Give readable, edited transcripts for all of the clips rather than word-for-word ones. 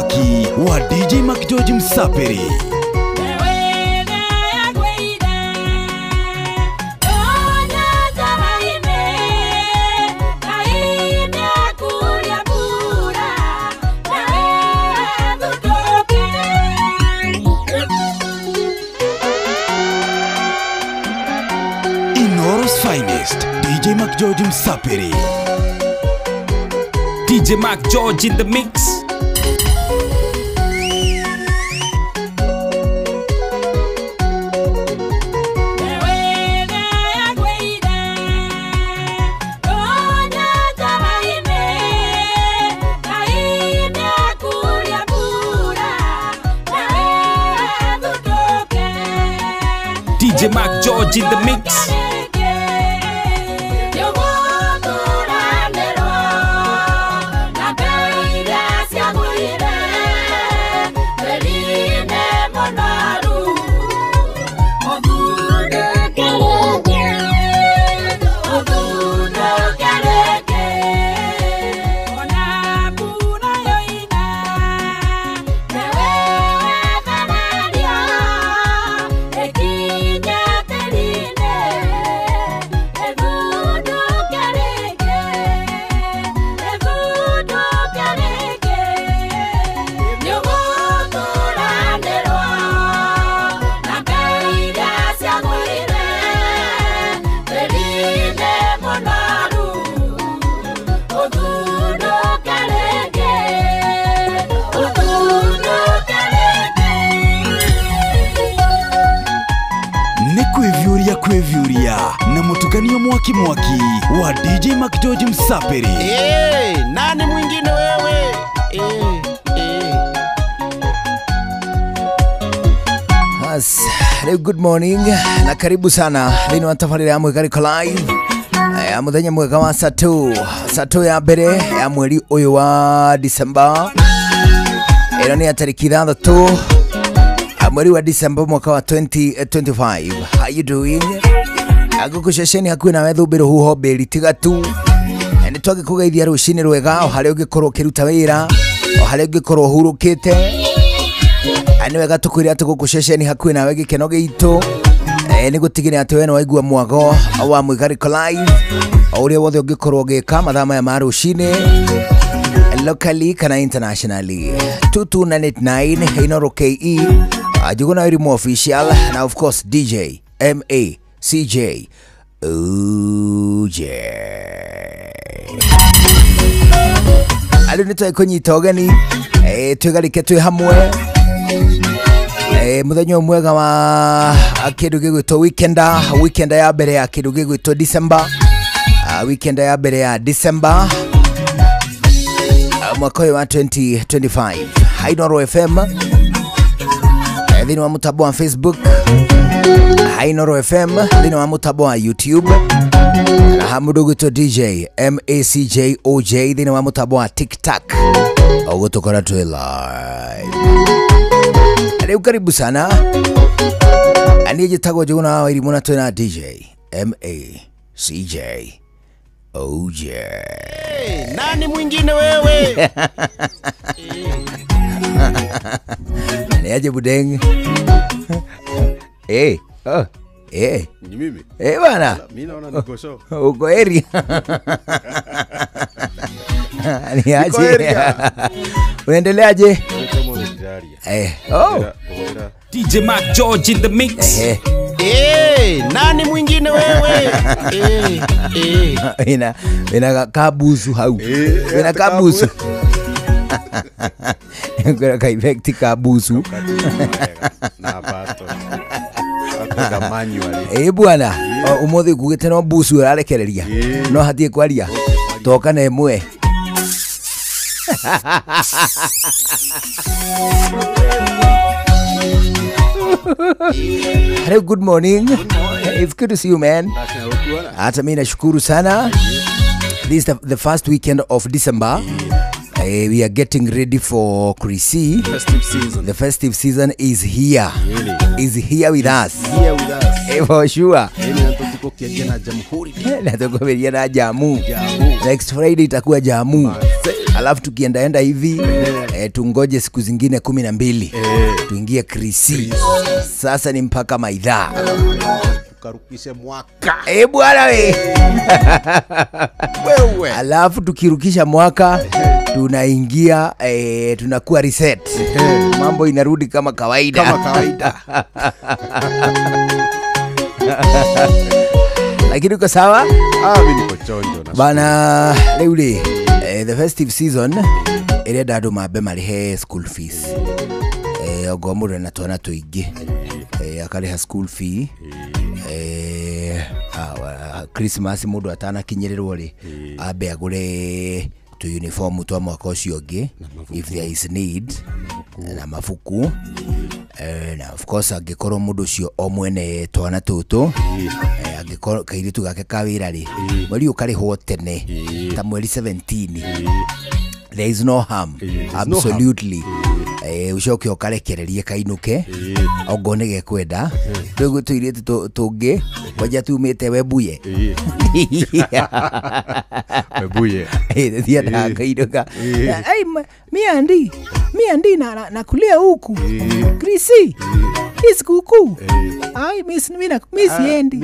mwaki wa DJ Mac George Msaperi. Inoro's finest, DJ Mac George Msaperi. DJ Mac George in the mix. DJ Mac George in the mix. Kwevyuria na mutukanio mwaki mwaki wa DJ Mac George Msaperi. Hey, nani mwingine wewe? As, good morning na karibu sana thini wa tabarĩra ya Mwĩgarĩko Live ya muthenya mwega wa Saturday, Saturday ya mbere ya mweri ũyũ wa December. Ĩno nĩ ya tarĩki 6 mweri wa December mwaka wa 2025. How you doing? Agukuceceni hakuhi nawe thumbĩrwo huho mbĩri tiga tu. Nĩ twagĩkũgeithia rũcinĩ rwega o harĩa ũngĩkorwo ũkĩruta wĩra, o harĩa ũngĩkorwo ũhurũkĩte. Nĩ wega tũkwĩre atĩ gũkũ ceceni hakuhĩ nawe gĩkeno gĩitũ nĩ gũtigĩrĩra atĩ we nĩ waigua mwago wa Mwĩgarĩko Live o ũrĩa wothe ũngĩkorwo ũgĩka mathaa maya ma rũcinĩ, locally kana internationally. 22989 Inoro KE, Njuguna Wairimu Official, na of course DJ MACJ OJ. Andũ nĩ twekũnyita ũgeni, twĩgarĩke twĩ hamwe muthenya ũyũ mwega wa kĩndũ gĩgwĩtwo weekenda, weekenda ya mbere ya kĩndũ gĩgwĩtwo December, weekenda ya mbere ya December mwaka ũyũ wa 2025. Inoro FM thĩinĩ wa mũtambo wa Facebook, Inoro FM thĩinĩ wa mũtambo wa YouTube, na ha mũndũ ũgwĩtwo DJ MACJOJ thĩinĩ wa mũtambo wa TikTok. Ũgũtũkora twĩ live. Rĩu karibu sana. Niĩ njĩtagwo Njuguna wa Wairimu na twĩna DJ MACJOJ. Nani mwingine wewe? Ni aje budeng? Oh, Ni mimi. Bana. Mimi naona niko show. Uko area. Ni aje? Unaendeleaje? Oh. DJ Mac George in the mix. Nani mwingine wewe? Ina kabusu hau. Ina kabusu. Ngwira kaivekti kabusu. Na bato. Bwana, umuthi ngugite no busu urarekereria. No hatie kwaria. Toka na imwe. Hello, good morning. It's good to see you, man. Hata mimi nashukuru sana. This is the first weekend of December. We are getting ready for Chrissy. Festive season. The festive season is here. Really? Is here with us. Here with us. For sure. Na na jamu. Next Friday itakuwa jamu. Alafu tukiendaenda hivi tungoje siku zingine 12 tuingie Krisi. Sasa ni mpaka maidhaa. Tukarukishe mwaka. Bwana we. Wewe. Alafu tukirukisha mwaka tunaingia tunakuwa reset. Mambo inarudi kama kawaida. Kama kawaida. Lakini uko sawa? Mimi niko chonjo na. Bana leule the festive season irenda andu mambe marihe school fees. Ogo mundu na twana tuingi. Akariha school fee. Christmas mundu atanakinyirirwo ri ambe agure tu uniform twa mwaka ucio ungi if there is need na mabuku. Na of course angikorwo mundu ucio o mwene twana tutu angikorwo kairitu gake ka wira ri mweri ukarihwo tene ta mweri 17 there is no harm. Absolutely. Ucoke ukarekererie kainuke ongo nĩ gekwenda rĩu tũirĩtu tũngĩ kwanja tumĩte Webuye. Webuye thiendaga kainũka. Miandi na kulia huku Krisi sikukuu. Ai mi siendi.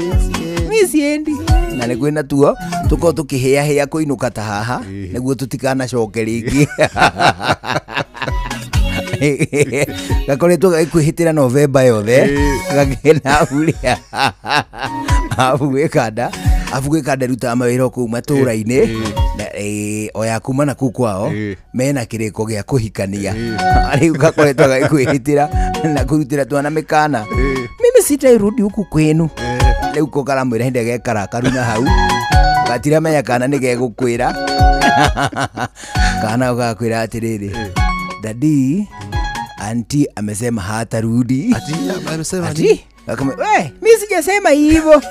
Na nĩ kwĩna tuo tũkorwo tũkĩhĩahĩa kũinũka ta haha nĩguo tũtikanacoke rĩngĩ. Gakoretwo gagĩkwĩhĩtĩra Novemba yothe gakena huria abu gwĩkanda rutaga mawĩra kũu matũra-inĩ oya kuma na kũu kwao mena kĩrĩko gĩa kũhikania rĩu gakoretwo gagĩkwĩhĩtĩra na kũrutĩra twana mĩkana mimi sitairudi huku kwenu rĩu ko karamwĩra hĩndĩ gekara karuna hau gatiramenya kana nĩ gegũkwĩra kana ũgakwĩra atĩrĩrĩ dadi auntie amesema hatarudi. Ati amesema nini? Akamwambia, "We, mimi sijasema hivyo."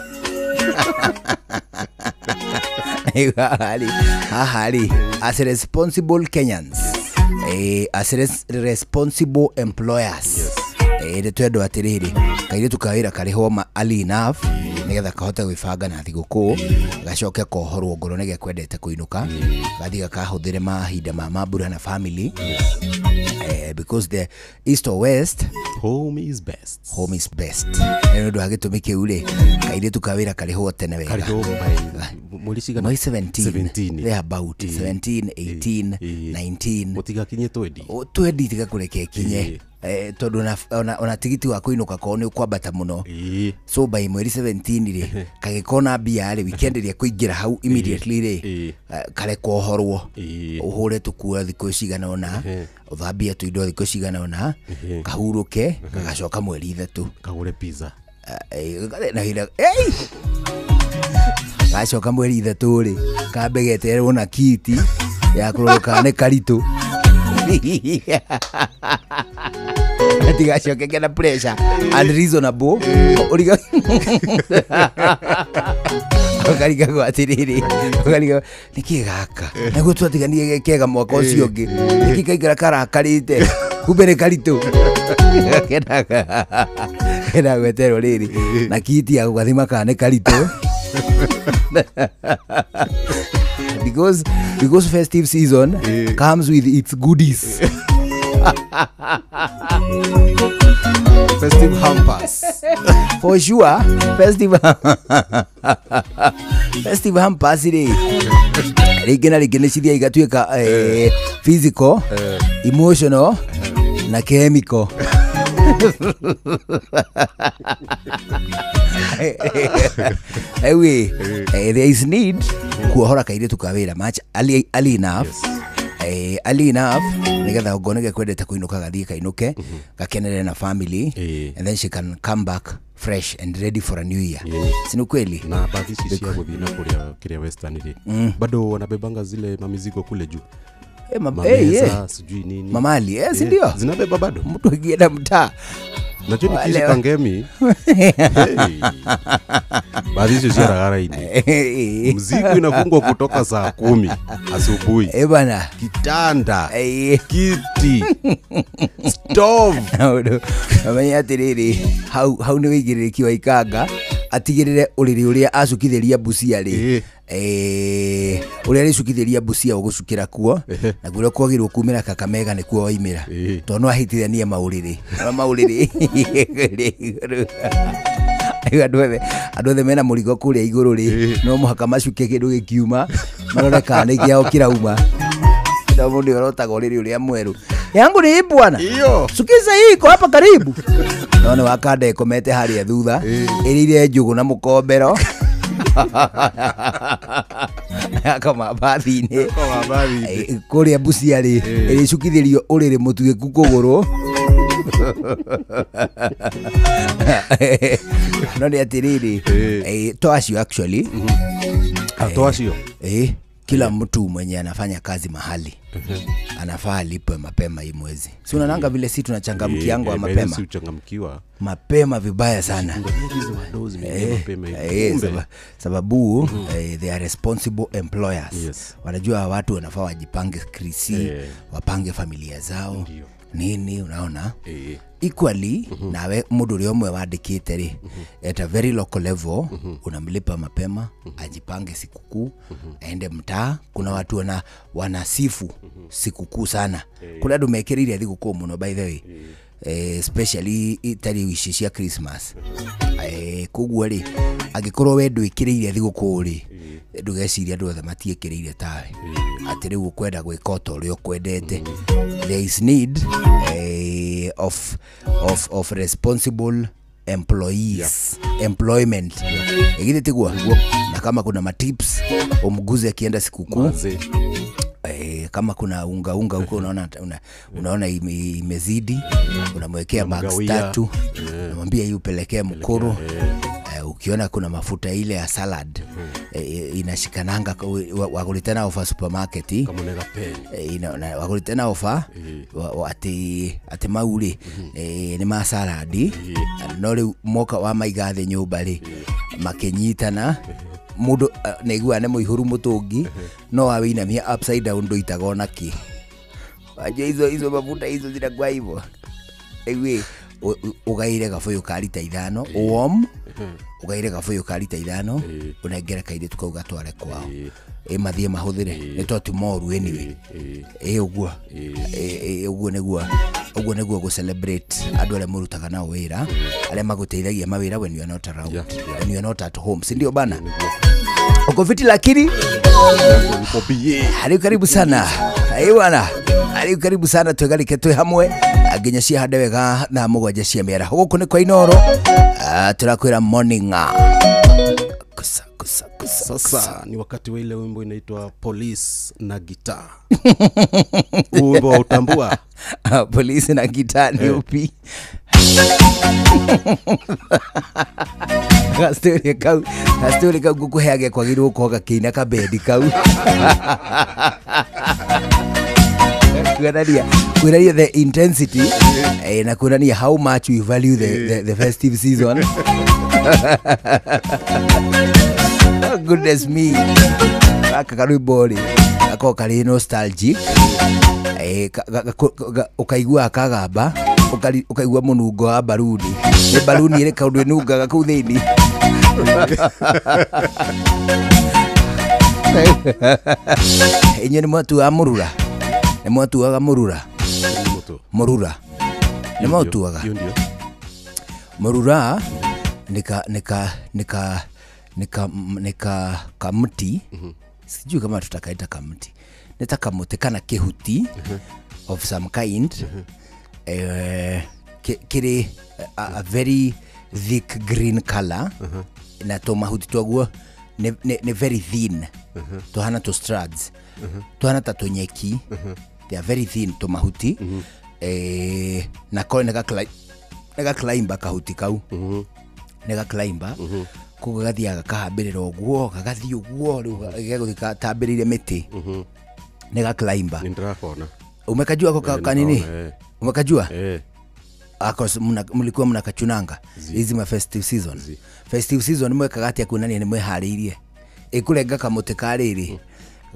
Hali as responsible Kenyans, as responsible employers. Yes. Twendwo atiriri kairitu ka wĩra karĩhwo ma early enough nigetha kahote gwĩbanga na thigũkũ gacoke kohorwo ngoro nĩ gekwendete kũinũka gathiĩ gakahũthĩre mahinda ma mambura na family. Because the east or west home is best. Home is best. Nĩ ũndũ wa gĩtũmi kĩu rĩ kairĩtu ka wĩra karĩhwo tene wega. Karĩhwo by 17 there about 17 18 19 mũtigakinye 20 20 tiga kũreke ikinye tondu ona tigiti wa kuinuka ko ni ukwambata muno so by mweri 17 ri kagikona mbia ri weekend ri kuingira hau immediately ri kare kohorwo uhure tukua thiku cigana ona uthambie tuindo thiku cigana ona kahuruke gagacoka mweri 3 kagure pizza na hira gacoka mweri 3 ri kambe geterwo na kiti ya kuroka ne karitu tigacoke kena pressure unreasonable uriga ukarigagwo atiriri ukariga niki gaka naguo twatiganire kega mwaka ucio ungi niki kaikara karakarite kumbe ni karitu kena gweterwo riri na kiti ya gugathima kana ni karitu because festive season comes with its goodies. Festive hampers. For sure, festive festive hampers ri. Rĩngĩ na rĩngĩ nĩ cithiaga igatuĩka physical, emotional na chemical. Anyway, there is need kuohora kairĩtu ka wĩra much early enough. Yes. Early enough nigetha ngone gekwendete kuinuka gathie kainuke gakenere na family and then she can come back fresh and ready for a new year. Si kweli? Na baadhi cia guthii na kuria kiria western ri bado wanabebanga zile mamizigo kule juu. Mameza sijui nini. Mamali, si ndio? Zinabeba bado. Mtu akienda mtaa. Najua ni kizi kangemi. Hey. Baadhi hizo cia ini. Mzigo inafungwa kutoka saa 10 asubuhi. Bana. Kitanda. Kiti. Stove. Amenya atiriri hau hau ni wigiririkiwa ikanga Atigĩrĩre ũrĩrĩ ũrĩa acukithĩria Busia rĩ, ũrĩa arĩcukithĩria Busia ũgũcukĩra kuo, na kũrĩa kwagĩrĩirwo kumĩra Kakamega nĩkuo waimĩra, tondũ no ahĩtithanie maũrĩrĩ maũrĩrĩ. Andũ othe mena mũrigo kũrĩa igũrũ rĩ, no mũhaka macuke kĩndũ gĩkiuma marore kana nĩ kĩao kĩrauma. Ndio mũndũ ũrotaga ũrĩrĩ ũrĩa mwerũ, yangu ni hii bwana, sukiza hii iko hapa karibu. No nĩ wakanda ĩkomete harĩa thutha ĩrĩire njũgũ na mũkombero akoma bathi-inĩ kũrĩa Busia rĩ, ĩrĩcukithĩrio ũrĩrĩ mũtuĩku kũgũrũ. No nĩ atĩrĩrĩ, to acio actually to acio kila mtu mwenye anafanya kazi mahali anafaa alipwe mapema hii mwezi. Si unaonanga vile si tunachangamkiango mapema? Si uchangamkiwa mapema vibaya sana. Sababu they are responsible employers. Yes. Wanajua watu wanafaa wajipange krisi, wapange familia zao. Ndiyo. Nini unaona? Equally nawe mundu uria umwe wandikite ri at a very local level unamlipa mapema ajipange sikukuu, aende mtaa. Kuna watu wanasifu sikukuu sana. Kuna andu mekirire thigukuu muno by the way, especially itari ici cia Christmas. Koguo ri angikorwo we ndwikiriire thigukuu ri, ndugeciria andu othe matiikiriire tawe ati riu ukwenda gwika o ta uria ukwendete. There is need of responsible employees. Employment. Igithe tiguo. Na kama kuna matips umguze akienda sikukuu. Kama kuna unga huko unaona imezidi, unamwekea bags 3, unamwambia hii upelekee mkoro. Ukiona kuna mafuta ile ya salad inashikananga wakulitana ofa supermarket, wakulitana ofa ati mauri ni ma salad, no riu moka wa maiga thi nyumba ri makinyitana mundu naigua nĩ mũihũru mũtũngi no awinamia upside down nduitaga ona ki. Wajua hizo mafuta hizo zinakuwa hivyo. Ewe ugaire gabuyu ka rita 5 warm, ugaire gabuyu ka rita 5 unengere kairitu kau gatware kwao, mathie mahuthire nĩ to ti moru anyway. Ũguo ũguo nĩguo ũguo nĩguo gũ celebrate andũ arĩa mũrutaga nao wĩra, arĩa magũteithagia mawĩra when you are not around, when you are not at home, si ndio bana? Uko fiti lakini karibu sana bwana, karibu sana twegarike twi hamwe nginya ciahande wega thaa 7 cia mĩaraho. Gũkũ nĩ kwa Inoro, tũrakwĩra morning. Kusa, kusa, kusa. Sasa ni wakati wa ile wimbo inaitwa Police na Gitaa. Wimbo wa utambua. Police na gitaa ni upi? Gastori kau ngukuheage kwagĩrĩirwo gũkorwo gakĩina kabendi kau. Kuonania the intensity na kuonania how much we value the festive season. Oh, goodness me. Gaka karwĩmbo rĩ gakoragwo karĩ nostalgic, ũkaigua kagamba, ũkaigua mũnungo wa baruni. Nĩ baruni ĩrĩ kaũndũ ĩnungaga kũu thĩinĩ. Inyuĩ nĩ mwatuaga mũrura? Nĩ mwatuaga mũrura? Mũrura nĩ mwatuaga? Mũrura nĩ kamti, sijui kama tutakaita kamti, nĩ ta kamũtĩ kana kĩhuti of some kind, kĩrĩ a very thick green color, na tũmahuti twaguo nĩ very thin, tũhana tũ strands, tũhana ta tũnyeki. They are very thin tũmahuti, na ko nĩ gaclimba kahuti kau, nĩ gaclimba koguo gathiaga gakahambĩrĩra ũguo, gagathiĩ ũguo rĩu gegũthiĩ gatambĩrĩire mĩtĩ, nĩ gaclimba. Nĩndĩrakona. Umekajua ko kanini? Umekajua? Ako mlikuwa mnakachunanga hizi ma festive season. Festive season mwekaga atia kuonania nĩ mwĩharĩirie? Ĩkũrenga kamũtĩ ka rĩrĩ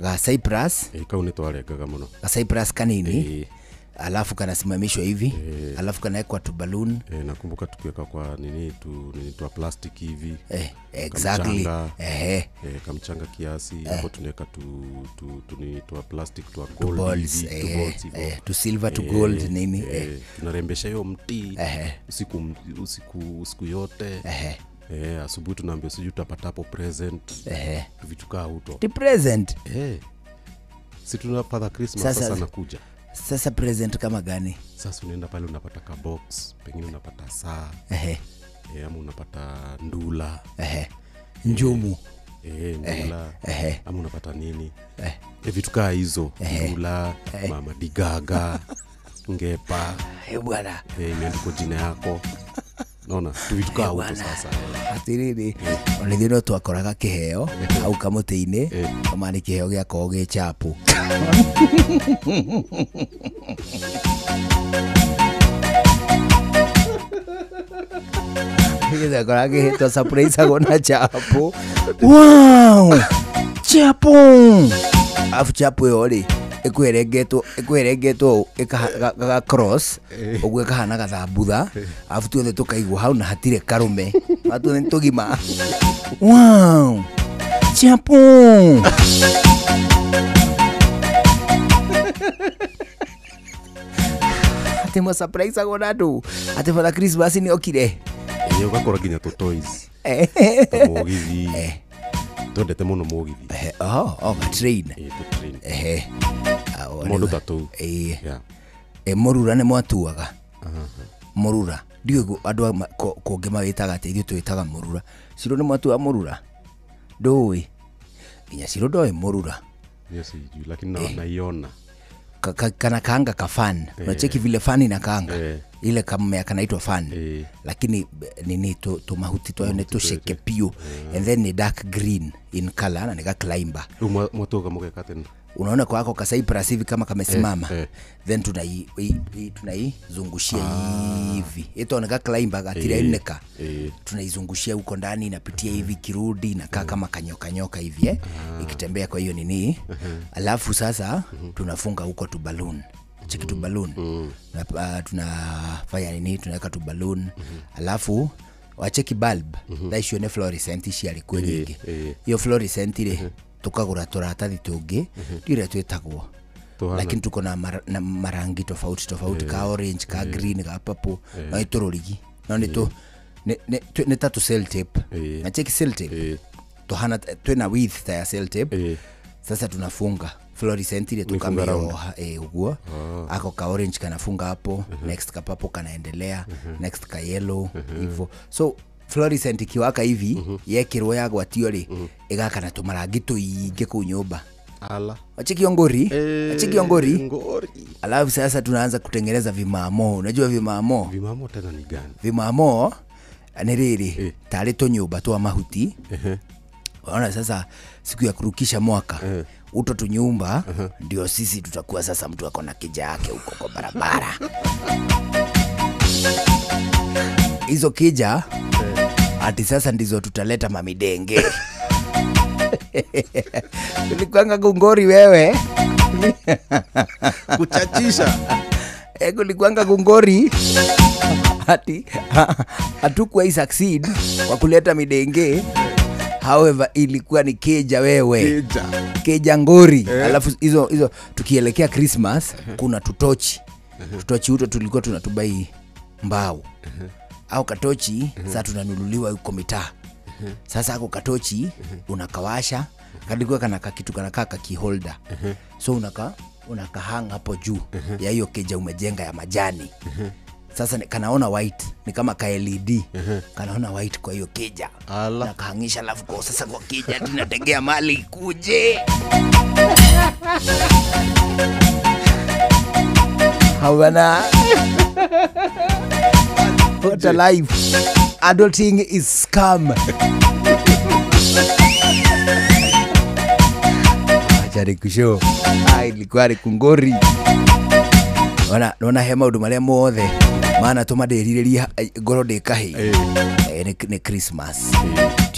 ga cypress, kau nĩ twarengaga mũno, ga cypress kanini, Alafu kanasimamishwa hivi, alafu kanawekwa tu balloon. Nakumbuka tukiweka kwa nini tu nini tu plastic hivi. Exactly. Kamchanga kiasi hapo tunaweka tu nini tu plastic tu gold balls, hivi, tu balls hivi. Tu silver to gold nini. Tunarembesha hiyo mti usiku yote. Asubuhi tunaambia sijui utapata hapo present. Vitu kaa huto. Ti present. Si tuna Father Christmas sasa anakuja. Sasa present kama gani? Sasa unaenda pale unapata ka box, pengine unapata saa. Ama unapata ndula. Njumu. Ndula. Ama unapata nini? Vitu kaa hizo. Ndula, mama digaga, ngepa. Bwana. Imeandikwa jina yako. Naona tu vitu kaa huko sasa. Atiriri. Onithino twakoraga kiheo au kamutĩ-inĩ kama nĩ kiheo gĩakorwo gĩ chapu. Gĩakoraga gĩhĩtwo surprise agwo na chapu. Wow! Chapu! Afu chapu ĩyo rĩ ĩkwerengetwo ĩkaga cross ũguo ĩkahana gathambutha afu tuothe tũkaigwo hau na hatirĩ karume tuothe nĩ tũgima. Wow! Chapu! Atĩ mwa surprise agwo na andũ atĩ Father Christmas nĩ okire. Ũgakora nginya tũ toys. Mũgithi. Twendete mũno mũgithi. Train. Train. Mũndũ ta tũu. Mũrura nĩ mwatuaga. Mũrura. Ndiũĩ andũ kũngĩ mawĩtaga atĩ ithuĩ twĩtaga mũrura. Ciro nĩ mwatuaga mũrura? Ndũĩ. Nginya Ciro ndoĩ mũrura. Yes, sijui lakini naiona. Kana kaanga ka fan. Unacheki vile fan inakaanga. Ile kamea kanaitwa fan. Lakini nini tu mahuti twayo ni tusheke piu. And then ni dark green in color na nika climber. Mwatoka mugeka tena. Unaona kwa hako ka cypress hivi kama kamesimama. Then tunaizungushia hivi. Ito nika climber gatira ineka. Tunaizungushia huko ndani inapitia hivi kirudi inakaa kama kanyoka nyoka hivi ikitembea kwa hiyo nini. Alafu sasa tunafunga huko tu balloon. Cheki tu balloon. Tunafanya nini? Tunaweka tu balloon. Alafu wacheki bulb. Thaa icio nĩ fluorescent ici alikuwa nyingi. Hiyo fluorescent ile tukagura turatathi tungi ndire twitagwo lakini tuko na marangi tofauti tofauti ka orange ka green ka purple no itururigi no ni tu ni tatu cell tape na check cell tape tuhana twina width ta ya cell tape. Sasa tunafunga fluorescent ile tukameoha uguo ako ka orange kanafunga hapo, next ka purple kanaendelea, next ka yellow hivyo. So fluorescent ikiwaka hivi yekirwo yagwatio ri igaka na tumarangi tuingi kuu nyumba. Ala. Achiki ngori, achiki ngori. Alafu sasa tunaanza kutengeneza vimamo. Unajua vimamo? Vimamo tena ni gani? Vimamo ni riri tari tunyumba twa mahuti. Unaona sasa siku ya kurukisha mwaka uto tunyumba ndio sisi tutakuwa sasa mtu ako na kija yake huko kwa barabara. Hizo kija ati sasa ndizo tutaleta mamidenge. Kulikuanga gungori wewe. Kuchachisha. Kulikuanga gungori. Ati hatukuwa succeed kwa kuleta midenge. However ilikuwa ni keja wewe. Keja. Keja ngori. Alafu hizo tukielekea Christmas kuna tutochi. Tutochi huto tulikuwa tunatubai mbao. Au katochi sasa tunanunuliwa huko mitaa. Sasa ako katochi unakawasha kalikuwa kana kitu kana kaka keyholder. So unakahang hapo juu ya hiyo keja umejenga ya majani. Sasa kanaona white ni kama ka LED. Kanaona white kwa hiyo keja. Na kahangisha alafu kwa sasa kwa keja tunategea mali ikuje. Hawana. What a life. Adulting is scam. Acha nikushow. Ai ilikuwa ni kungori. Ona he maundu maria mothe maana tũmandiririria ngoro ndĩkahĩ. Nĩ Christmas.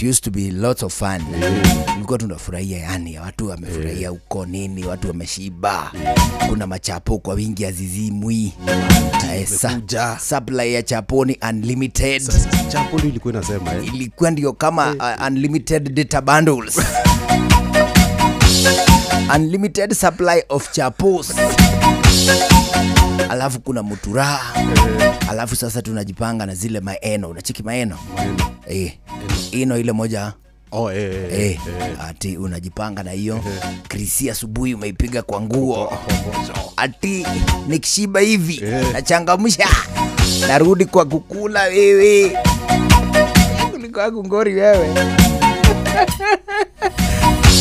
It used to be lots of fun. Tulikuwa tunafurahia, yani watu wamefurahia huko nini, watu wameshiba. Kuna machapo kwa wingi azizimwi. Supply ya chapo ni unlimited. Chapo ndio ilikuwa inasema Ilikuwa ndio kama unlimited data bundles. Unlimited supply of chapos. Alafu kuna mutura. Alafu sasa tunajipanga na zile maeno. Unacheki maeno? Ino ile moja. Ati unajipanga na hiyo. Krisi asubuhi umeipiga kwa nguo. Ati nikishiba hivi nachangamsha. Narudi kwa kukula wewe. Kulikuwa kungori wewe.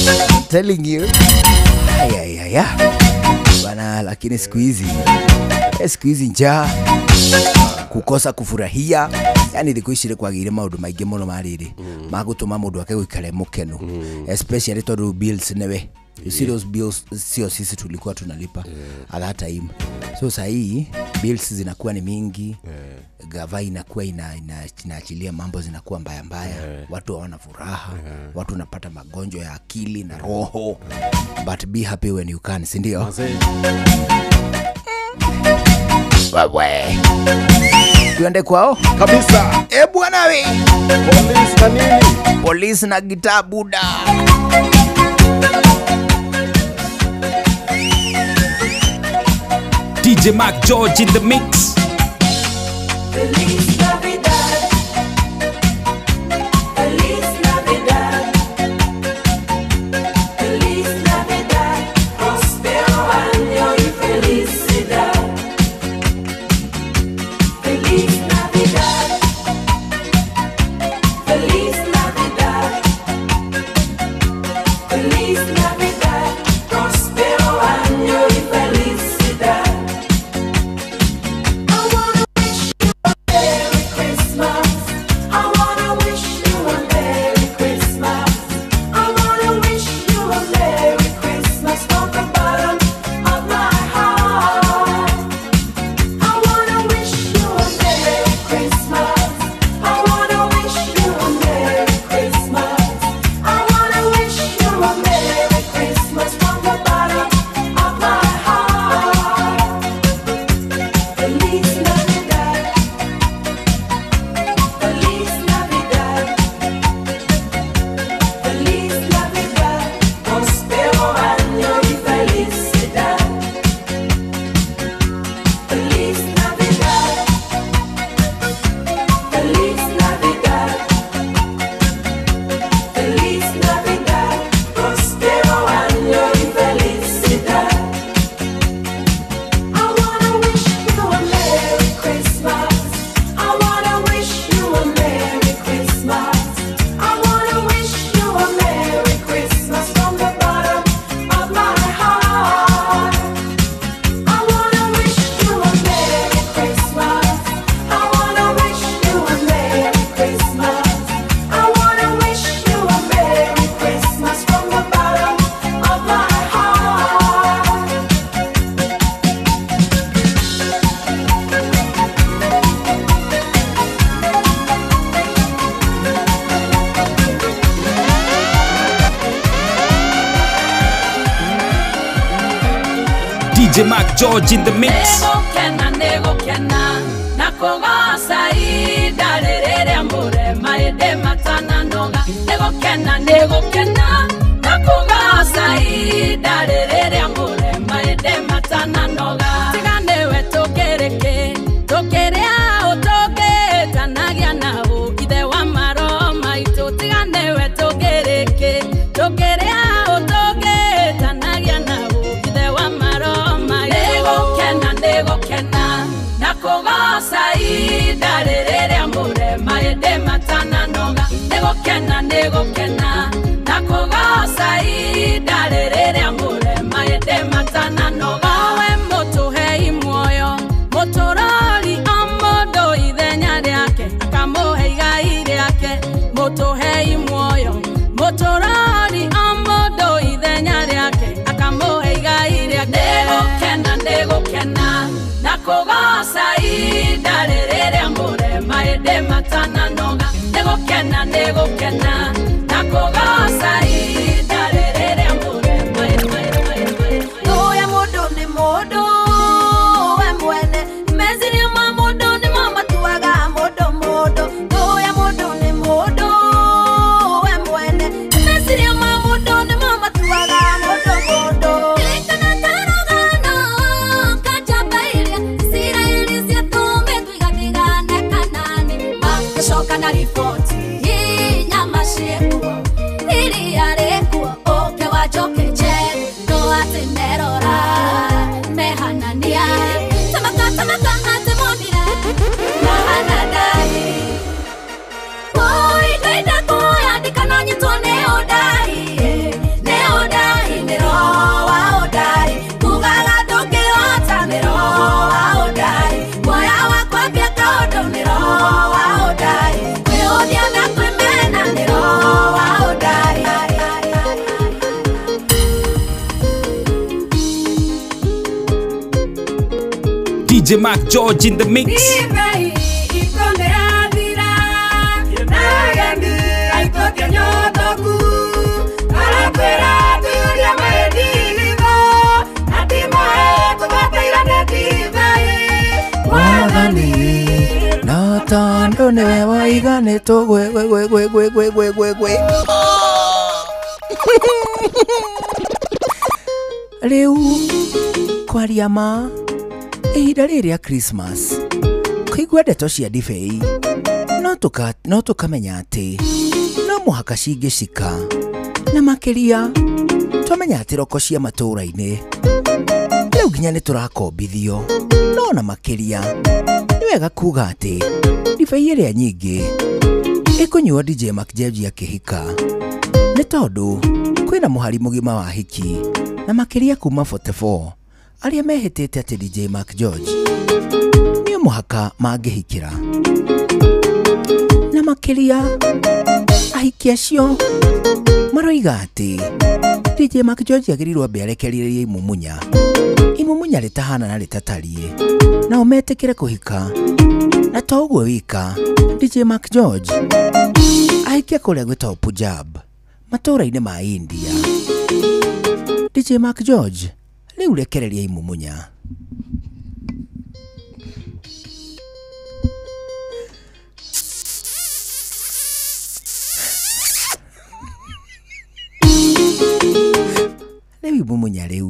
I'm telling you. Aya. Bana, lakini siku hizi njaa, kukosa kufurahia, yani thiku ici kwagire maundu maingi muno mariri magutuma mundu ake guikare mukenu, especially tondu bills newe. You see those bills sio sisi tulikuwa tunalipa at that time. So sahi bills zinakuwa ni mingi. Gava inakuwa inaachilia mambo zinakuwa mbaya mbaya. Watu hawana furaha. Watu wanapata magonjwa ya akili na roho. But be happy when you can, si ndio? Wewe. Tuende kwao? Kabisa. Bwana we. Polisi na nini? Polisi na gitaa buda. DJ Mark George in the mix. Feliz Navidad. Feliz Navidad. Feliz Navidad. Prospero año y felicidad. Feliz Navidad. Feliz Navidad. Feliz Navidad. Prospero año y felicidad. I wanna wish you a Merry Christmas. I wanna wish you a Merry Christmas. I wanna wish you a Merry Christmas from the bottom of my heart. I wanna wish you a Merry Christmas. I wanna wish you a Merry Christmas. I wanna wish you a Merry Christmas from the bottom of my heart. Feliz Navidad. Feliz Navidad. Feliz Navidad. Prospero año y felicidad. Feliz Navidad. Feliz Navidad. Feliz Navidad. Prospero año y felicidad. I wanna wish you a Merry Christmas. I wanna wish you a Merry Christmas. I wanna wish you a Merry Christmas from the bottom of my heart. I wanna wish you a Merry Christmas. I wanna wish you a Merry Christmas. I wanna wish you a Merry Christmas from the bottom of my heart. DJ Mark George in the mix. Negokena, negokena, nakogoca ihinda rĩrĩa mũrema ĩndĩ matananoga. Negokena, negokena, nakogoca ihinda rĩrĩa mũrema ĩndĩ matananoga. Tiga nĩwe tũkĩrĩkĩ, tũkĩrĩa ũ tũngĩtanagia na ũ ithe wa maroho maitũ. Tiga nĩwe tũkĩrĩkĩ, tũkĩrĩa ũ tũngĩtanagia na ũ ithe wa maroho maitũ. Negokena, negokena, nakogoca ihinda rĩrĩa mũrema ĩndĩ matananoga. Negokena, negokena, nakogoca ihinda rĩrĩa mũrema ĩndĩ matananoga. We mũtũhei muoyo, mũtũrori o mũndũ ithenya rĩake, akamũhe igai rĩake. Mũtũhei muoyo, mũtũrori o mũndũ ithenya rĩake, akamũhe igai rĩake. Negokena, negokena, nakogoca ihinda rĩrĩa mũrema ĩndĩ matananoga. Nĩgũkena nĩgũkena na kũgoca ihinda rĩrĩ rĩa Oya mũndũ nĩ mũndũ we mwene meciria ma mũndũ nĩmo matuaga mũndũ mũndũ. Oya mũndũ nĩ mũndũ we mwene meciria ma mũndũ nĩmo matuaga mũndũ mũndũ. Ririkana karũgano ka njamba iria Isiraeli ciatũmĩtwo igathigane Kanaani, magĩcoka na riboti nyama ciĩkuo iria rĩkuo ũkĩ wa njũkĩ njeru no atĩ merora mehanania tamaka tamaka atĩ monire mahana ndari. Oi Ngai ndakuhoya ndikananyitwo nĩ ũndari, nĩ ũndari nĩ roho wa ũndari kugaga ndũngĩhota nĩ roho wa ũndari muoya wakwa mbia kaũndũ nĩ roho wa ũndari kwĩhũthia na kwĩmena nĩ roho wa ũndari. DJ Mark George in the mix. Ndibei ikombe yathira nageni aitũkia nyotoku arakwĩra tuyũrie maĩndigitho na ti maĩ tũbataire nĩ ndibei Mwathani no tondũ nĩwe waiga nĩ tũgwe gwe gwe gwe gwe gwe gwe gwe gwe. Rĩu kwaria ma ihinda rĩrĩ rĩa Christmas kũigua ndeto cia ndibei no tũkamenya atĩ no mũhaka cingĩcika na makĩria twamenya atĩ roko cia matũũra-inĩ rĩu nginya nĩ tũrakombithio no na makĩria nĩ wega kuga atĩ ndibei ĩrĩa nyingĩ ĩkũnyuo DJ Mark George akĩhika nĩ tondũ kwĩna mũhari mũgima wa hiki na makĩria kuma 44 arĩa mehĩtĩte atĩ DJ Mark George nĩ mũhaka mangĩhikĩra na makĩria ahiki acio maroiga atĩ DJ Mark George agĩrĩirwo ambe arekererie imumunya imumunya rĩtahana na rĩtatariĩ nao metĩkĩre kũhika na to ũguo wika DJ Mark George ahikia kũrĩa gwĩtagwo Punjab matũũra-inĩ ma India. DJ Mark George rĩu rekereria imumunya. Rĩu imumunya rĩu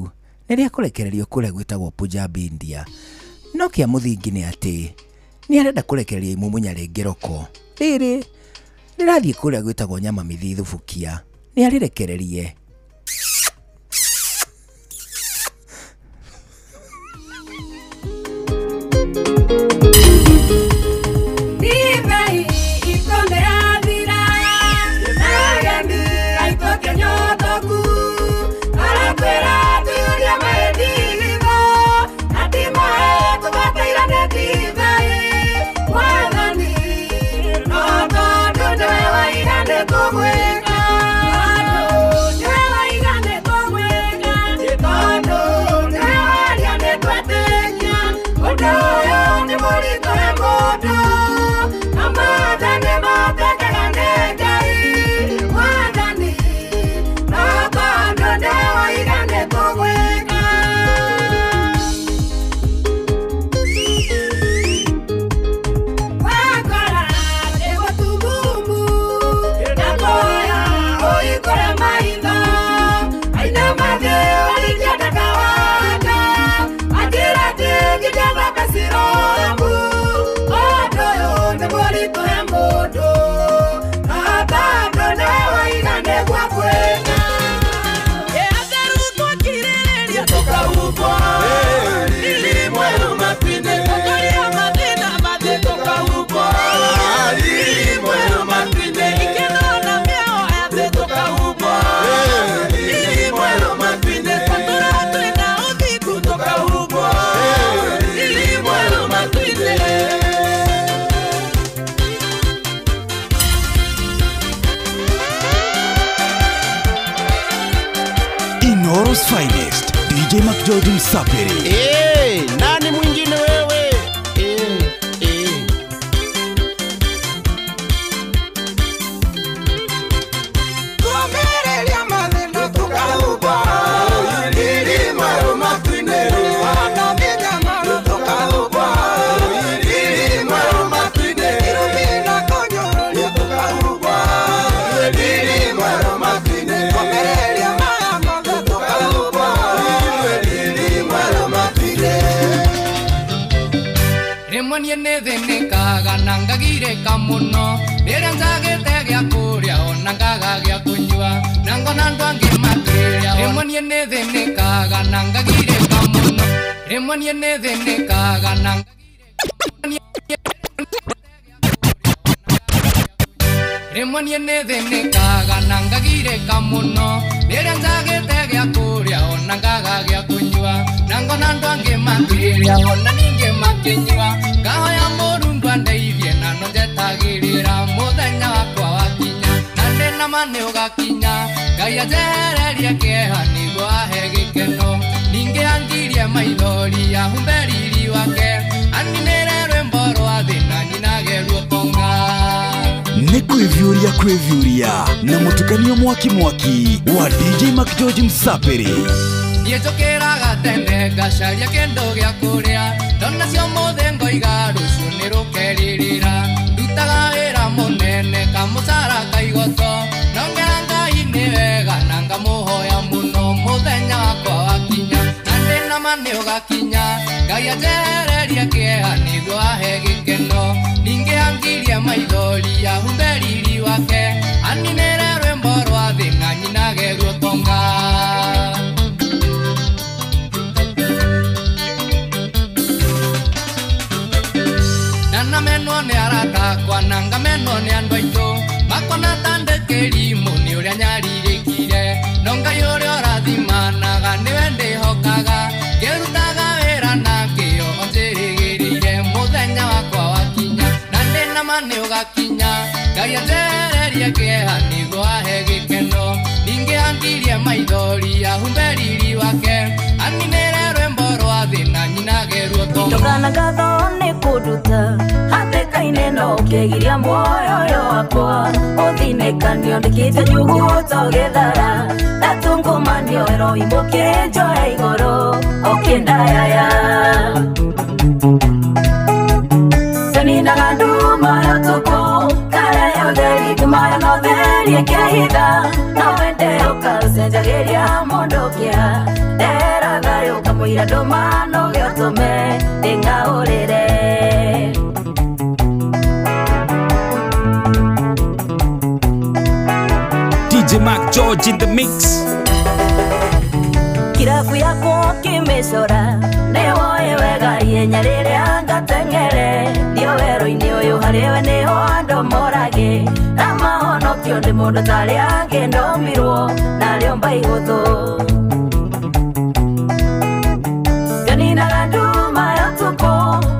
nĩ rĩa kũrekererio kũrĩa gwĩtagwo Punjab India no kĩa mũthingi nĩ atĩ nĩ arenda kũrekereria imumunya rĩngĩ roko rĩrĩ rĩrathiĩ kũrĩa gwĩtagwo nyama mĩthithu Bukia nĩ arĩrekererie. Ndibei ikombe yathira nageni aitũkia nyotoku arakwĩra tuyũrie maĩndigitho na ti maĩ tũbataire nĩ ndibei Mwathani no tondũ nĩwe waiga nĩ tũgwĩka nĩwe waiga nĩ tũgwĩka tondũ nĩwe waria nĩ twetĩkia ũndũ ũyũ nĩ mũritũ he mũndũ na maathani matekaga nĩ Ngai Mwathani no tondũ nĩwe waiga nĩ tũgwĩka. Wakora nĩ gũtumumu ndakuhoya ũhingũre maitho aina mathĩ ũringĩenda kawanda anjĩra atĩ nginya thambe Siloamu ũndũ ũyũ nĩ mũritũ he mũndũ no tondũ nĩwe waiga nĩguo ngwĩka. Inooro's finest DJ Mark George Msapiri. Hey, nani mwingine wewe? Rĩmwe niĩ nĩ thĩnĩkaga na ngagirĩka mũno rĩrĩa njagĩte gĩa kũrĩa ona ngaga gĩa kũnyua na ngona andũ angĩ makĩrĩa. Rĩmwe niĩ nĩ thĩnĩkaga na ngagirĩka mũno. Rĩmwe niĩ nĩ thĩnĩkaga na rĩmwe niĩ nĩ thĩnĩkaga na ngagirĩka mũno rĩrĩa njagĩte gĩa kũrĩa ona ngaga gĩa kũnyua na ngona andũ angĩ makĩrĩa ona ningĩ makĩnyua. Ngahoya Mũrungu andeithie na no njetagĩrĩra mũthenya wakwa wakinya na ndĩna ma nĩ ũgakinya. Ngai anjehererie kĩeha nĩguo ahe gĩkeno ningĩ angirie maithori ahumbe riri wake aninĩre rwĩmbo rwa thĩna nyinage ruokonga. Nĩ kwĩviũria kwĩviũria na mũtukanio mwaki mwaki wa DJ Mac George Msapiri. Niĩ njũkĩraga tene ngacaria kĩndũ gĩa kũrĩa ndona cio mũthĩ ngoiga rũciũ nĩ rũkerirĩra. Ndutaga wĩra mũnene kamũcara kaigoto nongera Ngai nĩ wega na ngamũhoya mũno mũthenya wakwa wakinya na ndĩna ma nĩ ũgakinya. Ngai anjehererie kĩeha nĩguo ahe gĩkeno ningĩ angirie maithori ahumbe riri wake aninĩre rwĩmbo rwa thĩna nyinage ruotonga. Namenwo nĩ arata akwa na ngamenwo nĩ andũ aitũ makona ta ndĩkĩrimũ nĩ ũrĩa nyarirĩkire no Ngai ũrĩa ũrathimanaga nĩwe ndĩhokaga ngĩrutaga wĩra na kĩyo onjĩrĩgĩrĩire mũthenya wakwa wakinya na ndĩna ma nĩ ũgakinya. Ngai anjehererie kĩeha nĩguo ahe gĩkeno ningĩ angirie maithori ahumbe riri wake aninĩre rwĩmbo rwa thĩna nyinage ruotonga. Ndũkana ngatho nĩ kũnduta hatĩka-inĩ no ũkĩgiria muoyo ũyũ wakwa ũthinĩkanio ndĩkĩte nyuguto gĩthara ndatungũmanio ĩroimbo kĩnjoe igũrũ ũkĩndayaya. Ninaga nduma ya ũtukũ kare ũtheri nduma ya notheri ĩkĩhitha no wende ũkacenjagĩria mũndũ kĩa ndera thayũ kamũira ndũma no gĩotũme ndĩng'aũrĩre. DJ Mac George in the mix. Kirabu yakwa ũkĩmĩcora nĩwoĩ wega ihenya rĩrĩa ngateng'ere ndio werũ-inĩ ũyũ harĩwe nĩho andũ morage na mahonokio ndĩ mũndũ tarĩ angĩ ndomirwo narĩo mbaigũthũ. Nganinaga nduma ya ũtukũ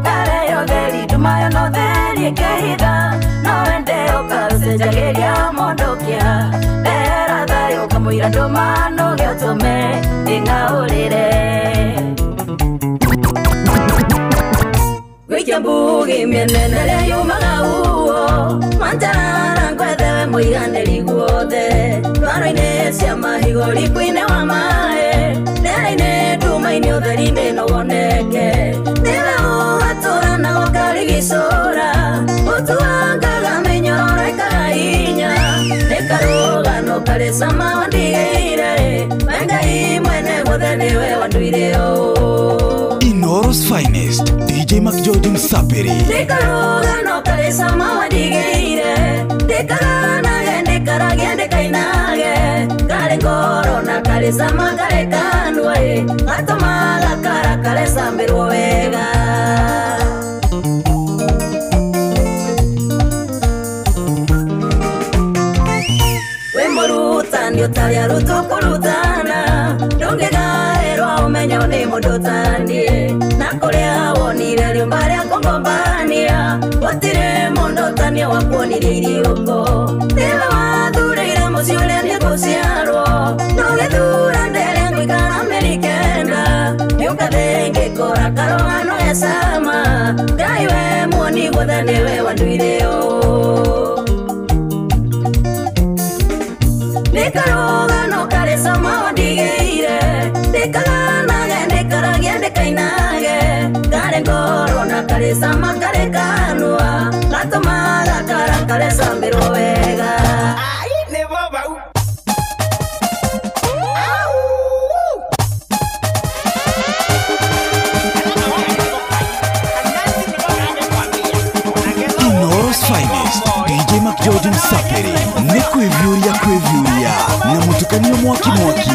kare ũtheri nduma ya notheri ĩkĩhitha no wende ũkacenjagĩria mũndũ kĩa ndera thayũ kamũira ndũma no gĩotũme ndĩng'aũrĩre. Gwĩikia mbugi mĩnene ĩrĩa yumaga uo manjarara ngwethewe mũiganĩri guothe ndwaro-inĩ cia mahigo riku-inĩ wa maĩ rĩera-inĩ nduma-inĩ ũtheri-inĩ no woneke nĩwe ũhatũranaga ũkarigicũra ũtuangaga mĩnyororo ĩkaga hinya nĩ karũgano karĩ cama wandigĩire we Ngai mwene guothe nĩwe wanduire ũũ. Inooro's finest DJ Mac George Msapiri. Ndĩkarũgano karĩ cama wandigĩire ndĩkaganage ndĩkaragie ndĩkainage karĩ ngoro na karĩ cama karĩ kanua ĩ gatũmaga karakare cambĩrwo wega. Wĩ mũrutani ũtarĩ arutwo kũrutana ndũngĩgaĩrwo ũmenyo nĩ mũndũ taniĩ na kũrĩa wonire rĩũmba rĩa kũngombania gũtirĩ mũndũ taniĩ wakuonirie iriũko nĩwe wathurĩire mũciĩ ũrĩa niĩ ngũciarwo ndũgĩthura ndĩrĩa ngũikara mĩeri kenda nĩũkathĩ ngĩkora karũgano ge cama Ngai we muoni guothe nĩwe wanduire ũũ. Nĩ karũgano karĩ cama wandigĩire ndĩkaganage ndĩkaragie ndĩkainage karĩ ngoro na karĩ cama karĩ kanua gatũmaga karakare cambĩrwo wega. McGeorge Msaperi nĩ kwĩviũria kwĩviũria na mũtukanio mwaki mwaki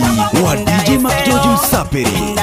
wa DJ McGeorge Msaperi.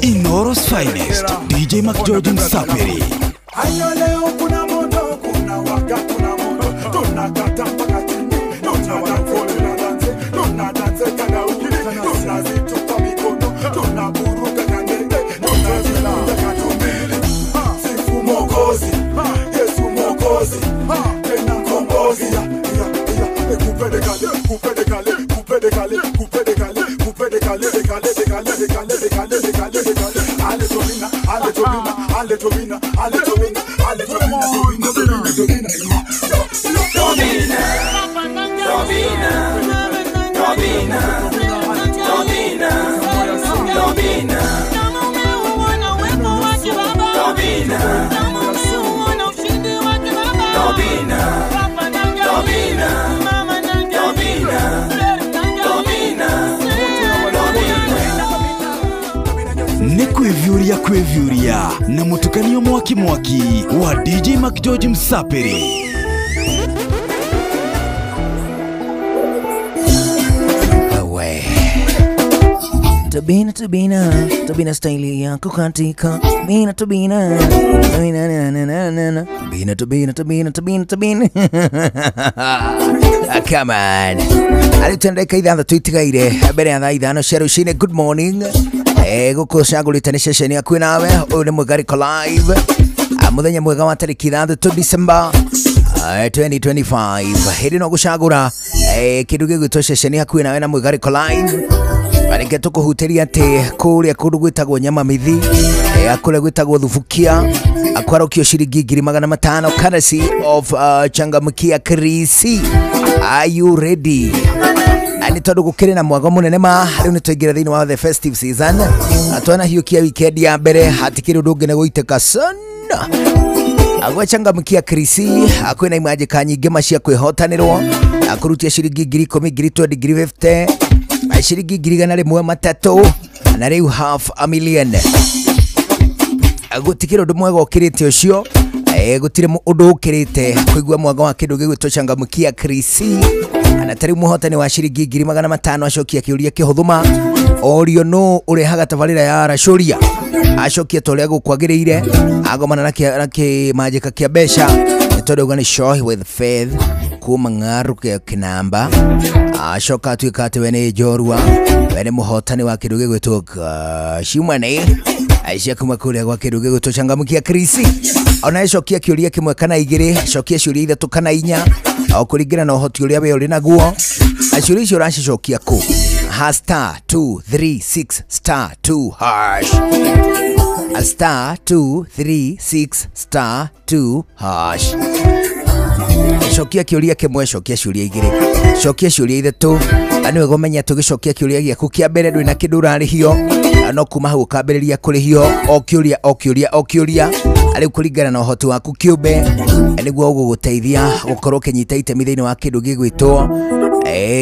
Inooro's finest, DJ McGeorge Msaperi. Ayo leo kuna moto, kuna waka, kuna moto, tunakata mpaka chini, tunadance, tunadance kana ukili, tunazitupa mikono, tunaburuka kandende, tunazikuta katumbili. Sifu Mwokozi, Yesu Mwokozi, tena mkombozi. Kupedekale, kupedekale, kupedekale, kupedekale, kupedekale, dekale, dekale, dekale, dekale, dekale, dekale. Ale domina, ale domina, ale domina, ale domina, ale domina, domina, domina, domina, domina, domina, domina, domina, domina, domina, domina, domina, domina. Nĩ kwĩviũria kwĩviũria na mũtukanio mwaki mwaki wa DJ McGeorge Msaperi. We. Tobina, Tobina, Tobina staili yako katika Tobina, Tobina, Tobina, na, na, na, na, na. Tobina, Tobina, Tobina, Tobina, Tobina. Come on. Alitendeka ithathatũ itigaire mbere ya thaa ithano cia rũcinĩ. Good morning. Gũkũ cagũrĩte nĩ ceceni yaku nawe. Ũyũ nĩ Mũgarĩko Live. Mũthenya mwega wa tarĩki 6 December 2025. Hĩndĩ no gũcagũra kĩndũ gĩgwĩtwo ceceni hakuhĩ nawe na Mũgarĩko Live. Reke tũkũhutĩria atĩ kũrĩa kũndũ gwĩtagwo Nyamamithi, kũrĩa gwĩtagwo Thubukia, akwarũkio ciringi 500,000 courtesy of Changamkia Krisi. Are you ready? Nĩ tondũ gũkĩrĩ na mwago mũnene ma rĩu nĩ twaingĩra thĩinĩ wa the festive season. Twanahiũkia weekend ya mbere hatikĩrĩ ũndũ ũngĩ nĩ gũitĩka sana. Agwachangamkia Krisi akwĩna imajĩka nyingĩ ma cia kwĩhotanĩrwo akũrutia ciringi 10,000, 20,000, 50,000, ciringi 103,000 na rĩu 500,000. Gũtikĩrĩ ũndũ mwega ũkĩrĩte ũcio. Gũtirĩ ũndũ ũkĩrĩte kũigua mwago wa kĩndũ gĩgwĩtwo Changamkia Krisi. Na tarĩu mũhotani wa ciringi 500,000 acokia kĩũria kĩhũthũ orio no ũrehaga tabarĩra ya Racũria acokia ta ũrĩa gũkwagĩrĩire agomana na kĩmanjĩka kĩa mbeca. Rĩtwa rĩauga nĩ Show with Faith kuma Ng'aruke Kinamba. Acoka atuĩka atĩ we nĩ njorua, we nĩ mũhotani wa kĩndũ gĩgwĩtwo Gacimani aicia kuma kũrĩa gwa kĩndũ gĩgwĩtwo Changamkia Krisi. Ona cokia kĩũria kĩmwe kana igĩrĩ, cokia ciũria ithatũ kana inya, o kũringana na ũhoti ũrĩa we ũrĩ naguo. Ciũria icio ũracicokia kũ? Ha star 236 star 2 hash. Star 236 star 2 hash. Cokia kĩũria kĩmwe, cokia ciũria igĩrĩ, cokia ciũria ithatũ. Nĩ wega ũmenye atĩ ũgĩcokia kĩũria gĩaku kĩa mbere ndũrĩ na kĩndũ ũrarĩhio, no kuma hau ũkambĩrĩria kũrĩhio o kĩũria o kĩũria o kĩũria, rĩu kũringana na ũhoti waku kĩũmbe nĩguo ũgũgũteithia gũkorwo ũkĩnyita itemi thĩinĩ wa kĩndũ gĩgwĩtwo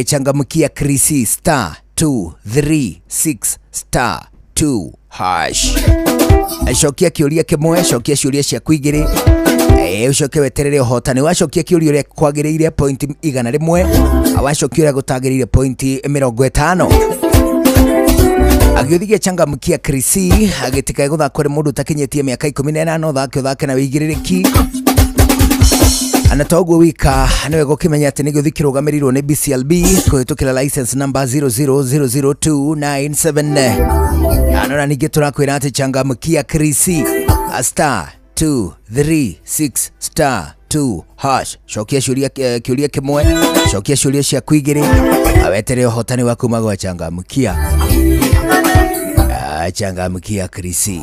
Changamkia Krisi star 236 star 2 hash. Cokia kĩũria kĩmwe, cokia ciũria ciaku igĩrĩ, ucoke weterere ũhotani. Wacokia kĩũria ũrĩa kwagĩrĩire pointi 100, wacokia ũrĩa gũtagĩrĩire pointi 50. Agĩũthigia Changamkia Krisi agĩtikae gũthakwo nĩ mũndũ ũtakinyĩtie mĩaka 18, ũthake ũthake na wĩigĩrĩrĩki. Na toguo wika nĩ wega ũkĩmenya atĩ nĩ gĩũthi kĩrũgamĩrĩirwo nĩ BCLB kũhĩtũkĩra license number 0000297. Na ningĩ tũrakwĩra atĩ Changamkia Krisi star 236 star 2 hash. Cokia ciũria kĩũria kĩmwe, cokia ciũria ciaku igĩrĩ, wetere ũhotani wa kuma gwa Changamkia. Changamkia Krisi.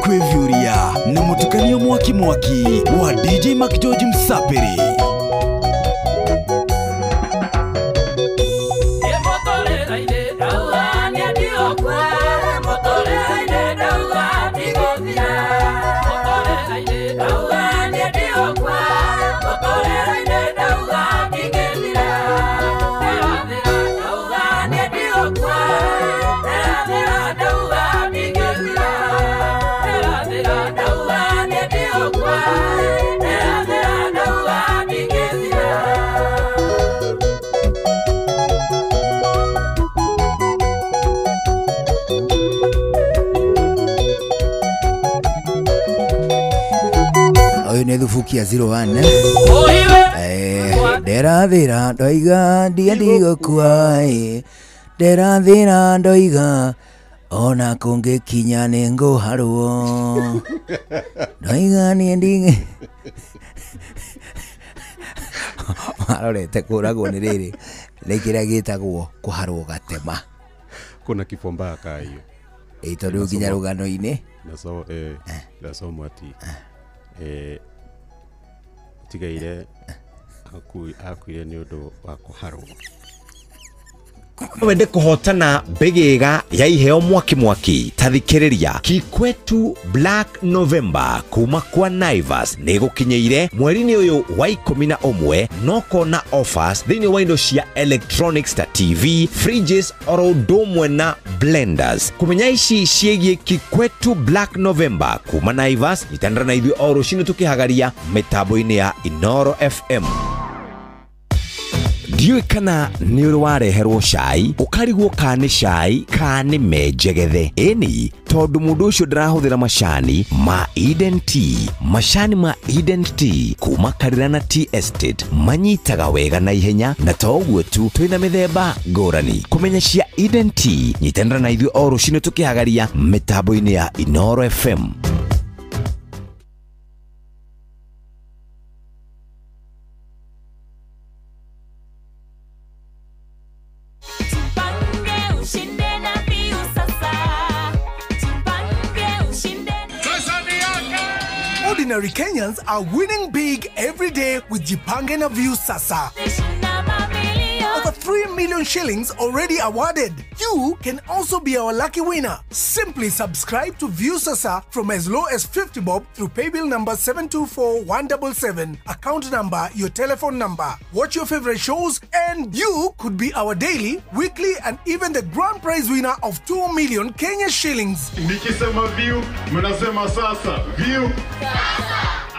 Kwĩvyũria na mũtukanio mwaki mwaki wa DJ Mac George Msapiri. Nĩ thubukia 01 nderathĩra ndoiga ndia ndigũkua, nderathĩra ndoiga ona kũngĩkinya nĩ ngũharwo, ndoiga niĩ ndingĩ arorete kũragwo nĩ rĩrĩ nĩ kĩrĩa gĩtagwo kũharwo gatema. Kuna kifo mbaya kaa hiyo tondũ nginya rũgano-inĩ nasomwo ati tigaire akuire nĩ ũndũ wa kũharwo. Wende kũhotana mbĩgĩga ya iheo mwaki mwaki tathikĩrĩria Kikwetu Black November kuma kwa Naivas nĩ gũkinyĩire mweri-inĩ ũyũ wa 11 noko na offers thĩinĩ wa indo cia electronics ta TV, fridges oro ũndũ ũmwe na blenders. Kũmenya ici ciĩgiĩ Kikwetu Black November kuma Naivas nyitanĩra na ithuĩ o rũcinĩ tũkĩhagaria mĩtambo-inĩ ya Inoro FM. Ndiũĩ kana nĩ ũrĩ wareherwo cai ũkarigwo ka nĩ cai ka nĩ menjegethe. Ĩni tondũ mũndũ ũcio ndarahũthĩra macani ma Eden Tea. Macani ma Eden Tea kuma Karirana Tea Estate manyitaga wega na ihenya, na to ũguo tu twĩna mĩthemba ngũrani. Kũmenya cia Eden Tea nyitanĩra na ithuĩ o rũcinĩ tũkĩhagaria mĩtambo-inĩ ya Inoro FM. Ordinary Kenyans are winning big every day with Jipange na Viusasa. Over 3 million shillings already awarded. You can also be our lucky winner. Simply subscribe to Viusasa from as low as 50 bob through paybill number 724177, account number, your telephone number. Watch your favorite shows and you could be our daily, weekly and even the grand prize winner of 2 million Kenya shillings. Nikisema view, mnasema sasa. View.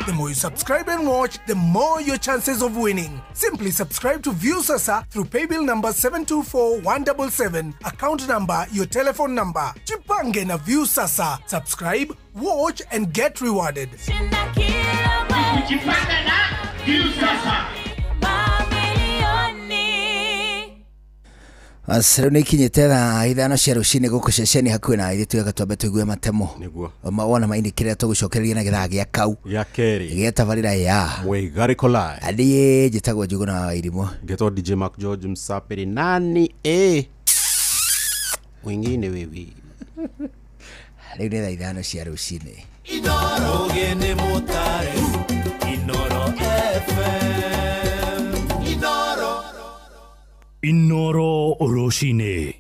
The more you subscribe and watch, the more your chances of winning. Simply subscribe to Viusasa through paybill number 724177, account number, your telephone number. Jipange na Viusasa. Subscribe, watch and get rewarded. Jipange na Viusasa. Rĩu nĩ ikinyĩte thaa 5 cia rũcinĩ gũkũ ceceni hakuhĩ na ithuĩ tuge twambe tũigue matemo wona mainĩ kĩrĩa tũgũcokereria na gĩthaa gĩa kau gĩa kerĩ gĩa tabarĩra ya Mwĩgarĩko Live. Niĩ njĩtagwo Njuguna wa Irimũ, ngetwo DJ Mark George Msapiri. Nani mwingine wewe. Rĩu nĩ thaa 5 cia rũcinĩ. Inoro gene mutare Inoro FM Inoro Inoro rũcinĩ.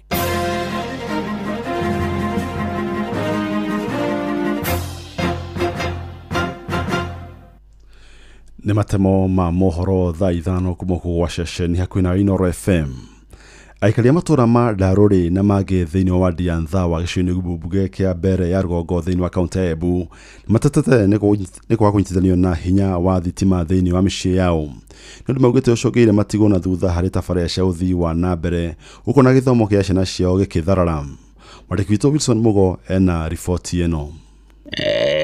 Nĩ matemo ma mohoro thaa 5 kuma gwa ceceni hakuhĩ na Inoro FM. Aikari a matũra ma Ndarũrĩ na mangĩ thĩinĩ wa wadi ya Nthawa gĩcigo-inĩ mbunge kĩa mbere ya rũgongo thĩinĩ wa kaũntĩ ya Embu matetete nĩ kwaga kũnyitithanio na hinya wa thitima thĩinĩ wa mĩciĩ yao. Nĩ ũndũ maugĩte ũcũngĩire matigwo na thutha harĩ tabarĩra cia ũthii wa na mbere gũkũ na gĩthomo kĩa ciana ciao gĩkĩtharara. Mwandĩki witũ Wilson Mugo ena riboti ĩno.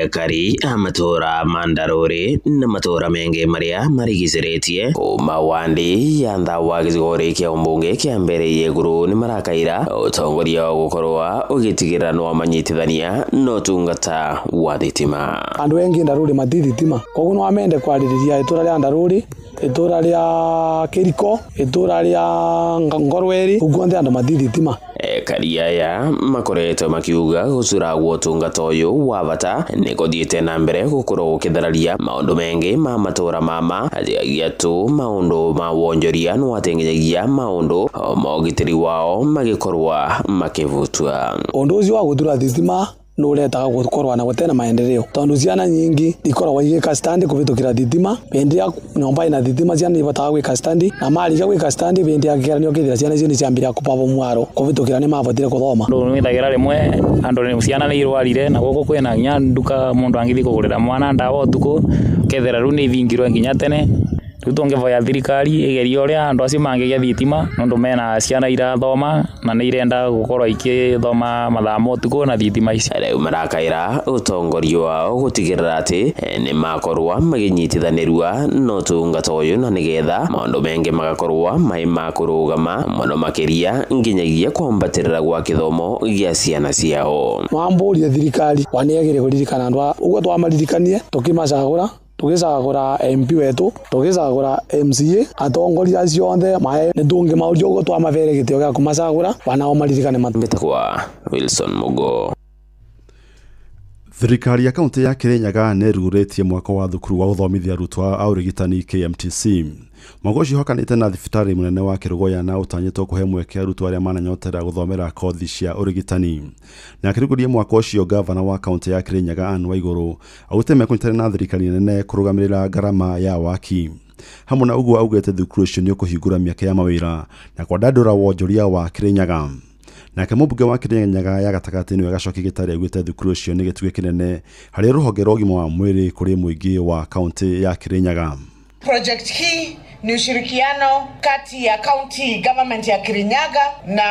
Kari a matura mandaruri na matura mengi maria marigiciritie kuma wandi ya Nthawa gĩcigo kĩa ũmbunge kĩa mbere ya igũrũ nĩ marakaira ũtongoria wa gũkorwo ũgĩtigĩrĩra nĩ wamanyitithania na ũtungata wa thitima. Andũ aingĩ Ndarũrĩ matirĩ thitima, koguo no amende kwarĩrĩria itũra rĩa Ndarũrĩ, itũra rĩa Kĩriko, itũra rĩa Ngorweri, ũguo andũ matirĩ thitima. Kari aya makoretwo makiuga gũcuragwo ũtungata ũyũ wa bata nĩ gũthiĩte na mbere gũkorwo gũkĩthararia maũndũ mengĩ ma matũra mama atigagia tu maũndũ ma wonjoria no atengenyagia maũndũ ma ũgitĩri wao magĩkorwo makĩbutwa. Ũndũ ũcio wa gũthura thitima nuretaga gukorwa na gutena maendeleo tondu ciana nyingi ikoragwo igika stand kuvitukira thitima bindi ya nyomba ina thitima ciana ibotaga gwika stand na marika gwika stand bindi ya kigeranio kithira ciana icio ni ciambiria kupava mwaro kuvitukira ni mavotire kuthoma. Ndu nwithagira rimwe andu ni ciana ni irwarire na guku kwina nginya nduka mundu angithi kugurira mwana ndawa utuku kethera riu ni ithingirwe nginya tene. Riu tũngĩvoya thirikari ĩgerie ũrĩa andũ acio mangĩgĩa thitima nũndũ mena ciana irathoma na nĩ irenda gũkorwo ikĩthoma mathaa ma ũtukũ na thitima ici. Rĩu marakaĩra ũtongoria wao gũtigĩrĩra atĩ nĩ makorwo magĩnyitithanĩrua na ũtungata ũyũ na nĩgetha maũndũ mengĩ magakorwo marĩ ma kũrũgama mũno makĩria nginyagia kwambatĩrĩra gwa gĩthomo gĩa ciana ciao. Mwambũrie thirikari wanĩagĩrĩire kũririkana andũ ũguo twamaririkanie tũkĩmacagũra tugicagura MP wetu tugicagura MCA atongoria acio onthe mae ni tungimauria uguo twamavere gitio gĩa kumacagura wanao maririkane Mbetagwa Wilson Mugo. Thirikari ya kaunti ya Kirinyaga nĩ ĩrugũrĩtie mwako wa thukuru wa gũthomithia arutwo a ũrigitani KMTC. Mwako ũcio ũhakanĩte na thibitarĩ mũnene wa Kĩrũgũya na ũtanyĩtwo kũhe mweke arutwo arĩa mananyotera gũthomera kothi cia ũrigitani. Na akĩrugũria mwako ũcio, gavana wa kaunti ya Kirinyaga Anne Waigũrũ augĩte mekũnyitanĩra na thirikari nene kũrũgamĩrĩra ngarama ya waki. Hamwe na ũguo augĩte thukuru ũcio nĩ ũkũhingũra mĩeke ya mawĩra na kwandandũra wonjoria wa Kirinyaga. Nake mũmbunge wa Kirinyaga ya gatagatĩ nĩwe Gacoki Gĩtarĩ augĩte thukuru ũcio nĩ gĩtugĩ kĩnene harĩ rũhonge rwa ũgima wa mwĩrĩ kũrĩ mũingĩ wa kaunti ya Kirinyaga. Project hii ni ushirikiano kati ya county government ya Kirinyaga na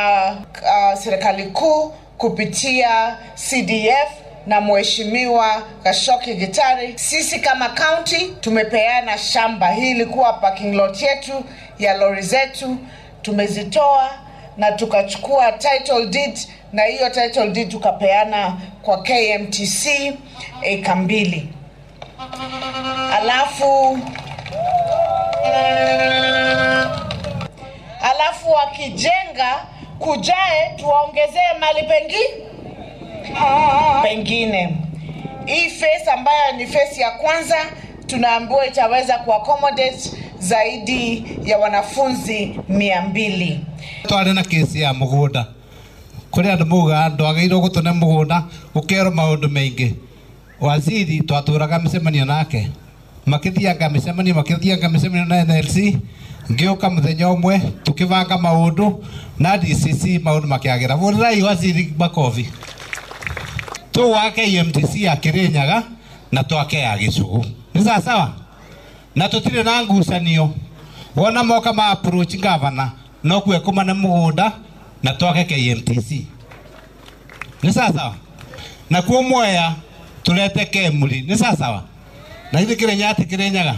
serikali kuu kupitia CDF na Mheshimiwa Gachoki Gitari. Sisi kama county tumepeana shamba hii, ilikuwa parking lot yetu ya lori zetu, tumezitoa na tukachukua title deed, na hiyo title deed tukapeana kwa KMTC eka 2. Alafu wakijenga kujae tuwaongezee mali pengine. Hii phase ambayo ni phase ya kwanza tunaambiwa itaweza ku accommodate zaidi ya wanafunzi 200. Twari na kesi ya mugunda kuri andu muga ndwagĩrĩirwo gũtũne mũgũnda gũkerwo maũndũ maingĩ. Waziri twatũraga mĩcemanio nake makĩthianga mĩcemanio na NLC, ngĩũka mũthenya ũmwe tũkĩbanga maũndũ na DCC maũndũ makĩagĩra. Bũrĩrai waziri makobi. Tũgwake EMTC ya Kirinyaga na twake ya Gĩcũgũ. Nĩ sawa sawa? Na tũtirĩ na ngucanio. Wona moka ma approach gavana no kue kũmane mũgũnda na twake KMTC. Nĩ sawa sawa? Na kuo Mwea tulete Kemuri. Nĩ sawa sawa? Na ithuĩ Kĩrĩnyaga ti Kĩrĩnyaga.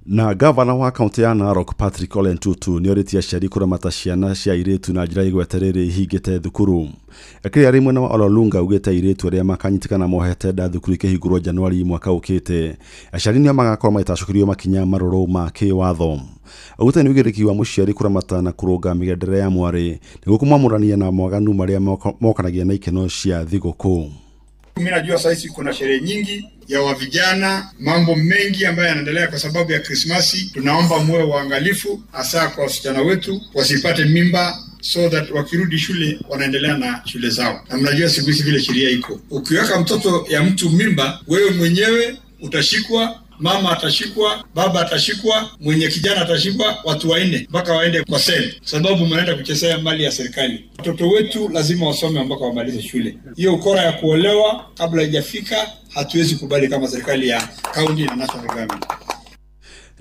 Na gavana wa kaunti ya Narok Patrick Ole Ntutu nĩorĩtie aciari kũramata ciana cia airĩtu na njĩra ĩgweterere ihingĩte thukuru. Akĩrĩ arĩ mwena wa Ololunga augĩte airĩtu arĩa makanyitĩkana mohete nda thukuru ikĩhingũrwo Januari mwaka ũkĩte aciari nĩo magakorwo magĩtacũkĩrio makinya marũrũ ma kĩwatho. Augĩte nĩ ũigĩrĩrĩki wa mũciari kũramata na kũrũnga mĩgendere ya mwarĩ nĩguo kũmwamũrania na mwaganu marĩa mokanagia na ikeno cia thigũkũ. Mimi najua sasa kuna sherehe nyingi ya wa vijana, mambo mengi ambayo yanaendelea kwa sababu ya Krismasi. Tunaomba muwe waangalifu hasa kwa wasichana wetu wasipate mimba, so that wakirudi shule wanaendelea na shule zao. Na mnajua siku hizi vile sheria iko, ukiweka mtoto ya mtu mimba, wewe mwenyewe utashikwa, mama atashikwa, baba atashikwa, mwenye kijana atashikwa, watu wanne mpaka waende kwa sel, sababu mnaenda kuchezea mali ya serikali. Watoto wetu lazima wasome mpaka wamalize shule. Hiyo ukora ya kuolewa kabla haijafika hatuwezi kubali kama serikali ya county na national government.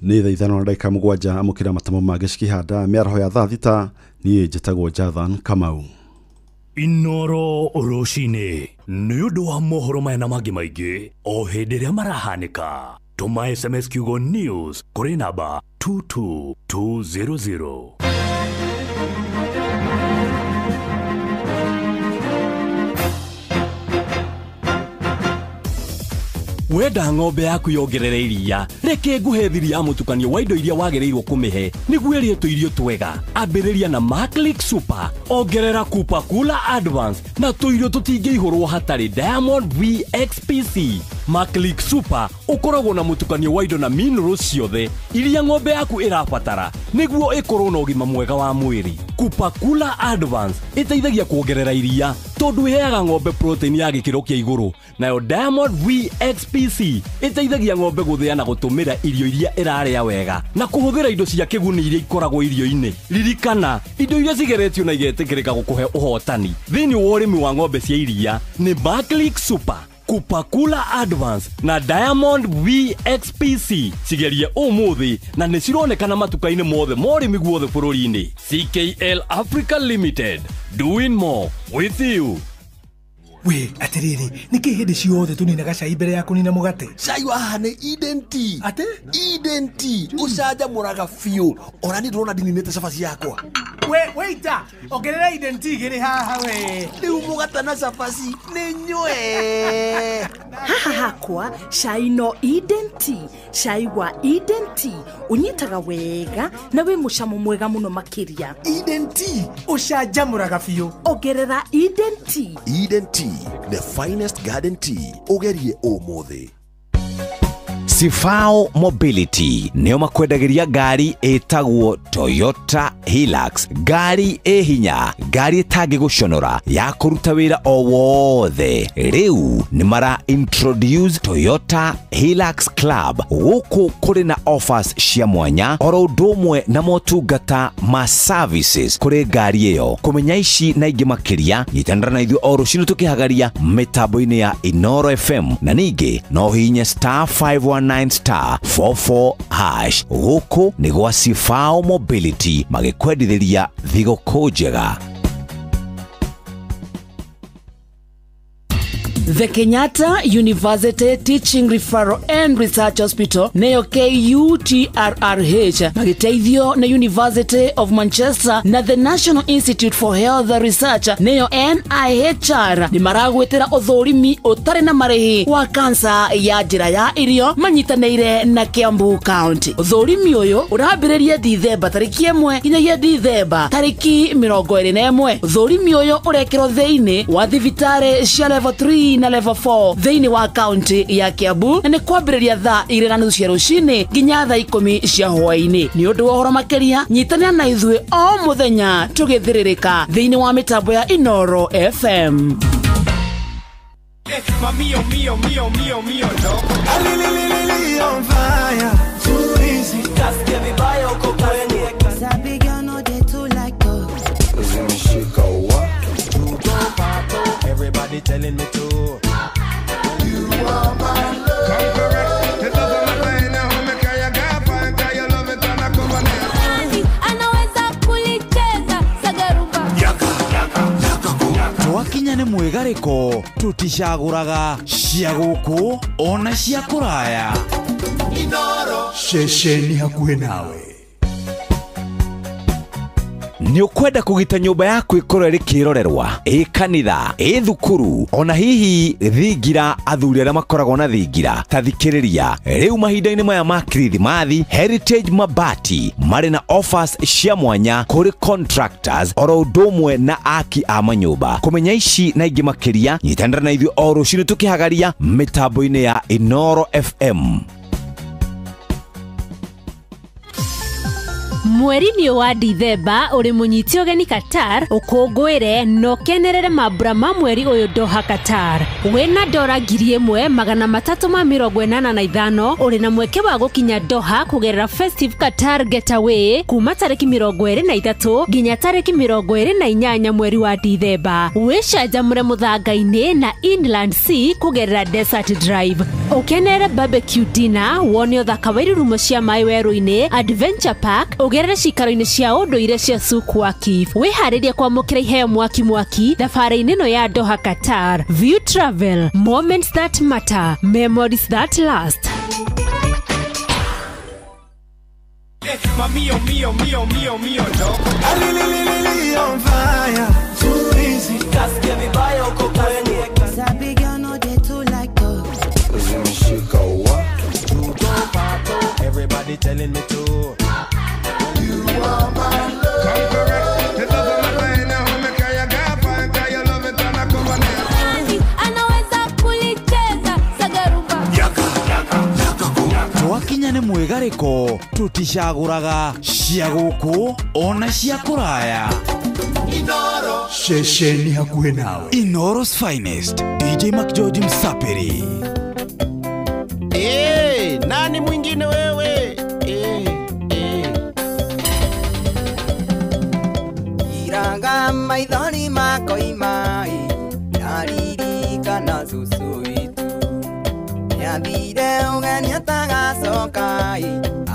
Nĩ thaa 5:07 amũkĩra matamo ma gĩcikĩhanda mĩaraho ya thaa 6. Niĩ njĩtagwo Jathan Kamau. Inoro rũcinĩ nĩ ũndũ wa mohoro maya na mangĩ maingĩ o hĩndĩ ĩrĩa marahanĩka. Tũma SMS kiugo news kũrĩ namba 22200. Wenda ng'ombe yaku yongerere iria, reke nguhe thiri ya mũtukanio wa indo iria wagĩrĩirwo kũmĩhe nĩguo ĩrĩe tũirio twega. Ambĩrĩria na Maclick Super, ongerera Kupa Kula Advance na tũirio tũtingĩihũrwo hatarĩ Diamond VXPC. Maclick Super ũkoragwo na mũtukanio wa indo na minerals ciothe iria ng'ombe yaku ĩrabatara nĩguo ĩkorwo na ũgima mwega wa mwĩrĩ. Kupa Kula Advance ĩteithagia kuongerera iria tondũ ĩheaga ng'ombe protein ya gĩkĩro kĩa igũrũ, nayo Diamond VXPC ĩteithagia ng'ombe gũthĩa na gũtũmĩra irio iria ĩrarĩa wega na kũhũthĩra indo cia kĩguni iria ikoragwo irio-inĩ. Ririkana, indo iria cigeretio na igetĩkĩrĩka gũkũhe ũhotani thĩinĩ wa ũrĩmi wa ng'ombe cia iria nĩ Maclick Super, Kupakula Advance na Diamond VXPC. Cigerie ũmũthĩ na nĩ cironekana matuka-inĩ mothe ma ũrĩmi guothe bũrũri-inĩ. CKL Africa Limited, doing more with you. We atiriri niki hindi ciothe tuninaga cai mbere ya kunina mugate? Cai wa haha ni Eden Tea. Ate? Eden Tea ucanjamũraga biũ. Ona niĩ ndĩrona ndininĩte cabaci yakwa. We waiter, ongerera Eden Tea igĩrĩ haha we. Rĩu mũgate na cabaci nĩ nyue. Haha hakwa cai no Eden Tea. Cai wa Eden Tea unyitaga wega na wĩ mũcamo mwega mũno makĩria. Eden Tea ucanjamũraga biũ. Ongerera Eden Tea. Eden Tea, the finest garden tea. Ugerie ũmũthĩ. Sifao Mobility nĩo makwendagĩria ngari ĩtagwo Toyota Hilux, ngari ĩ hinya, ngari ĩtangĩgũconora ya kũruta wĩra o wothe. Rĩu nĩ mara introduce Toyota Hilux Club gũkũ kũrĩ na offers cia mwanya oro ũndũ ũmwe na motungata ma services kũrĩ ngari ĩyo. Kũmenya ici na ingĩ makĩria nyitanĩra na ithuĩ o rũcinĩ tũkĩhagaria mĩtambo-inĩ ya Inoro FM, na ningĩ no hihinye star 519 star 44 hash. Gũkũ nĩ gwa Sifao Mobility magĩkwendithĩria thigũkũ njega. The Kenyatta University Teaching Referral and Research Hospital neyo KUTRRH magiteithio na University of Manchester na the National Institute for Health Research neyo NIHR ni maragwetera uthurimi utari na marihi wa kansa ya njira ya irio manyitanĩire na Kiambu County. Uthurimi uyu urambĩrĩria Dithemba tariki 1 nginyagia Dithemba tariki 21. Uthurimi uyu urekĩrwo thĩinĩ wa thibitarĩ cia level 3 3 na level 4 thĩinĩ wa kaunti ya Kiambu, na nĩ kwambĩrĩria thaa 2:30 cia rũcinĩ nginya thaa 10 cia hwaĩ-inĩ. Nĩ ũndũ wa ũhoro makĩria, nyitanĩra na ithuĩ o mũthenya tũgĩthĩrĩrĩka thĩinĩ wa mĩtambo ya Inoro FM. Mio, mio, mio, mio, mio, no. On fire. Too easy. Kasikia vibaya uko kwenye. Sabi girl no dey too like talk. Zimeshika wa. Everybody telling me to. You are my love. Come correct. It doesn't matter in a home, kaya gapa, kaya love it and I come on. Anaweza kulicheza sagarumba. Yaka, yaka, yaka ku. Twakinya nĩ mwĩgarĩko tũticagũraga cia gũkũ ona cia kũraya. Inoro ceceni hakuhĩ nawe. Nĩ ũkwenda kũgita nyũmba yaku ĩkorwo ĩrĩ kĩrorerwa, ĩ kanitha, ĩ thukuru, ona hihi thingira, athuri arĩa makoragwo na thingira, ta thikĩrĩria rĩu mahinda-inĩ maya ma Kirithimathi, Heritage Mabati marĩ na offers cia mwanya kũrĩ contractors oro ũndũ ũmwe na aki a manyũmba. Kũmenya ici na ingĩ makĩria, nyitanĩra na ithuĩ o rũcinĩ tũkĩhagaria mĩtambo-inĩ ya Inoro FM. Mweri-inĩ wa Dithemba ũrĩ mũnyiti ũgeni Qatar, ũkũngũĩre na ũkenerere mambura ma mweri ũyũ Doha Qatar. Wĩna dora 1385 ũrĩ na mweke wa gũkinya Doha kũgerera Festive Qatar Getaway kuma tarĩki 23 nginya tarĩki 28 mweri wa Dithemba. Wĩcanjamũre mũthanga-inĩ na Inland Sea kũgerera Desert Drive. Ũkenerere barbecue dinner, wone ũthaka wa irurumo cia maĩ werũ-inĩ, Adventure Park, ũgerere cikaro-inĩ cia ũndũire cia Souk Waqif. Wĩharĩrie kwamũkĩra iheo mwaki mwaki thabarĩ-inĩ ĩno ya Doha Qatar. View Travel, moments that matter, memories that last. Mio, mio, mio, mio, mio, no. On fire. Too easy. Kasikia vibaya uko kwenye. Sabi girl no dey too like talk. Zimeshika wa. Everybody telling me to. You are my love. Come correct. It doesn't matter in a home, kaya gapa, kaya love it and I come on. Anaweza kulicheza sagarumba. Yaka, yaka, yaka ku. Twakinya nĩ mwĩgarĩko tũticagũraga cia gũkũ ona cia kũraya. Inoro ceceni hakuhĩ nawe. Inoro's finest, DJ McGeorge Msapiri. Hey, nani mwingine wewe? Iranga maithori makoima ndaririkana cucu witũ nĩathire ũgeni atagacoka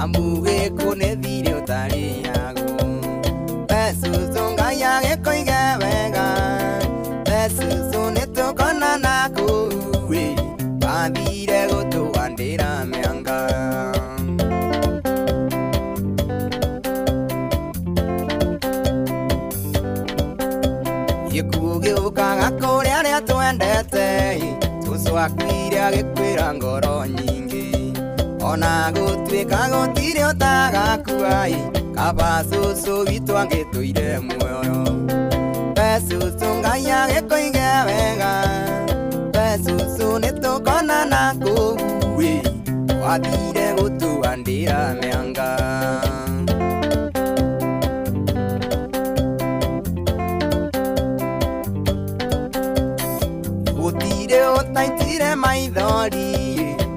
amu gĩkuũ nĩ thirĩ ũtarĩagwo. We cucu Ngai agĩkũige wega, we cucu nĩtũkonana kũu ĩ, wathire gũtũandĩra mĩanga. Gĩkuũ gĩũkaga kũrĩ arĩa twendete, cucu akuire agĩkwĩra ngoro nyingĩ, ona gũtuĩka gũtirĩ ũtagakua, kaba cucu witũ angĩtũire muoyo. We cucu Ngai agĩkũige wega, we cucu nĩtũkonana kũu ĩ, wathire gũtũandĩra mĩanga. Gũtirĩ ũtaitire maithori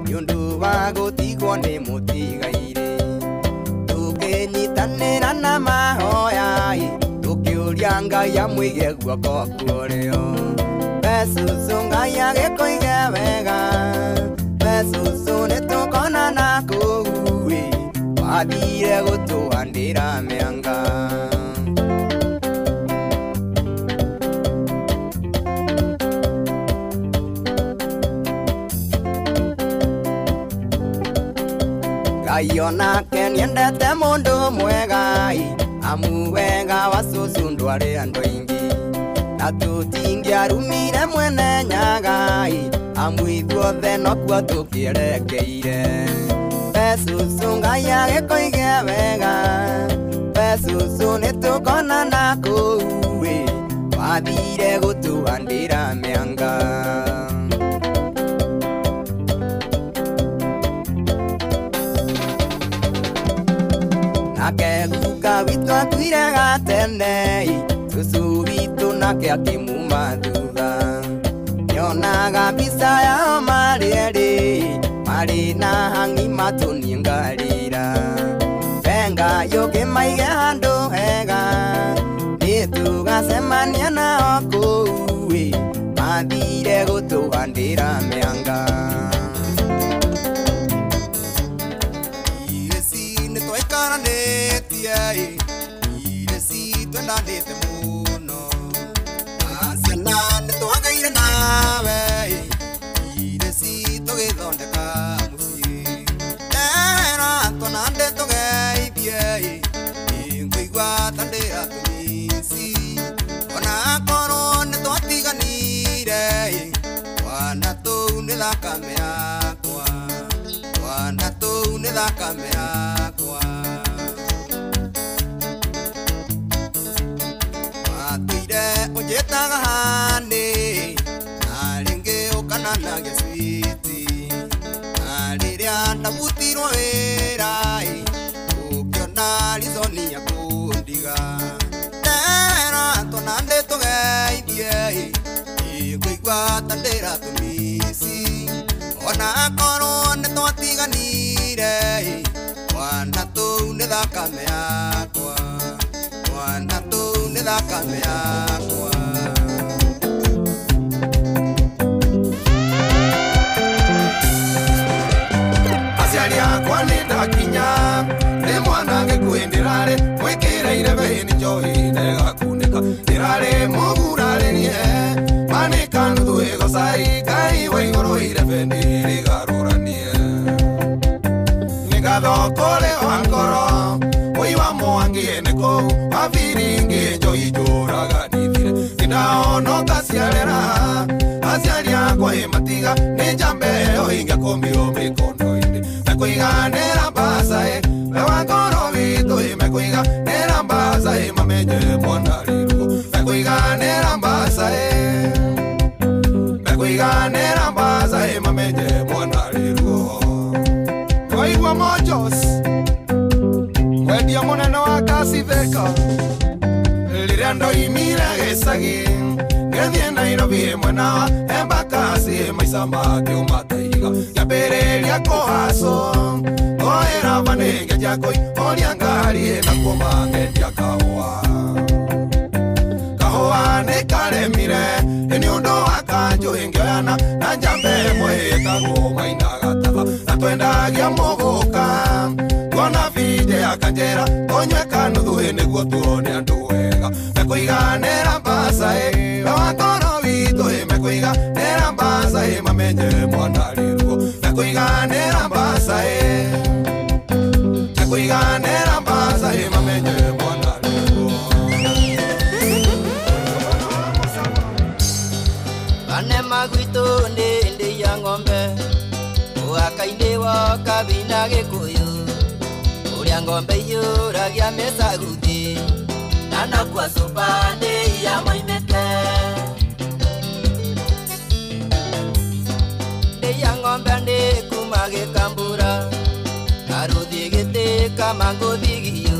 nĩ ũndũ wa gũtigwo nĩ mũtigairĩ, tũkĩnyitanĩra na mahoya tũkĩũria Ngai amũige guoko kũrĩo. We cucu Ngai agĩkũige wega, we cucu nĩtũkonana kũu ĩ, wathire gũtũandĩra mĩanga. Ngai onake nĩendete mũndũ mwega, amu wega wa cucu ndwarĩ andũ aingĩ, na tũtingĩarumire mwene Nyaga, amu ithuothe nokuo tũkĩerekeire. We cucu Ngai agĩkũige wega, we cucu nĩtũkonana kũu ĩ, wathire gũtũandĩra mĩanga. mũnene Cucu witũ nake akĩmuma thutha Nyonaga mbica yao marĩ erĩ marĩ na hang'i matũ niĩ ngarĩra Benga yũkĩmaige handũ hega nĩtũgacemania nao kũu ĩ mathire gũtũhandĩra mĩanga Ireci nĩtwaikaranĩtie ireci twendanĩte mũno Ciana nĩtwagaire nawe ireci tũgĩthondeka mũciĩ Ndera twana ndĩtũgeithie ngũigua ta ndĩratũmici Ona korwo nĩtwatiganire twana tũu nĩ thakame yakwa Twana tũu nĩ thakame yakwa Watũire ũnjĩtaga honey na rĩngĩ ũkananagia switi Na rĩrĩa ndabutirwo wĩra ũkĩona rizoni ya kũndiga Ndera twana ndĩtũgeithie ngũigua ta ndĩratũmici Ona korwo nĩtwatiganire twana tũu nĩ thakame yakwa Twana tũu nĩ thakame yakwa Aciari akwa nĩ ndakinya nĩ mwana gĩkuhĩ ndĩrarĩ mwĩkĩrĩire beĩ njohi ndĩgakunĩka ndĩrarĩ mũgurarĩrie manĩka nuthu ĩgocai Ngai wa igũrũ irebe nĩrĩgarũranie Nĩ ngatho kũrĩ wa ngoro ũi wa mwangi nĩ kũu wa biringĩ njohi njũraganithire Nĩndahonoka ciarera aciari akwa ĩ matiga nĩ njambe ĩyo ingĩakũmirwo mĩkono-inĩ Mekũiganĩra mbaca ĩ we wa ngoro witũ ĩ mekũiganĩra mbaca ĩ mamenye mwana rĩruo Mekũiganĩra mbaca ĩ mekũiganĩra mbaca ĩ mamenye mwana rĩruo Waigua Mojos mwendia mũnene wa Kasitheka Rĩrĩa ndoimire gĩcagi ngĩthiĩ Nairobi mwena wa Embakasi maica makĩũma ta ihiga Ngĩambĩrĩria kũhacwo ngũĩra bani ngĩanjia kũihũria ngari na kuoma ngendia kahũa Kahũa nĩ karemire nĩ ũndũ wa kanjũ ĩngĩoyana na njambe ĩmwe ĩtagwo Maina Gataba na twendagia mũgũka tuona bije akanjĩra tũnyue kanuthu ĩ nĩguo tuone andũ wega Mekũiganĩra mbaca ĩ we wa ngoro witũ ĩ mekũiganĩra mbaca ĩ mamenye mwana rĩruo Mekũiganĩra mbaca ĩ mekũiganĩra mbaca ĩ mamenye mwana rĩruo Anema gwitũ nĩ ndĩ ya ng'ombe Mũhaka-inĩ wa Kabina Gĩkũyũ Ũrĩa ng'ombe iyũragia mĩcaguthi Na nakua cuba ndĩ ya moimĩte Ndĩ ya ng'ombe nĩ kuma Gĩkambura Karũthi gĩtĩ kama ngũthigio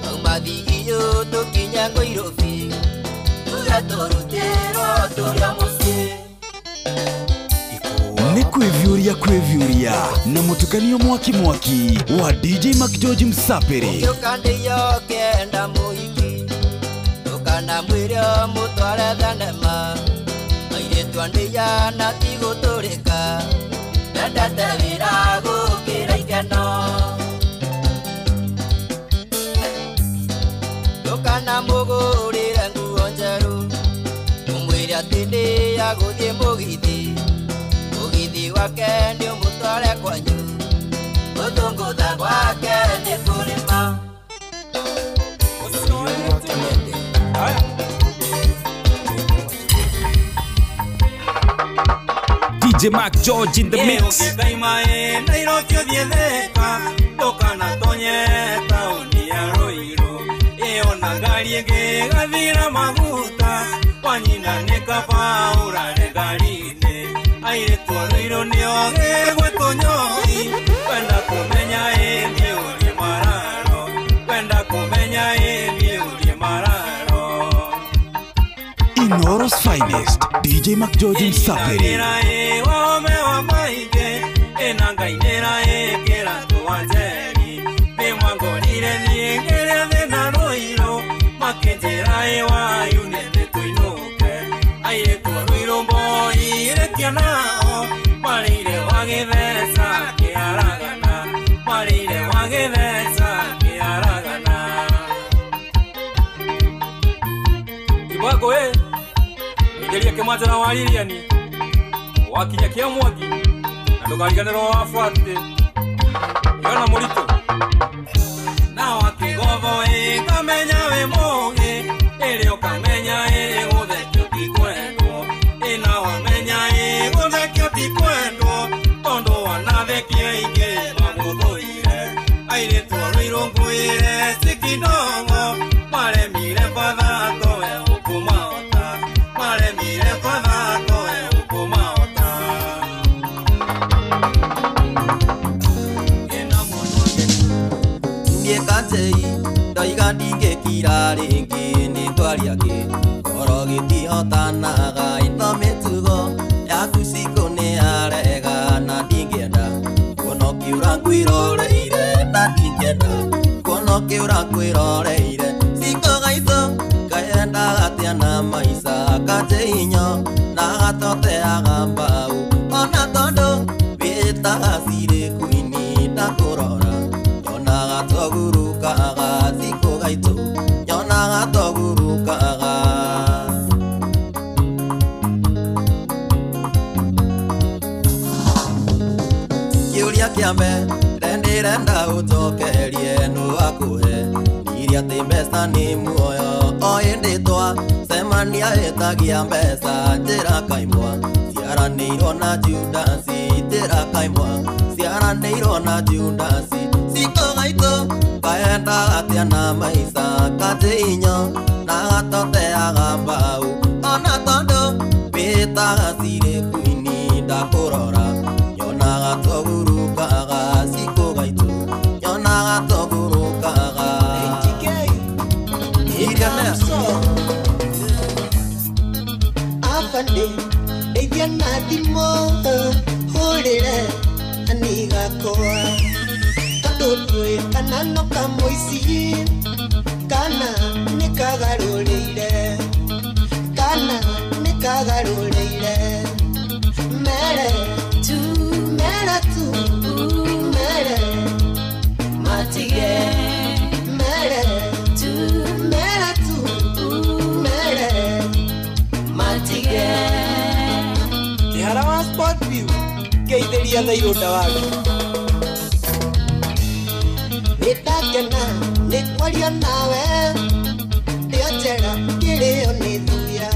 Auma thigio tũkinya Ngũirobi Tuge tũrutĩrwo tũrĩa mũciĩ Nĩ kwĩviũria kwĩviũria na mũtukanio mwaki mwaki wa DJ McGeorge Msapere Ũngĩũka ndĩyo kenda mũhiki Ndũkanamwĩre mũtware thenema Airĩtu a ndĩya na ti gũtũrĩka Mendete wĩra gũkĩra ikeno Ndũkanamũgũrĩre nguo njerũ Ũmwĩre atĩ ndĩya gũthiĩ mũgithi Mũgithi wake nĩ ũmũtware kwanyu Gũthũngũtha gwake nĩ kũrĩma DJ Mac George in the mix. Kwenda kumenya ĩmĩ ũrĩ mararo. Inooro's finest, DJ McGeorge Msapere. Igeria kĩmwanjara wa Lilian wakinya kĩa mwaki na ndũkariganĩrwo wabuatĩ yona mũritũ na wakĩgobo ĩkamenya wĩ mũgĩ ĩrĩ ũkamenya ĩrĩ gũthekio ti kwendwo ĩna wamenya ĩ gũthekio ti kwendwo tondũ wanathekia aingĩ magũthũire airĩtu a Rũirũ ngwĩre si kidogo maremire batha towe ũkũmahota maremire batha towe ũkũmahota. Niĩ Kajei ndoiga ndingĩkira rĩngĩ nĩ twaria kĩ ngoro gĩtihotanaga ĩno mĩtugo yaku cikũ nĩ yarega na ndingĩenda kuona ũkĩũra ngwĩroreire na ndingĩenda kuona ũkĩũra ngwĩroreire cikũ gaitũ kaendaga atĩa na maica Kajei nyo na gatoteaga mbau ona tondũ wĩtaga cirĩ kuini ndakũrora nyonaga togurukaga cikũ gaitũ nyonaga togurukaga. Kĩũria kĩa mbere ndĩrenda ũnjokerie nũ akũhe ndiria atĩ mbeca nĩ muoyo o hĩndĩ twacemania ĩtagia mbeca njĩra kaimwa ciaranĩirwo na Judasi njĩra kaimwa ciaranĩirwo na Judasi cikũ gaitũ kaendaga atĩa na maica Kajei nyo na gatoteaga mbau ona tondũ wĩtaga cirĩ kuini ndakũrora nyonaga togurukaga cikũ gaitũ nyonaga togurukaga. Afande ndeithia na thimũ hũrĩre anigakwa tondũ ndũĩ kana no kamũici kana nĩ kagarũrĩire kana nĩ kagarũrĩire mere tu mere tu mere matige mere tu mere tu mere matige. Kĩhara wa Sport View ngeithĩria Thairũ Ndawagi. Nĩndakena nĩ kwaria nawe ndĩo njera kĩrĩo nĩ thuya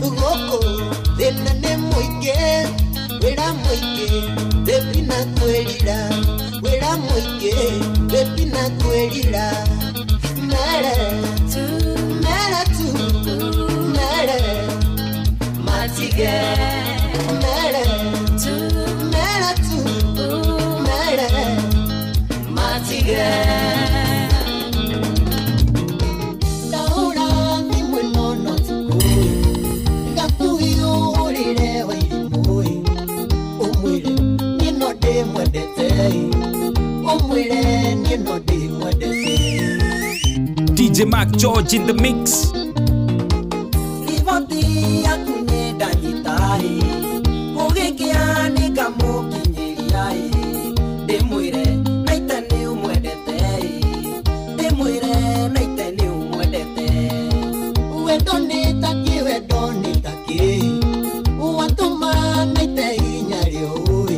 gũkũ thĩna nĩ mũingĩ wĩra mũingĩ thĩpi na kwĩrira wĩra mũingĩ thĩpi na kwĩrira mere tu mere tu mere matige mere tu mere tu mere matige. Ndahũra thimũ ĩno no tikũĩ ngakũhiũrĩre wairimũ ũmwĩre niĩ no ndĩmwendete ũmwĩre niĩ no ndĩmwendete. DJ Mark George in the mix. Riboti yaku nĩ ndanyita gũgĩkĩa nĩ ngamũkinyĩria ndĩmwĩre naite nĩ ũmwendete ndĩmwĩre naite nĩ ũmwendete. Wendo nĩ takĩ wendo nĩ takĩ watũma naite hinya rĩũĩ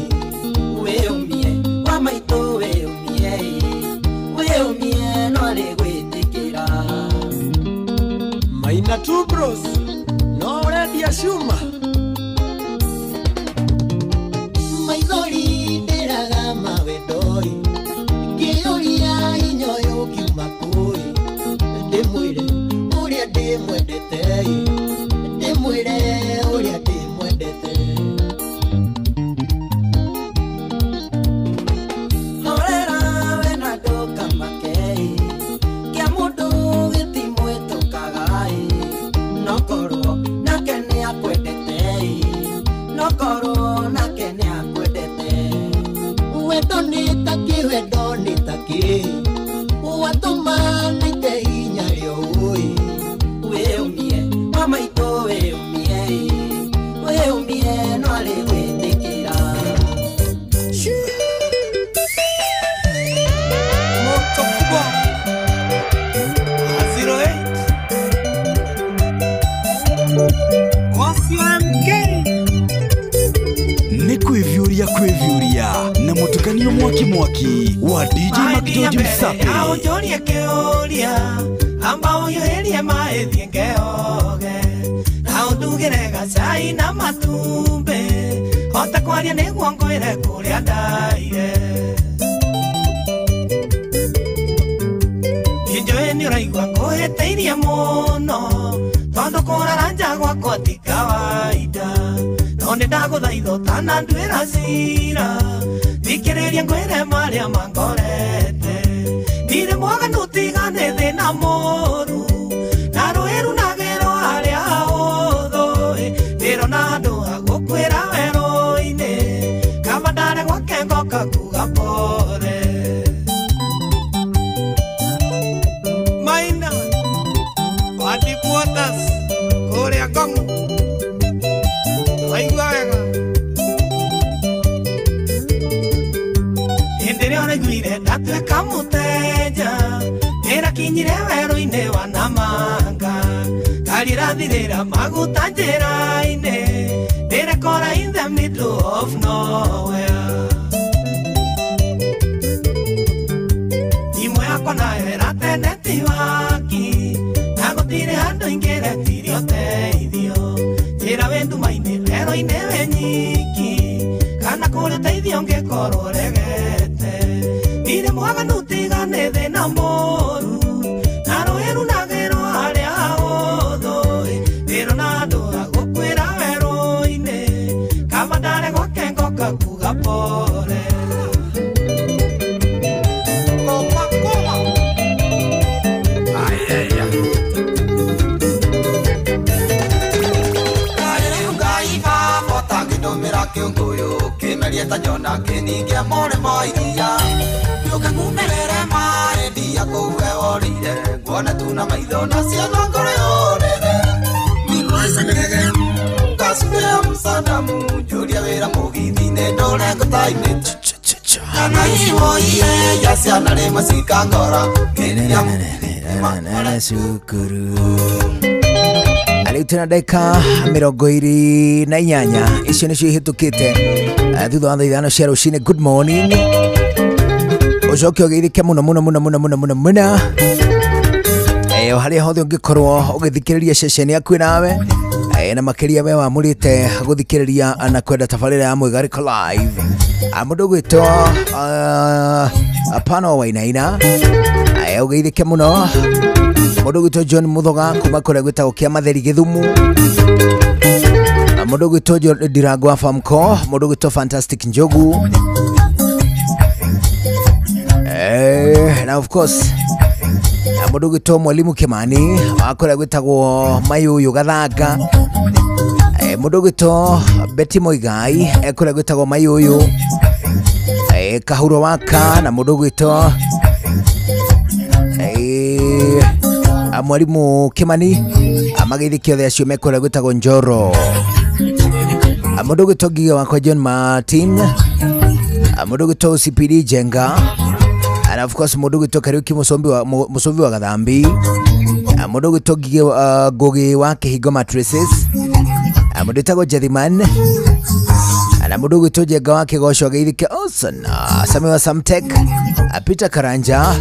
wĩũmie wa maitũ wĩũmie wĩũmie no arĩ gwĩtĩkĩra. Maina Two Bros no ũrendia cuma maithori ndĩraga mawendoi ngĩũria hinya ũyũ kiuma kũĩ ndĩmwĩre ũrĩa ndĩmwendete ndĩmwĩre ũrĩa ndĩmwendete. Horera we na ndũkamake kĩa mũndũ gĩtimwĩtũkaga no korwo Onokorwo nake nĩakwendete. Wendo nĩ takĩ, wendo nĩ takĩ, watũma naite hinya rĩũĩ. Wĩũmie wa maitũ, wĩũmie, wĩũmie no arĩ gwĩtĩkĩra. Moto kubwa 08 Wasio MK. Nĩ kwĩviũria kwĩviũria na mũtukanio mwaki mwaki wa DJ McGeorge Msape. Aũnjũrie kĩũria amba ũhiũhĩrie maĩ thiĩ ngeoge na ũndugĩre gacai na matumbĩ hota kwaria nĩguo ngwĩre kũrĩa ndaire. Njũĩ nĩ ũraigua ngũhĩtĩirie mũno tondũ kũrara nja gwakwa ti kawaida no nĩ ndagũthaitha ũtananduĩra cira thikĩrĩria ngwĩre marĩa mangorete. Ndirĩ mwaganu tiga nĩ thĩna mũru na rũĩ runagĩrwo harĩa hũthũ ndĩrona handũ ha gũkwĩra werũ-inĩ kaba ndare gwake ngoka kuga pole. Maina wa Deep Waters kũrĩa Ngong'u waigua wega. Hĩndĩ ĩrĩa ũraiguire ndatuĩka mũteja ndĩrakinyire werũ-inĩ wa Namanga ngarirathirĩra maguta njĩra-inĩ ndĩrekora in the middle of nowhere. Thimũ yakwa nayo ĩratene ti waki na gũtirĩ handũ ingĩretirie ũteithio njĩra wĩ nduma-inĩ werũ-inĩ wĩ nyiki kana kũrĩ ũteithio ũngĩkorwo ũregete. Ndirĩ mwaganu tiga nĩ thĩna mũru na rũĩ runagĩrwo harĩa hũthũ ndĩrona handũ ha gũkwĩra werũ-inĩ kaba ndare gwake ngoka kuga pole. Kĩmeria ta nyona kĩningia mũrĩmo iria ndũke ngumerere maĩ ndia kũu we worĩire nguone tu na maitho na ciana ngoro yũrĩre mikoicenege ngacukĩra mũcadamu njũria wĩra mũgithi-inĩ ndũre ngũtainĩte kana iwoiye ya ciana rĩmwe cikangora kĩrĩa cukuru. Rĩu twĩna ndagĩka 28 icio nĩcio ihĩtũkĩte thutha wa thaa 5 cia rũcinĩ. Good morning, ũcoke ũgeithĩke mũno mũno mũno mũno mũno mũno mũno o harĩa hothe ũngĩkorwo ũgĩthikĩrĩria ceceni yaku nawe na makĩria we wamũrĩte gũthikĩrĩria na kwenda tabarĩra ya Mwĩgarĩko Live. Mũndũ ũgwĩtwo Pano Wainaina ũgeithĩke mũno. Mũndũ ũgwĩtwo John Muthoga kuma kũrĩa gwĩtagwo Kĩamatheri Gĩthumu. Mũndũ ũgwĩtwo Ndirango wa Famco. Mũndũ ũgwĩtwo Fantastic Njogu na of course mũndũ ũgwĩtwo Mwalimu Kimani wa kũrĩa gwĩtagwo Mayũyũ Gathanga. Mũndũ ũgwĩtwo Betty Moigai kũrĩa gwĩtagwo Mayũyũ Kahuro Waka na mũndũ ũgwĩtwo Mwalimu Kimani amageithĩke othe acio me kũrĩa gwĩtagwo Njoro. Mũndũ ũgwĩtwo Ngige wakwa John Martin, mũndũ ũgwĩtwo CPD Jenga and of course mũndũ ũgwĩtwo Kariuki Mũcombi wa Gathambi, mũndũ ũgwĩtwo Ngige Ngũgĩ wa Kĩhingo Mattresses, mũndũ wĩtagwo Jethiman na mũndũ ũgwĩtwo Jenga wa Kĩgoco ageithĩke Olson, Sami wa Samtech, Peter Karanja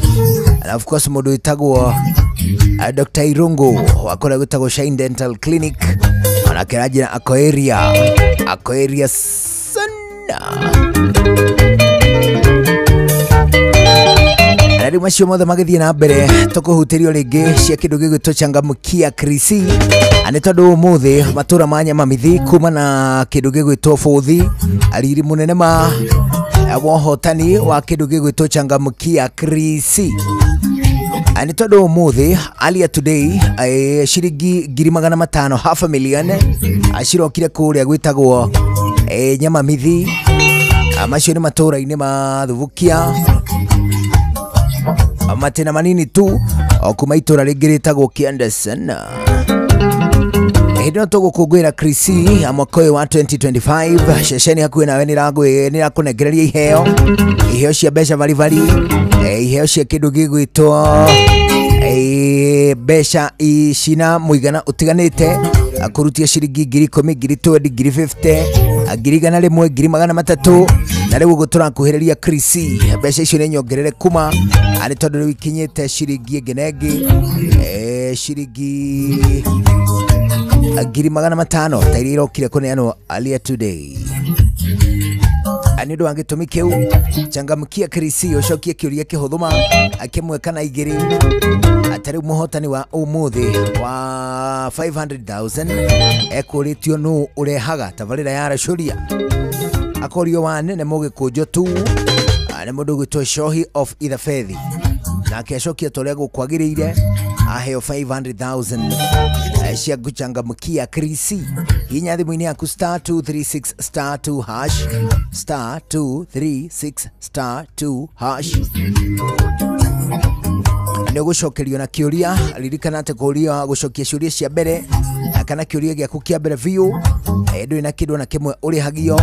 and of course mũndũ wĩtagwo Dr. Irungu wa kũrĩa gwĩtagwo Shine Dental Clinic ona kĩranjĩra Akoeria sana. Na rĩu macio mothe magĩthiĩ na mbere tũkũhutĩrio rĩngĩ cia kĩndũ gĩgwĩtwo changamkia krisi nĩ tondũ ũmũthĩ matũra ma Nyamamithi kuma na kĩndũ gĩgwĩtwo bũthi riri mũnene ma wohotani wa kĩndũ gĩgwĩtwo changamkia krisi nĩ tondũ ũmũthĩ earlier today ciringi 500,000 half a million cirokire kũrĩa gwĩtagwo Nyamamithi, macio nĩ matũũra-inĩ ma Thubukia, matĩna manini tu o kuma itũũra rĩngĩ rĩtagwo Kianderson. Hĩndĩ ĩno tũgũkũngũĩra Krisi ya mwaka ũyũ wa 2025, ceceni hakuhĩ nawe nĩrakũnengereria iheo, iheo cia mbeca baribari, iheo cia kĩndũ gĩgwĩtwo mbeca cina mũigana ũtiganĩte, kũrutia ciringi 10,000, 20,000, 50,000, 100,000, 300,000, na rĩu ũguo tũrakuhĩrĩria Krisi, mbeca icio nĩ nyongerere kuma nĩ tondũ rĩu ikinyĩte ciringi ĩngĩ na ĩngĩ, ciringi 500,000 ta iria irokire kũneanwo earlier today. Nĩ ũndũ wa gĩtũmi kĩu, changamkia Krisi, ũcokie kĩũria kĩhũthũ ma kĩmwe kana igĩrĩ. Ta rĩu mũhotani wa ũmũthĩ wa 500,000 ekũrĩtio nũ ũrehaga tabarĩra ya Racũria, akorio wa nene mũgĩkũnjo tu nĩ mũndũ ũgwĩtwo Shohi of Ithabethi, nake acokia ta ũrĩa gũkwagĩrĩire aheo 500,000 cia gũchangamkia Krisi. Hinya thimũ-inĩ yaku star 236 star 2 hash, star 236 star 2 hash, nĩ ũgũcokerio na kĩũria. Ririkana atĩ kũũria gũcokia ciũria cia mbere kana kĩũria gĩaku kĩa mbere biũ, ndũrĩ na kĩndũ ona kĩmwe ũrĩhagio,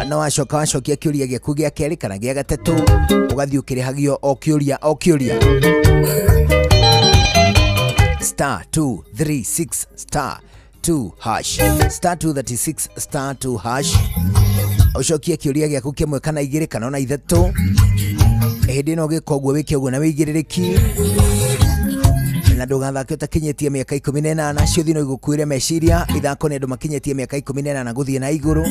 na wacoka wacokia kĩũria gĩaku gĩa kerĩ kana gĩa gatatũ ũgathiĩ ũkĩrĩhagio o kĩũria o kĩũria. Star 236 star 2 hash, star 236 star 2 hash, ũcokie kĩũria gĩaku kĩmwe kana igĩrĩ kana ona ithatũ. Hĩndĩ ĩno ũgĩka ũguo wĩke ũguo na wĩigĩrĩrĩki, na ndũgathake ũtakinyĩtie mĩaka 18. Ciothe no igũkuĩre meciria, ithako nĩ andũ makinyĩtie mĩaka 18 gũthiĩ na igũrũ.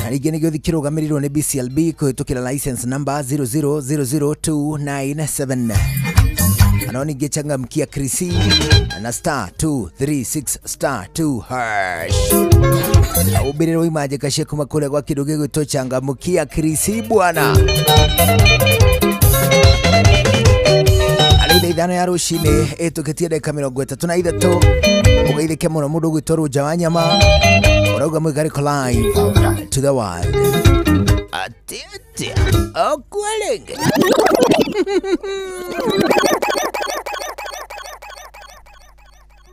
Na rĩngĩ nĩ gĩũthi kĩrũgamĩrĩirwo nĩ BCLB kũhĩtũkĩra license number 0000297. No ningĩ changamkia Krisi na star 236 star 2 hash. Ubiriro imaje kashe kuma kule kwa kĩndũ gĩgwĩtwo changamkia Krisi bwana. Arĩ thaa 5 ya rũcinĩ ĩtũkĩtie ndagĩka 33, ũgeithĩke mũno mũndũ ũgwĩtwo Rũnja wa Nyama, ũrauga mwĩgarĩko live to the world. Atĩ atĩa okua rĩngĩ.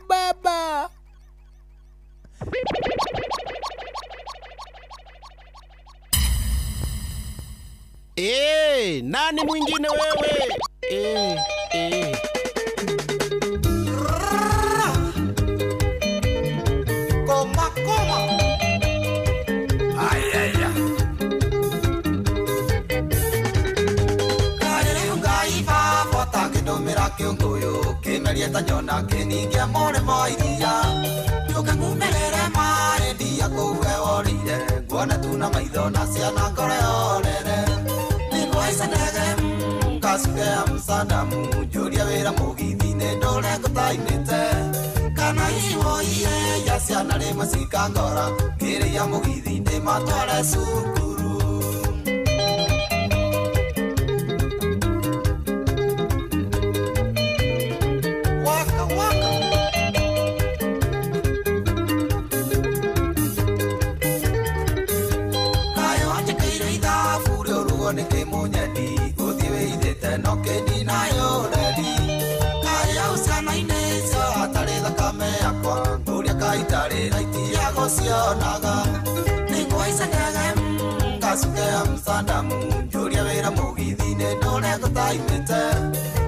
Baba. Nani mwingine wewe? Koma koma. Ay ay ay. Karere ungaiva bota kidomera kiunguyu kimeria nyona kiningia more moiria yuka ngumerere mare ndia kuwe orire nguona tuna maitho na ciana ngore orere ningwaica ndege ngasuke Amsterdam njuria wira mugithi-inĩ ndũre ngũtainĩte kana iwoiye ya ciana rĩmwe cikangora ngĩrĩa mũgithi ndĩmatware cukuru. Waka waka. Kayo anjĩkĩire ithabu rĩũrugo nĩ kĩmũnyendi gũthiĩ wĩithĩte no kĩndinayo rendi kayo ciana-inĩ icio hatarĩ thakame yakwa ngũria kaitarĩ raiti ya gũcionaga nĩngwaica ndege ngasuke Amsterdam njũria wĩra mũgithi-inĩ ndũre ngũtainĩte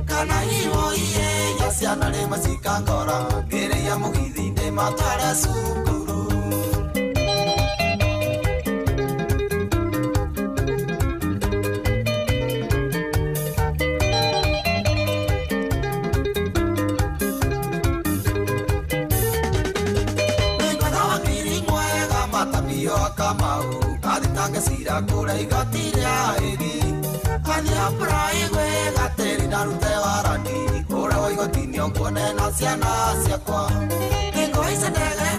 kana iwoiye ya ciana rĩmwe cikangora ngĩrĩa mũgithi ndĩmatware cukuru. Athitange cira kũrĩa igoti rĩa ĩri athiĩ apply gwĩ gatĩri ndarute warandi kũrĩa wa igoti-inĩ ũkuone na ciana ciakwa nĩngũhaica ndege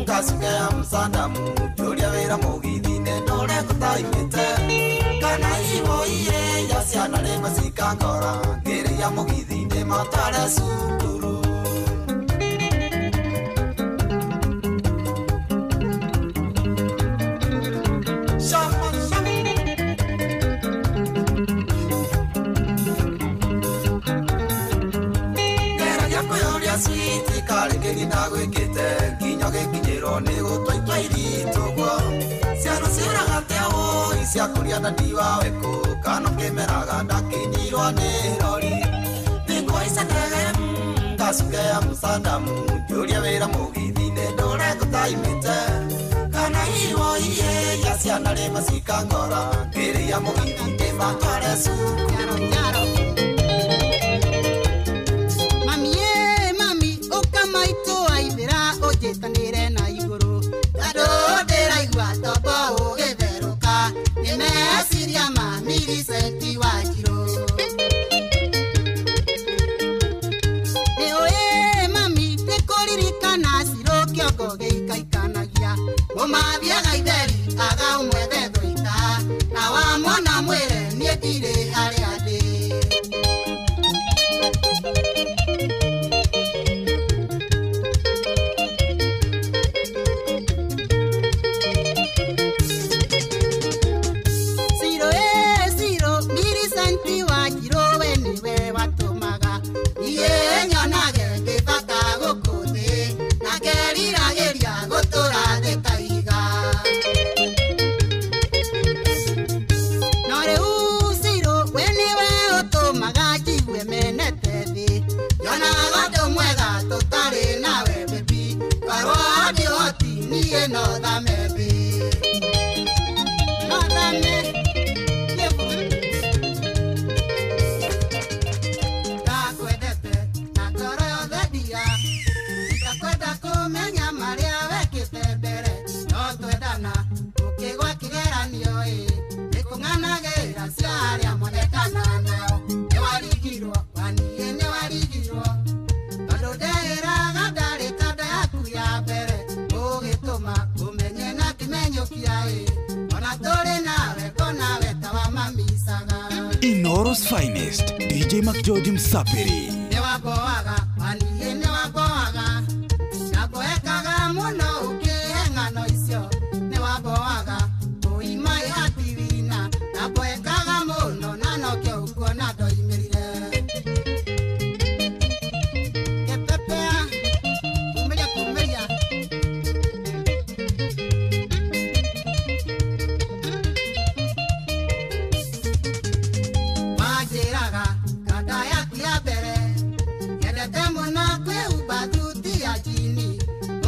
ngasuke Amsterdam njũria wĩra mũgithi-inĩ ndũre ngũtainĩte kana iwoiye ya ciana rĩmwe cikangora ngĩrĩa mũgithi ndĩmatware cukuru. Twaitwairituguo ciana ciĩraga atĩa ũi cia kũrĩa na ndiwa wekũ kana kĩmeraga ndakinyirwo nĩ rori nĩngũhaica ndege ngacuke ya Amsterdam njũrie wĩra mũgithi-inĩ ndũre ngũtaimĩte kana iwo iye ya ciana rĩ macikangora ngĩrĩa mũgithi ndĩmatware cukuru. Mami ye mami ũkamaitũ aithĩra ũnjĩtanĩre na igũrũ tondũ ndĩraigua tombo ũgĩtherũka nĩ meciria ma Millicent Wanjiru. Nĩ ũĩ mami ndĩkũririkana Cirũ kĩongo gĩikaikanagia mũmathiaga itheri aga ũmwethe thũita na wamwona mwĩre niĩ ndirĩ harĩa ndĩ. Ciro e Ciro Millicent Wanjiru we nĩwe watũmaga niĩ nyonage ndĩ bata gũkũ thĩ na ngeriragĩria gũtũra thĩ ta ihiga. No rĩu Ciro we nĩwe ũtũmaga njigue menete thĩ nyonaga ũndũ mwega tũtarĩ nawe baby twarwo ndĩ hoti niĩ no thame thĩ no thame. Ndakwendete na ngoro yothe ndia ndakwenda kũmenya marĩa wekĩte mbere no twendana ũkĩgwa kĩgeranio ĩ nĩkũng'anagĩra cia arĩa monekana nao nĩwarigirwo waniĩ nĩwarigirwo tondũ ndeĩraga ndarĩ kanda yaku ya mbere ũgĩtũma ũmenye na kĩmenyũkia ĩ ona tũrĩ nawe ngona we ta wa mamicaga. Inooro's finest, DJ McGeorge Msapiri. Nĩwamboaga waniĩ nĩwamboaga ndamboekaga mũno ũkĩhe ng'ano icio nĩwamboaga ũima ĩhatiwina ndamboekaga mũno na nokĩo ũkuona ndoimĩrire kĩpepea kumĩria kumĩria. Wanjĩraga kanda yaku ya mbere nyendete mũno kwĩhumba thuti ya njini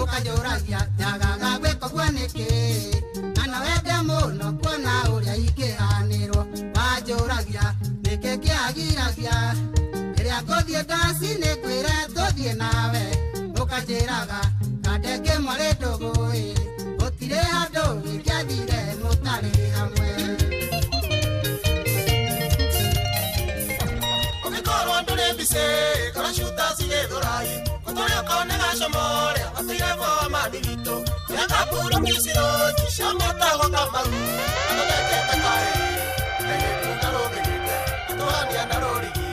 ũkanjũragia njagaga gwĩka ũguo nĩkĩ na no wende mũno kuona ũrĩa ingĩhanĩrwo wanjũragia nĩkĩ kĩagiragia rĩrĩa ngũthiĩ ndaci nĩngwĩre tũthiĩ nawe ũkanjĩraga kanda ĩngĩ mwarĩ ndũgũ-ĩ gũtirĩ handũ ingĩathire mũtarĩ hamwe. Ũngĩkorwo ndũrĩ mbici kora cuta cigĩthũrai gũtũrĩ ũkone gacomore gũtũire boa mani witũ kũrĩa kamburu micirũnji ciametagwo Kamau athondekete kaĩ kairĩtu na rũthigĩte atũhania na rũrigi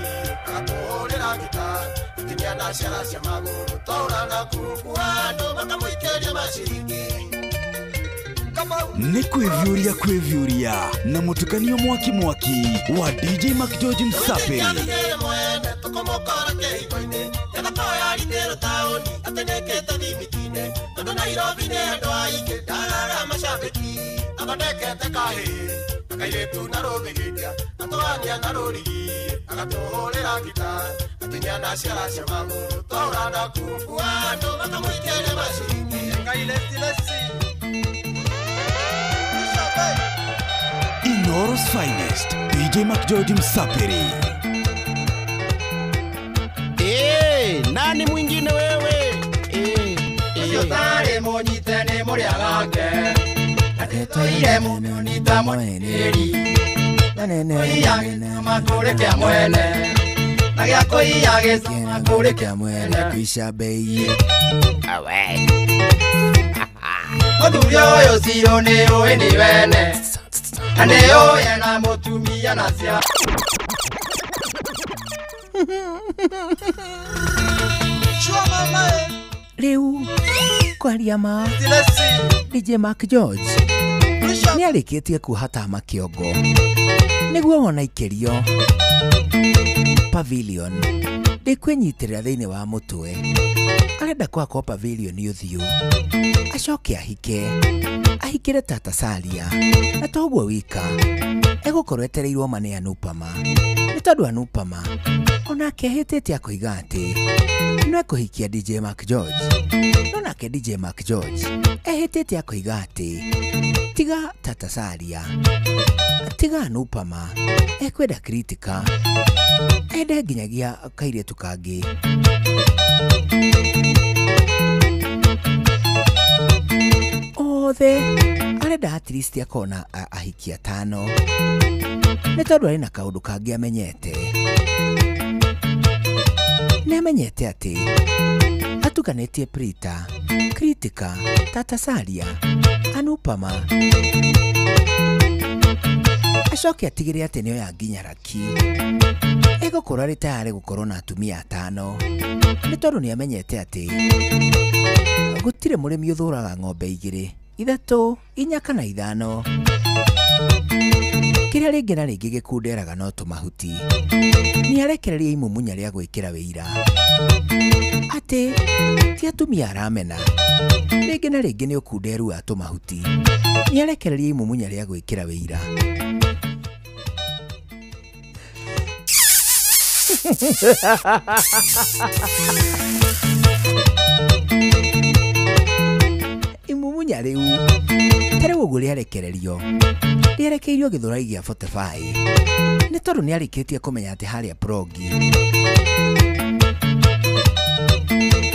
agatũhũrĩra ngita atinia na ciara cia magũrũ twaũra na kuku andũ makamũikĩria maciringi. Nĩ kwĩviũria kwĩviũria na mũtukanio mwaki mwaki wa DJ McGeorge Msapiri. Mwene tũkũmũkora kĩhingo-inĩ ĩgakoya ritĩrũ taũni atĩnĩkĩte thimiti-inĩ tondũ Nairobi nĩ andũ aingĩ ndaraga macambĩki athondekete kahĩ kairĩtu na rũthigĩria atũhania na rũrigi agatũhũrĩra ngita atinia na ciara cia magũrũ twaũra na kuku andũ makamũikĩria maciringi. Inooro's finest, DJ McGeorge Msapiri. Nani mwingine wewe? Ũcio tarĩ mũnyite nĩ mũrĩa gake atĩtũire mũno nĩ ta mweneri kũiya gĩcama kũrĩ kĩa mwene na gĩa kũiya gĩcama kũrĩ kĩa mwene kuisha bei. Mũthuri ũyũ Ciro nĩ ũĩ nĩ wene na nĩ ũĩ ena mũtumia na ciana. Rĩu kwaria ma DJ McGeorge nĩarĩkĩtie kuoha tama kĩongo nĩguo wona ikĩrio Pavilion ndĩkwĩnyitĩrĩra thĩinĩ wa mũtwe Arenda kwakwo pavilion ũthiũ acoke ahike ahikire Tata Salia na toguo wika egũkorwo etereirwo ma nĩ Anupama nĩ tondũ Anupama onake ahĩtĩte akoiga atĩ no ekũhikia DJ Mark George no nake DJ Mark George ehĩtĩte akoiga atĩ tiga Tata Salia tiga Anupama ekwenda Kritika ende nginyagia kairĩtu kangĩ. Othe arenda at least akona ahiki atano nĩ tondũ arĩ na kaũndũ kangĩ amenyete. Nĩ amenyete atĩ atukanĩtie Prita, Kritika, Tata Salia, Anupama acoke atigĩrĩre atĩ nĩoya nginya Raki egũkorwo arĩ tayarĩ gũkorwo na atumia atano nĩ tondũ nĩ amenyete atĩ gũtirĩ mũrĩmi ũthũraga ng'ombe 2, 3, 4 kana 5 kĩrĩa rĩngĩ na rĩngĩ gĩkunderaga no tũmahuti. Nĩ arekereria imumunya rĩa gwĩkĩra wĩira atĩ ti atumia aramena rĩngĩ na rĩngĩ nĩ ũkunderu wa tũmahuti. Nĩ arekereria imumunya rĩa gwĩkĩra wĩira. Imumunya rĩu ta rĩu ũguo rĩarekererio rĩarekeirio gĩthũrai gĩa 45 nĩ tondũ nĩ arĩkĩtie kũmenya atĩ harĩa progi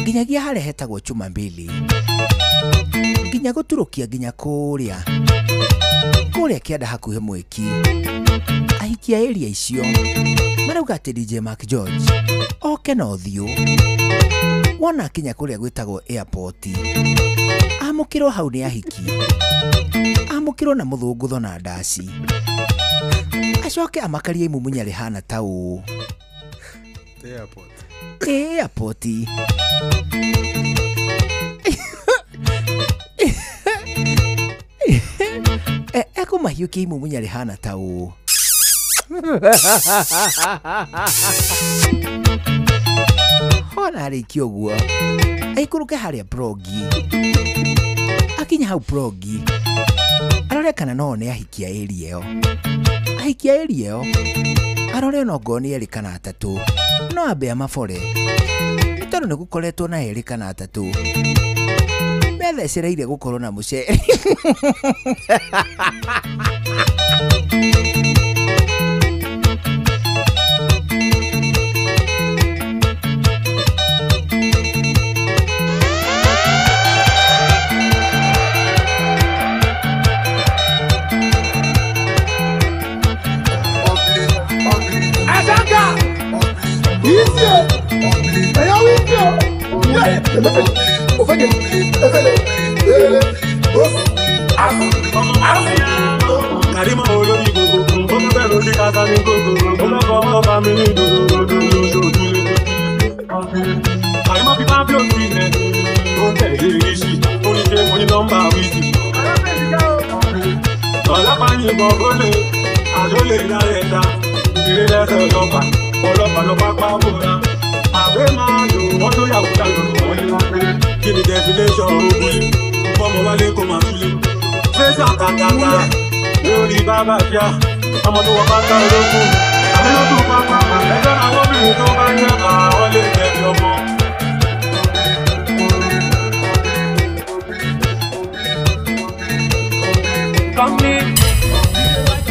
nginyagia harĩa hetagwo chuma mbili nginya gũturũkia nginya kũrĩa kĩanda hakuhĩ mwĩki ahikia area icio marauga atĩ DJ Mark George oke na ũthiũ wona akinya kũrĩa gwĩtagwo airport amũkĩrwo hau nĩ ahiki amũkĩrwo na mũthũngũtho na ndaci acoke amakarie imumunya rĩhana ta ũũ airport airport ekũmahiũkia imumunya rĩhana ta ũũ. Hona arĩkia ũguo aikũrũke harĩa progi akinya hau progi arore kana no nĩ ahikia area ĩyo ahikia area ĩyo arore no ngorwo nĩ 2 kana 3 no ambe amabore nĩ tondũ nĩ gũkoretwo na 2 kana 3 methecereire gũkorwo na mũcere.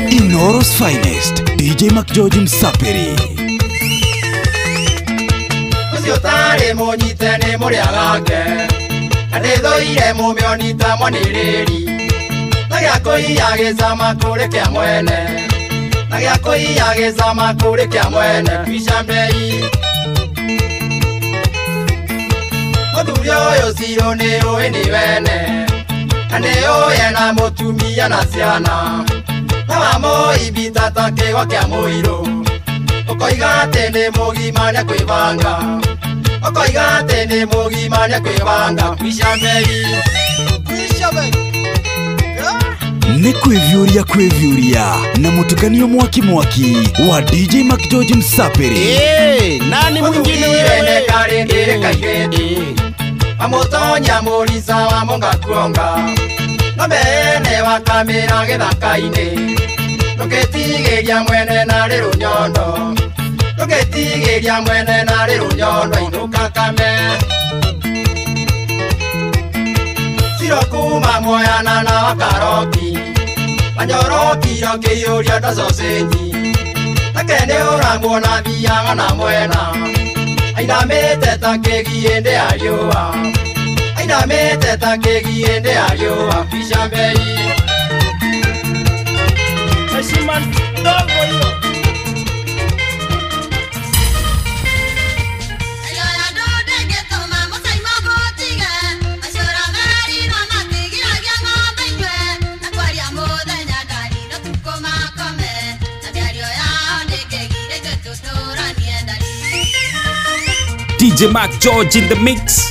Inoro's finest DJ Mark George Msapiri ucio tari munyite ni muria gake na ndithuire mumioni ta mwaniriri na gĩakũiya gĩcama kũrĩ kĩa mwene na gĩakũiya gĩcama kũrĩ kĩa mwene kwica mbei mũthuri ũyũ cirũ nĩ ũĩ nĩ wene na nĩ ũĩ ena mũtumia na ciana na wamũibita ta kĩgwa kĩa mũirũ ũkoiga atĩ nĩ mũgima nĩakwĩbanga ũkoiga atĩ nĩ mũgima nĩakwĩbanga kwica mbei kwica mbei. Nĩ kwĩviũria kwĩviũria na mũtukanio mwaki mwaki wa DJ Mark George Msapiri. Nani mwingine wewe karĩ ndĩrĩ kairĩtu Amutonya mulisa wa monga kuonga Nomene wa kamera githaka-inĩ Ndũngĩtigĩria mwene narĩ rũnyondo Ndũngĩtigĩria mwene narĩ rũnyondo inũka kame Ciro kuma Moyana na Wakaroki Wanyorokiro kĩiyũria ta sausage Take nĩ ũramuona thiaga na mwena Ainamĩte ta kĩgiĩ ndĩ ya riũa Ainamĩte ta kĩgiĩ ndĩ ya riũa picha mbei Heshima ndogo hiyo. DJ Mark George in the mix.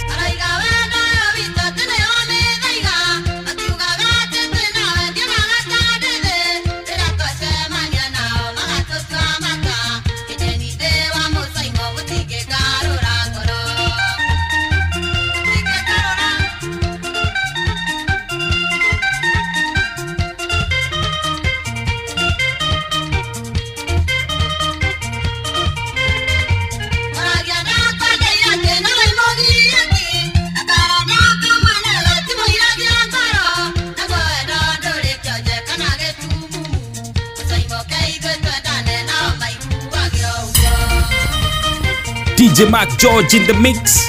DJ Mark George in the mix.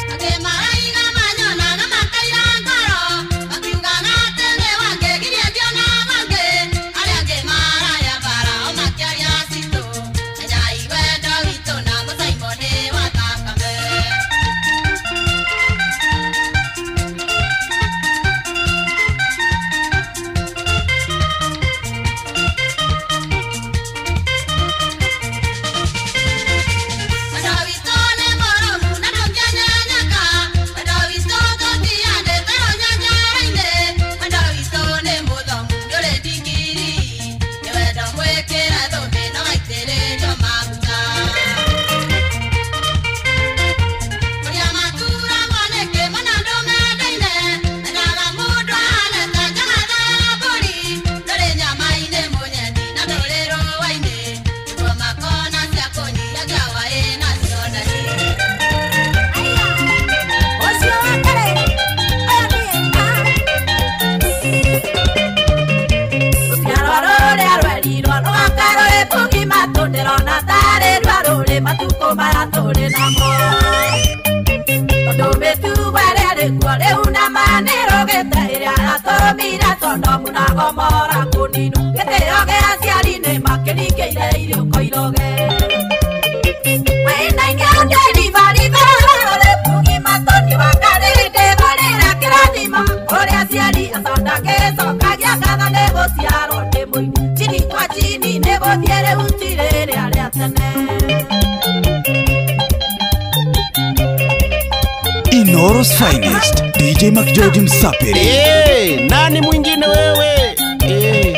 Inoro's finest, DJ McGeorge Msapiri. Hey, nani mwingine wewe? Hey,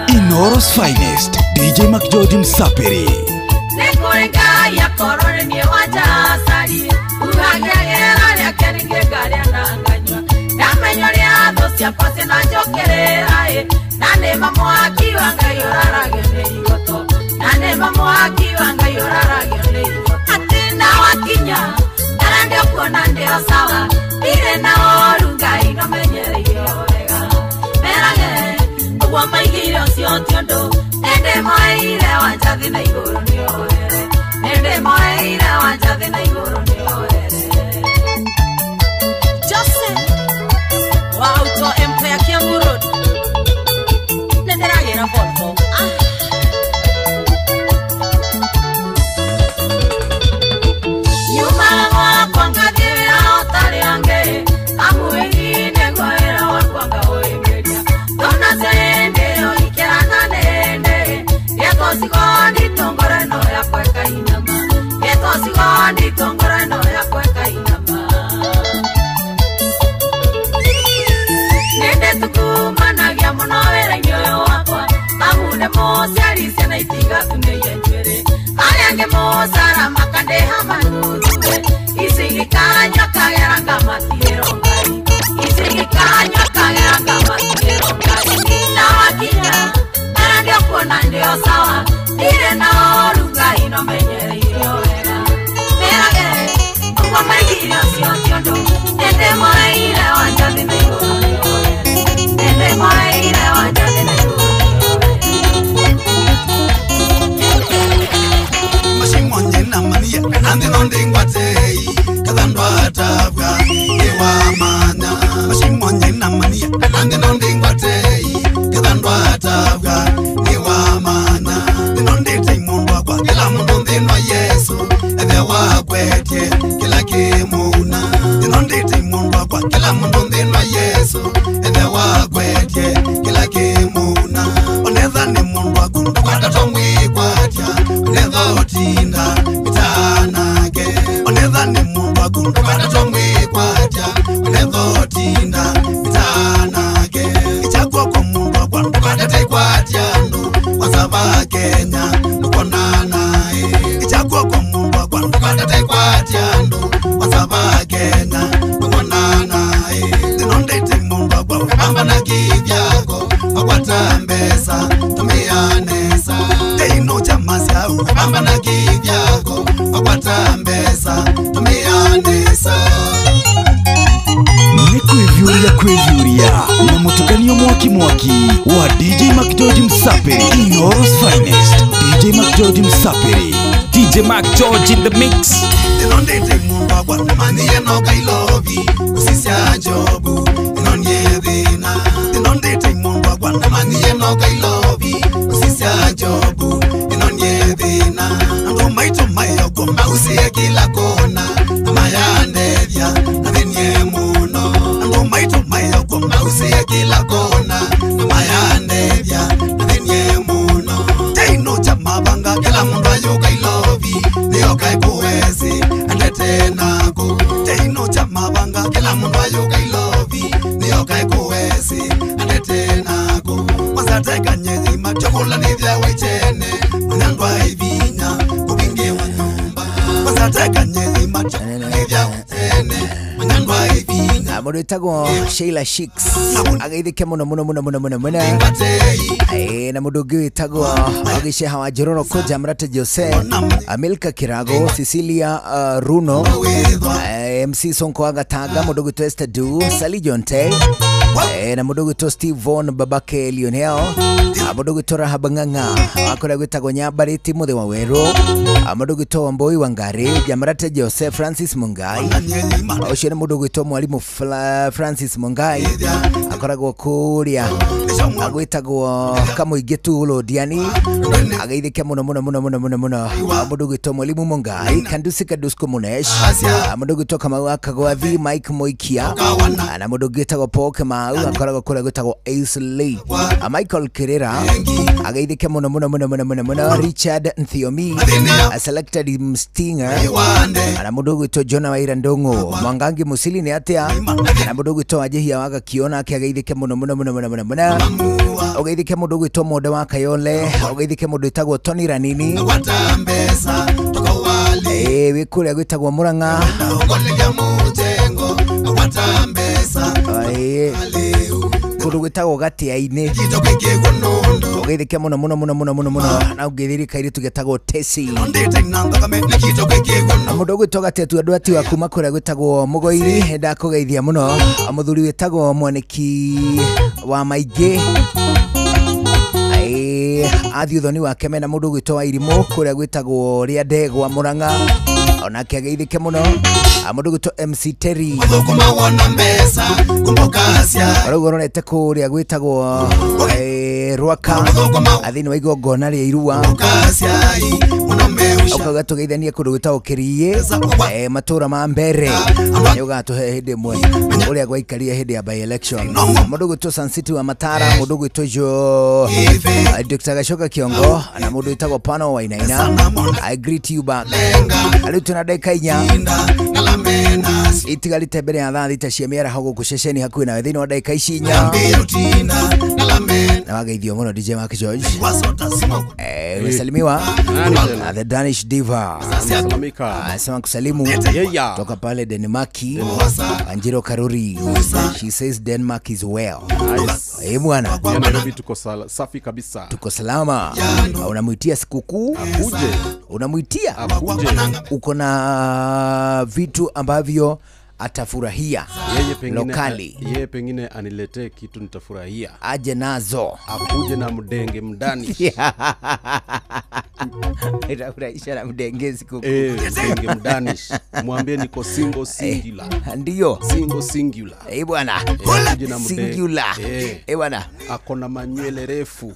Inoro's finest, DJ McGeorge Msapiri. Ũguo maigire ũcio ti ũndũ Nĩndĩ moeire wa njathi na igũrũ nĩoere Nĩndĩ moeire wa njathi na igũrũ nĩoere Jose wa Auto Empire Kiambu Road Nĩndĩragĩra Volvo. Nyumaga gwakwa ngathiĩ wĩra ũtarĩ angĩ Amu nĩguo wĩra wakwa ngaũhĩmbĩria Ndona hĩndĩ ĩyo ikĩrana nĩndĩ Gĩtocigo nditũ ngoro ĩno yakwa ĩkainama Gĩtocigo nditũ ngoro ĩno yakwa ĩkainama Nĩndĩ tukumanagia mũno wĩra-inĩ ũyũ wakwa Amu nĩ mũciari ciana itigatumĩire njuĩrĩ Arĩa angĩ mũcara makandĩha manuthuwe Ici gĩkanyua kagera ngamatigĩrwo Ngai Ici gĩkanyua kagera ngamatigĩrwo Ngai Na wakinya mera ndio kuona ndio sawa Ndirĩ na ũru Ngai no menyereirio wega Merage ũguo maigire ũcio ti ũndũ Nĩndĩ moeire wa njathi na igũrũ nĩoere Nĩndĩ moeire wa njathi na igũrũ Kwĩvyũria na mũtukanio mwaki mwaki wa DJ McGeorge Msapiri Inooro's finest DJ McGeorge Msapiri DJ McGeorge in the mix. Ndinondete mundu wakwa maniye no kailovi usisya jobu inonye thina Ndinondete mundu wakwa maniye no kailovi usisya jobu inonye thina Andu maitu mayoko mausie kila kona amayandethia na thinie muno Andu maitu mayoko mausie kila kona amayandethia na thinie muno Teino cha mabanga kila mundu ayuka ilovi niyoka ikuwezi andete nako Teino cha mabanga kila mundu ayuka ilovi niyoka ikuwezi andete nako Kwanza nyenyi machokula nithia waichene manyandwa ivinya kukingiwa nyumba Kwanza nyenyi machokula nithia waichene manyandwa ivinya Mũndũ wĩtagwo Sheila Shicks ageithĩke mũno mũno mũno mũno mũno mũno na mũndũ ũngĩ wĩtagwo Agisheha wa Njororo Koja Mrate Jose Amilka Kirago Cecilia Runo MC Sonko Agataga mũndũ ũgwĩtwo Esther Du Sally Jonte na mũndũ ũgwĩtwo Steve Von Babake Lionel mũndũ ũgwĩtwo Rahab Ng'ang'a akũrĩa gwĩtagwo Nyambarĩti Mũthĩ wa Werũ mũndũ ũgwĩtwo Wambui Wangari Jamrate Jose Francis Mungai ũcio nĩ mũndũ ũgwĩtwo Mwalimu Francis Mungai akoragwo kũrĩa agwĩtagwo Kamũingĩ tu Londiani ageithĩke mũno mũno mũno mũno mũno mũno mũndũ ũgwĩtwo Mwalimu Mungai Kandusi Kadusko Munesh mũndũ ũgwĩtwo Kamau wa Kagwathi Mike Moikia na mũndũ ũngĩ wĩtagwo Paul Kamau akoragwo kũrĩa gwĩtagwo Ace Lee Michael Kirera ageithĩke mũno mũno mũno mũno mũno mũno Richard Nthiomi Selected Mstinger na mũndũ ũgwĩtwo Jonah Waira Ndung'u Mwangangi Musili nĩ atĩa na mũndũ ũgwĩtwo Wanjihia wa Gakiona ake ageithĩke mũno mũno mũno mũno mũno mũno ũgeithĩke mũndũ ũgwĩtwo Monde wa Kayole ũgeithĩke mũndũ wĩtagwo Tony Ranini wĩ kũrĩa gwĩtagwo Murang'a kũndũ gwĩtagwo Gatia-inĩ ũgeithĩke mũno mũno mũno mũno mũno mũno na ũngĩthĩrĩ kairĩtu getagwo Tesi mũndũ ũgwĩtwo Gatetu andũ atiwa kuma kũrĩa gwĩtagwo Mũgoiri ndakũgeithia mũno mũthuri wĩtagwo Mwanĩki wa Maingĩ Athiĩ ũthoni wake mena mũndũ ũgwĩtwo Wairimũ kũrĩa gwĩtagwo rĩa Ndegwa Mũrang'a, onake ageithĩke mũno. Mũndũ ũgwĩtwo MC Terry ũrauga ũrorete kũrĩa gwĩtagwo Rwaka thĩinĩ wa igongona rĩa irua, ũkauga tũgeithanie kũndũ gwĩtagwo Kĩriĩ, matũra ma mbere, nĩ ũgatũhe hĩndĩ ĩmwe ũrĩa gwaikarire hĩndĩ ya by election. Mũndũ ũgwĩtwo Sun City wa Matara, mũndũ ũgwĩtwo Jo Dr. Gashoka Kiongo na mũndũ wĩtagwo Pano Wainaina, I greet you back. Rĩu tũna ndagĩka 4 itigarĩte mbere ya thaa 6 cia mĩaraho gũkũ ceceni hakuhĩ nawe thĩinĩ wa ndagĩka ici 4. Na wageithio mũno DJ Mark George. Umesalimiwa na the Danish Diva. Anasema kusalimu toka pale Denmarki. Anjiro Karuri. She says Denmark is well. Eh bwana. Nairobi tuko safi kabisa. Tuko salama. Unamuitia sikukuu? Akuje. Unamuitia? Akuje. Uko na vitu ambavyo atafurahia. Lokali. Yeye pengine aniletee kitu nitafurahia. Aje nazo. Akuje na mdenge mdani. Itafurahisha na mdenge sikukuu. Mdenge mdanish. Mwambie niko single singular. Ndio. Single singular. Bwana. Akuje na mdenge. Singular. Bwana. Ako na manywele refu.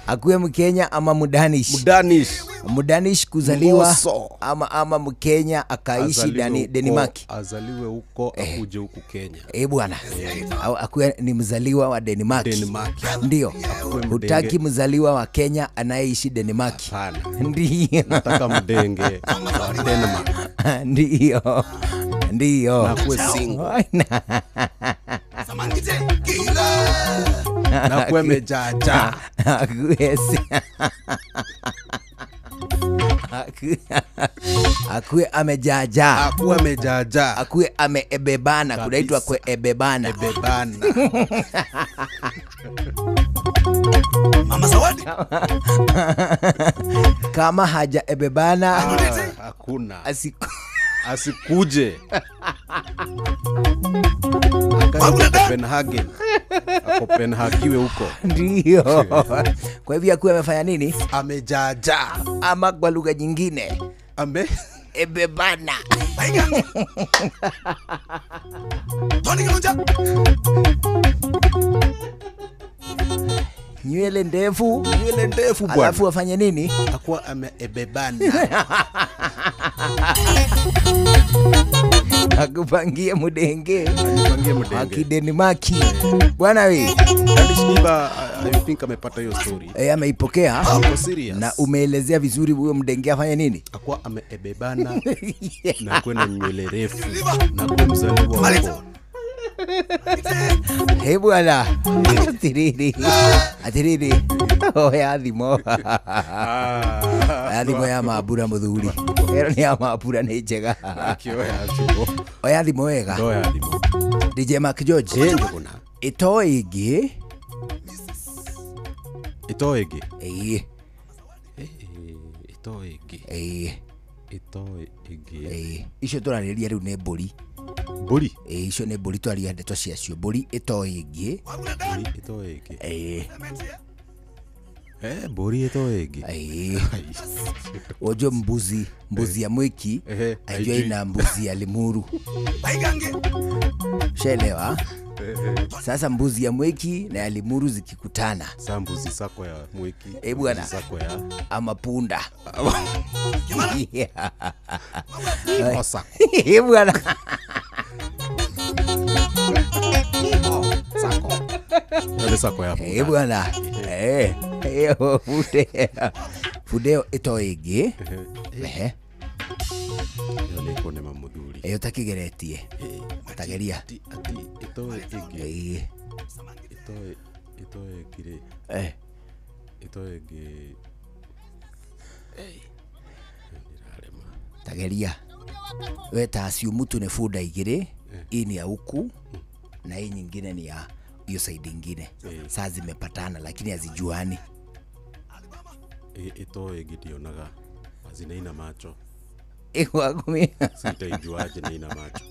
Akuwe Mkenya ama Mdanish. Mdanish. Mdanish kuzaliwa ama Mkenya akaishi Denmark. Azaliwe huko akuje huku Kenya. Bwana. Au akuwe ni mzaliwa wa Denmark. Ndio. Hutaki mzaliwa wa Kenya anayeishi Denmark. Hapana. Ndio. Nataka mdenge wa Denmark. Ndio. Ndio. Na kuwe single. Na kuwe mejaja. Akuwe amejaja. Akuwe amejaja. Akuwe ameebebana. Kunaitwa kuebebana. Ebebana. Mama Zawadi. Kama haja ebebana, hakuna. Asikuje. Akae Copenhagen. Copenhagiwe huko. Ndio. Kwa hivyo akuwe amefanya nini? Amejaja. Ama kwa lugha nyingine ame ebebana. Nywele ndefu, nywele ndefu bwana. Alafu afanye nini? Akuwa ameebebana. Akupangie mudenge. Akupangie mudenge. Akidenimaki. Bwana we. Danish Diva, I think amepata hiyo story. Ameipokea. Ako serious. Na umeelezea vizuri huyo mdenge afanye nini? Akuwa ameebebana. Na kuwa na nywele refu. Na kuwa mzaliwa huko. Hey bwana. Atiriri. Atiriri. Oya thimo. Oya thimo ya mabura muthuri. Ero ni ya mabura ni njega. Oya thimo wega. Oya thimo. DJ Mark George. Njuguna. Ito igi. Ito igi. Ito igi. Ito igi. Icio turarĩria rĩu nĩ mbũri. Mbũri? Icio nĩ mbũri twaria ndeto ciacio. Mbũri ĩtoĩ ĩngĩ. Mbũri ĩtoĩ ĩngĩ. Mbũri ĩtoĩ ĩngĩ. Ojo mbuzi, mbuzi ya mwiki, ajua ina mbuzi ya Limuru. Shaelewa? Sasa mbuzi ya mwiki na ya Limuru zikikutana. Sasa mbuzi sako ya mwiki. Bwana. Sako ya ama punda. Sako. Bwana. Sako. Ndio sako ya punda. Bwana. Funde. Fundeo itoigi. Yo niko ne mamuthuri. Utakigeretie. Tageria. Ati itoe igi. Itoe igi. Itoe igi. Tageria. We ta assume tu ni funda igiri. Hii ni ya huku na hii nyingine ni ya hiyo side nyingine. Sasa zimepatana lakini hazijuani. Itoe igi ndionaga. Hazinaina macho. Ĩgwagumia. Sitaijuaje na ina macho?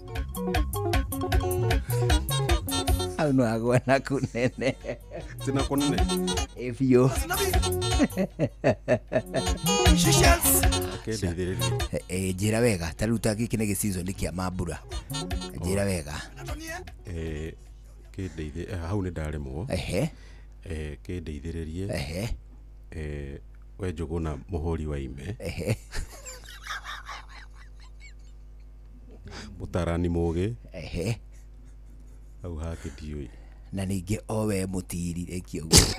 Hau no agwa na kunene. Sina kunene. Biũ. Njĩra wega ta rĩu ta gĩkĩ nĩ gĩseason kĩa mambura. Njĩra wega. Kĩndeithie hau nĩ ndaremwo. Ehe. Kĩndeithĩrĩrie. Ehe. We Njũgũna mũhũri wa ime. Ehe. Mũtarani mũgĩ. Ehe. Hau hangĩ ndiũĩ. Na ningĩ o we mũtiri rĩkia ũguo.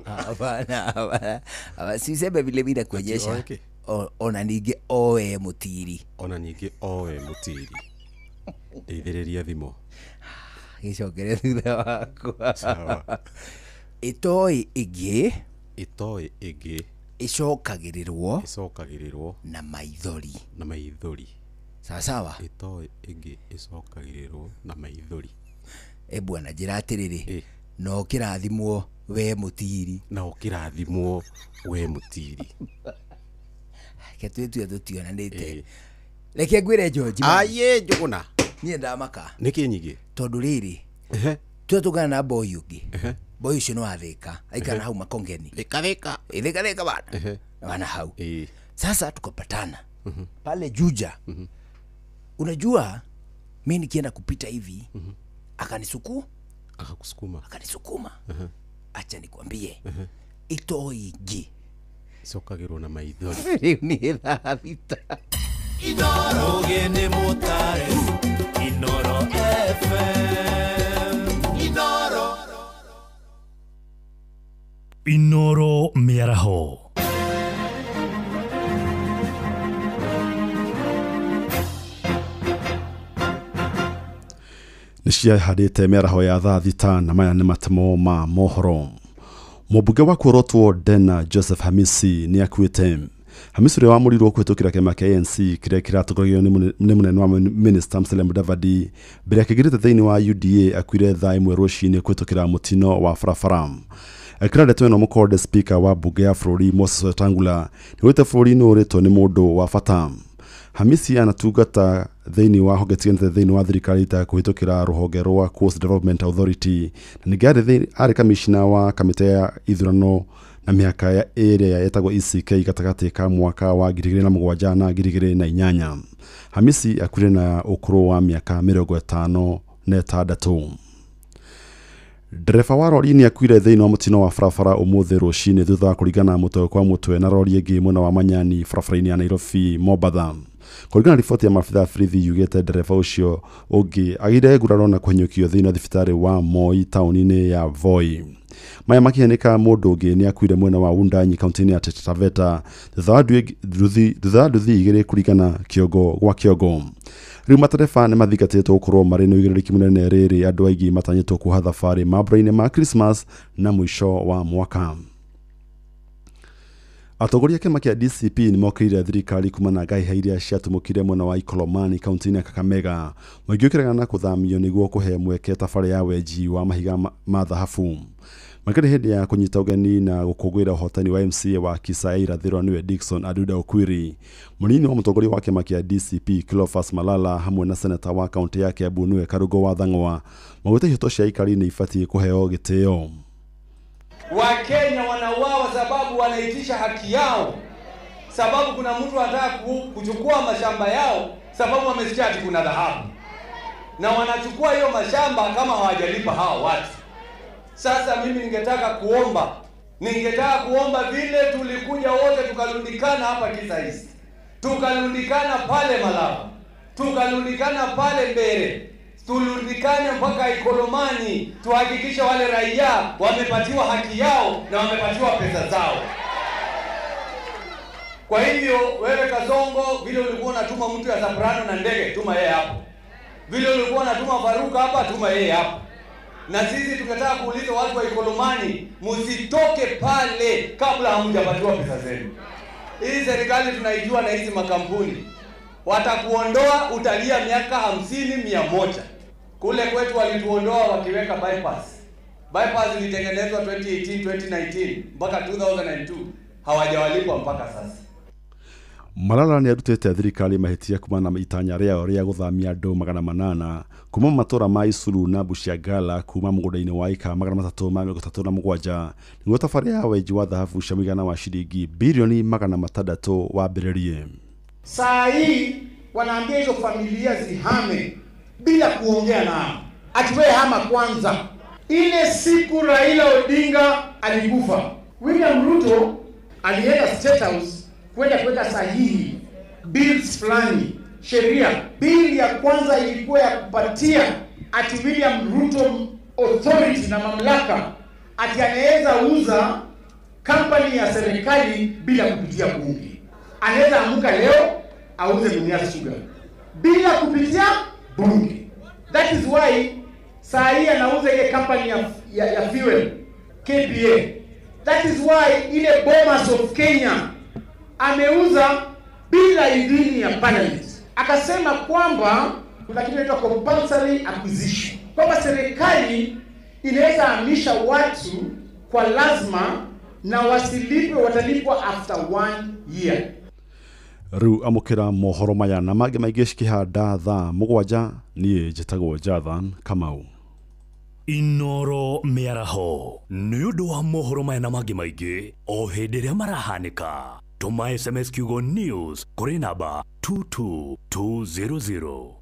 Hapana, hapana. Siseme vile mimi nakuonyesha. Ona ningĩ o we mũtiri. Ona ningĩ o we mũtiri. Ndeithĩrĩria thimo. Gĩcokere thutha wakwa. Sawa. Ĩtoĩ ĩngĩ. Ĩtoĩ ĩngĩ. Ĩcokagĩrĩrwo. Ĩcokagĩrĩrwo. Na maithori. Na maithori. Sawa sawa. Ĩtoĩ ĩngĩ ĩcokagĩrĩrwo na maithori. E bwana njĩra atĩrĩrĩ. No kĩrathimwo we mũtiri. Na ũkĩrathimwo we mũtiri. Reke twĩtue tũtionanĩte. Reke ngwĩre George. Aye Njũgũna. Niĩ ndamaka. Nĩkĩ nyingĩ? Tondũ rĩrĩ. Twetũngana na boy ũngĩ. Boy ũcio nĩ wa Thĩka. Aikara hau Makongeni. Thĩka Thĩka. Thĩka Thĩka bana. Bana hau. Sasa tukapatana. Pale Juja. Unajua mimi nikienda kupita hivi akanisukuma. Akakusukuma. Akanisukuma. Acha nikwambie. Ĩtoĩ ĩngĩ. Ĩcokagĩrwo na maithori. Rĩu nĩ thaa thita. Inoro nĩ mũtare. Inoro FM. Inoro. Inoro mĩaraho. Nĩciahandĩte mĩaraho ya thaa thita na maya nĩ matemo ma mohoro. Mũmbunge wa Kũrotwo Dena Joseph Hamisi nĩ akuĩte. Hamisi ũrĩa wamũrirwo kũhĩtũkĩra kĩama kĩa ANC kĩrĩa kĩratongoragio nĩ mũnene wa Minister Musalia Mudavadi mbere akĩingĩrĩte thĩinĩ wa UDA akuire thaa 1 rũcinĩ kũhĩtũkĩra mũtino wa barabara. Akĩra ndeto ĩno mũkonde speaker wa mbunge ya bũrũri Moses Wetangula nĩgwĩte bũrũri nĩ ũrĩtwo nĩ mũndũ wa bata. Hamisi anatungata thĩinĩ wa honge itiganĩte thĩinĩ wa thirikari ta kũhĩtũkĩra rũhonge rwa Coast Development Authority na ningĩ arĩ kamishna wa kamĩtĩ ya ithurano na mĩhaka ya ĩrĩa ĩtagwo ECK gatagatĩ ka mwaka wa 2007 na 2008. Hamisi akuire na ũkũrũ wa mĩaka 56. Ndereba wa rori nĩ akuire thĩinĩ wa mũtino wa barabara ũmũthĩ rũcinĩ thutha wa kũringana mũtwe kwa mũtwe na rori ĩngĩ mwena wa Manyani barabara-inĩ ya Nairobi Mombatha. Kũringana na riboti ya maabitha a borithi yugĩte ndereba ũcio ũngĩ agĩire nguraro na kũhinyũkio thĩinĩ wa thibitarĩ wa Moi taũni-inĩ ya Voi. Maya makĩhanĩka mũndũ ũngĩ nĩ akuire mwena wa Wundanyi kaunti-inĩ ya Taita Taveta thutha wa nduthi igĩrĩ kũringana kĩongo gwa kĩongo. Rĩu matereba nĩ mathingatĩtwo gũkorwo marĩ na ũigĩrĩrĩki mũnene rĩrĩ andũ aingĩ matanyĩtwo kuoha thabarĩ mambura-inĩ ma Christmas na mũico wa mwaka. Atongoria a kĩama kĩa DCP nĩ mokĩrĩire thirikari kumana na ngahĩha iria ciatumũkire mwena wa Ikolomani kaunti-inĩ ya Kakamega. Mũingĩ ũkĩregana na kũthamio nĩguo kũhe mweke thabarĩ ya wenji wa mahiga ma thahabu. Makĩria hĩndĩ ya kũnyita ũgeni na gũkũngũĩra ũhotani wa MCA wa Kisa ya Irathĩro nĩwe Dickson Aduda Okwiri. Mũnini wa mũtongoria wa kĩama kĩa DCP Cleophas Malala hamwe na seneta wa kaunti ya Kiambu nĩwe Karungo wa Thang'wa maugĩte ihooto cia aikari nĩ ibatiĩ kũheo gĩtĩo. Wakenya wanauawa sababu wanaitisha haki yao, sababu kuna mtu anataka kuchukua mashamba yao, sababu wamesikia ati kuna dhahabu, na wanachukua hiyo mashamba kama hawajalipa hao watu. Sasa mimi ningetaka kuomba vile tulikuja wote tukalundikana hapa Kisa East, tukalundikana pale Malaba, tukalundikana pale Mbere, tulundikane mpaka Ikolomani, tuhakikishe wale raia wamepatiwa haki yao na wamepatiwa pesa zao. Kwa hivyo wewe Kasongo, vile ulikuwa unatuma mtu ya Soprano na ndege, tuma yeye hapo. Vile ulikuwa unatuma Faruka hapa, tuma yeye hapo. Na sisi tunataka kuuliza watu wa Ikolomani, msitoke pale kabla hamjapatiwa pesa zenu. Hii serikali tunaijua na hizi makampuni. Watakuondoa, utalia miaka 50, 100. Kule kwetu walituondoa wakiweka bypass. Bypass ilitengenezwa 2018, 2019 mpaka 2002. Hawajawalipwa mpaka sasa. Malala nĩ arutĩte thirikari mahĩtia kumana na itanya rĩao rĩa gũthamia andũ 800 kuma matũra ma Isuru na Bushiangala kuma mũgũnda-inĩ wa ĩka 337 nĩguo tabarĩra ya wenji wa thahabu cia mũigana wa ciringi birioni 600 wambĩrĩrie. Saa hii wanaambia hizo familia zihame bila kuongea nao, ati wewe hama kwanza. Ile siku Raila Odinga alikufa, William Ruto alienda State House kwenda kuweka sahihi bills fulani, sheria. Bill ya kwanza ilikuwa ya kupatia ati William Ruto authority na mamlaka ati anaweza uza kampani ya serikali bila kupitia bunge. Anaweza amuka leo auze Mumias Sugar bila kupitia bunge. That is why saa hii anauza ile kampani ya fuel KPA. That is why ile Bomas of Kenya ameuza bila idhini ya parliament. Akasema kwamba kuna kitu kinaitwa compulsory acquisition, kwamba serikali inaweza hamisha watu kwa lazima na wasilipwe, watalipwa after 1 year. Rĩu amũkĩra mohoro maya na mangĩ maingĩ cikĩhanda thaa 7. Niĩ njĩtagwo Jathan Kamau. Inoro mĩaraho nĩ ũndũ wa mohoro maya na mangĩ maingĩ o hĩndĩ ĩrĩa marahanĩka. Tũma SMS kiugo news kũrĩ namba 22200.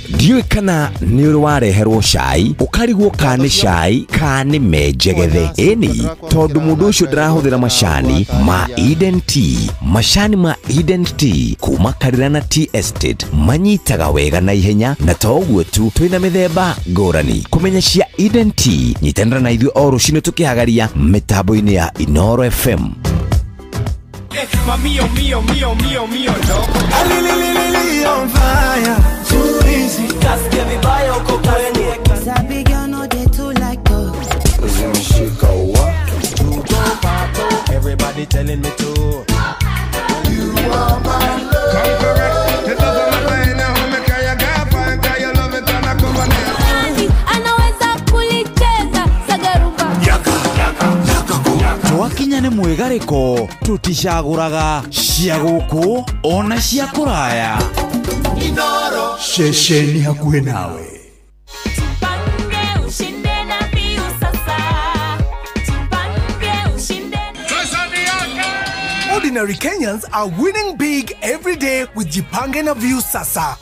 Ndiũĩ kana nĩ ũrĩ wareherwo cai ũkarigwo ka nĩ cai ka nĩ menjegethe. Ĩni tondũ mũndũ ũcio ndarahũthĩra macani ma Eden Tea. Macani ma Eden Tea kuma Karira na Tea Estate manyitaga wega na ihenya, na to ũguo tu twĩna mĩthemba ngũrani. Kũmenya cia Eden Tea, nyitanĩra na ithuĩ o rũcinĩ tũkĩhagaria mĩtambo-inĩ ya Inoro FM. Mio, mio, mio, mio, mio, no. On fire. Too easy. Kasikia vibaya uko kwenye. Sabi girl no dey too like talk. Zimeshika wa. Everybody telling me to. You are my love. Come correct. It doesn't matter in a home, kaya gapa, kaya love it and I Anaweza kulicheza sagarumba. Yaka, yaka, yaka. Twakinya nĩ mwĩgarĩko tũticagũraga cia gũkũ ona cia kũraya. Inoro ceceni hakuhĩ nawe. Tupange ushinde na Viusasa. Tupange ushinde. Ordinary Kenyans are winning big every day with Jipange na Viusasa.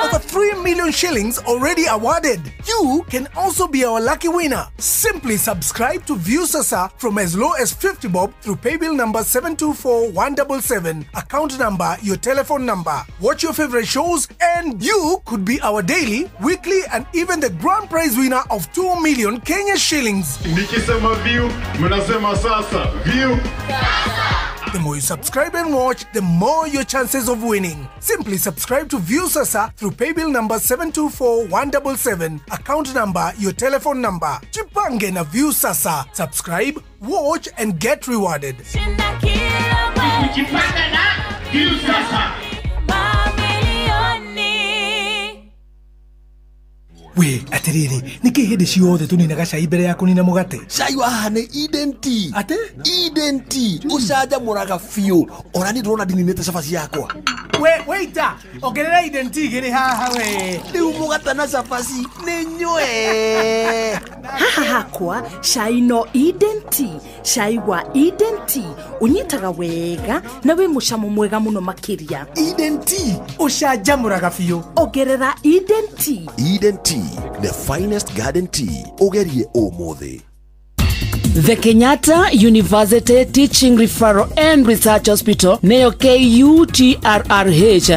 Over 3 million shillings already awarded. You can also be our lucky winner. Simply subscribe to Viusasa from as low as 50 bob through paybill number 724177, account number, your telephone number. Watch your favorite shows and you could be our daily, weekly and even the grand prize winner of 2 million Kenya shillings. Nikisema view, mnasema sasa. View. The more you subscribe and watch, the more your chances of winning. Simply subscribe to Viusasa through paybill number 724177, account number, your telephone number. Jipange na Viusasa. Subscribe, watch and get rewarded. Jipange na Viusasa. We atiriri niki hindi ciothe tuninaga cai mbere ya kunina mugate? Cai wa haha ni Eden Tea. Ate? Eden Tea ucanjamũraga biũ. Ona niĩ ndĩrona ndininĩte cabaci yakwa. We waiter, ongerera Eden Tea igĩrĩ haha we. Rĩu mũgate na cabaci nĩ nyue. Haha hakwa cai no Eden Tea. Cai wa Eden Tea unyitaga wega na wĩ mũcamo mwega mũno makĩria. Eden Tea ucanjamũraga biũ. Ongerera Eden Tea. Eden Tea, the finest garden tea. Ũgerie ũmũthĩ. The Kenyatta University Teaching Referral and Research Hospital neyo KUTRRH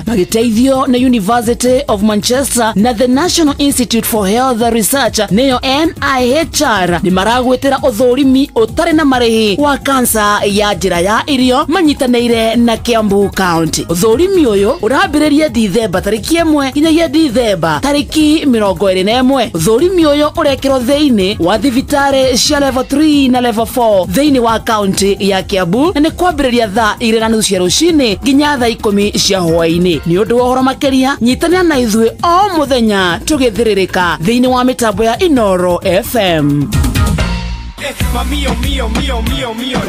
magiteithio na University of Manchester na the National Institute for Health Research neyo NIHR ni maragwetera uthurimi utari na marihi wa kansa ya njira ya irio manyitaniire na Kiambu County. Uthurimi uyu urambiririe Dithemba tariki 1 nginyagia Dithemba tariki 21. Uthurimi uyu urekirwo thiini wa thibitari cia level 3 na level 4 thiini wa county ya Kiambu na ni kwambiriria thaa 2:30 cia rucini nginya thaa 10 cia hwaini. Ni undu wa uhoro makiria nyitanira na ithuĩ o muthenya tugithiririka thiini wa mitambo ya Inoro FM. Mio mio mio mio mio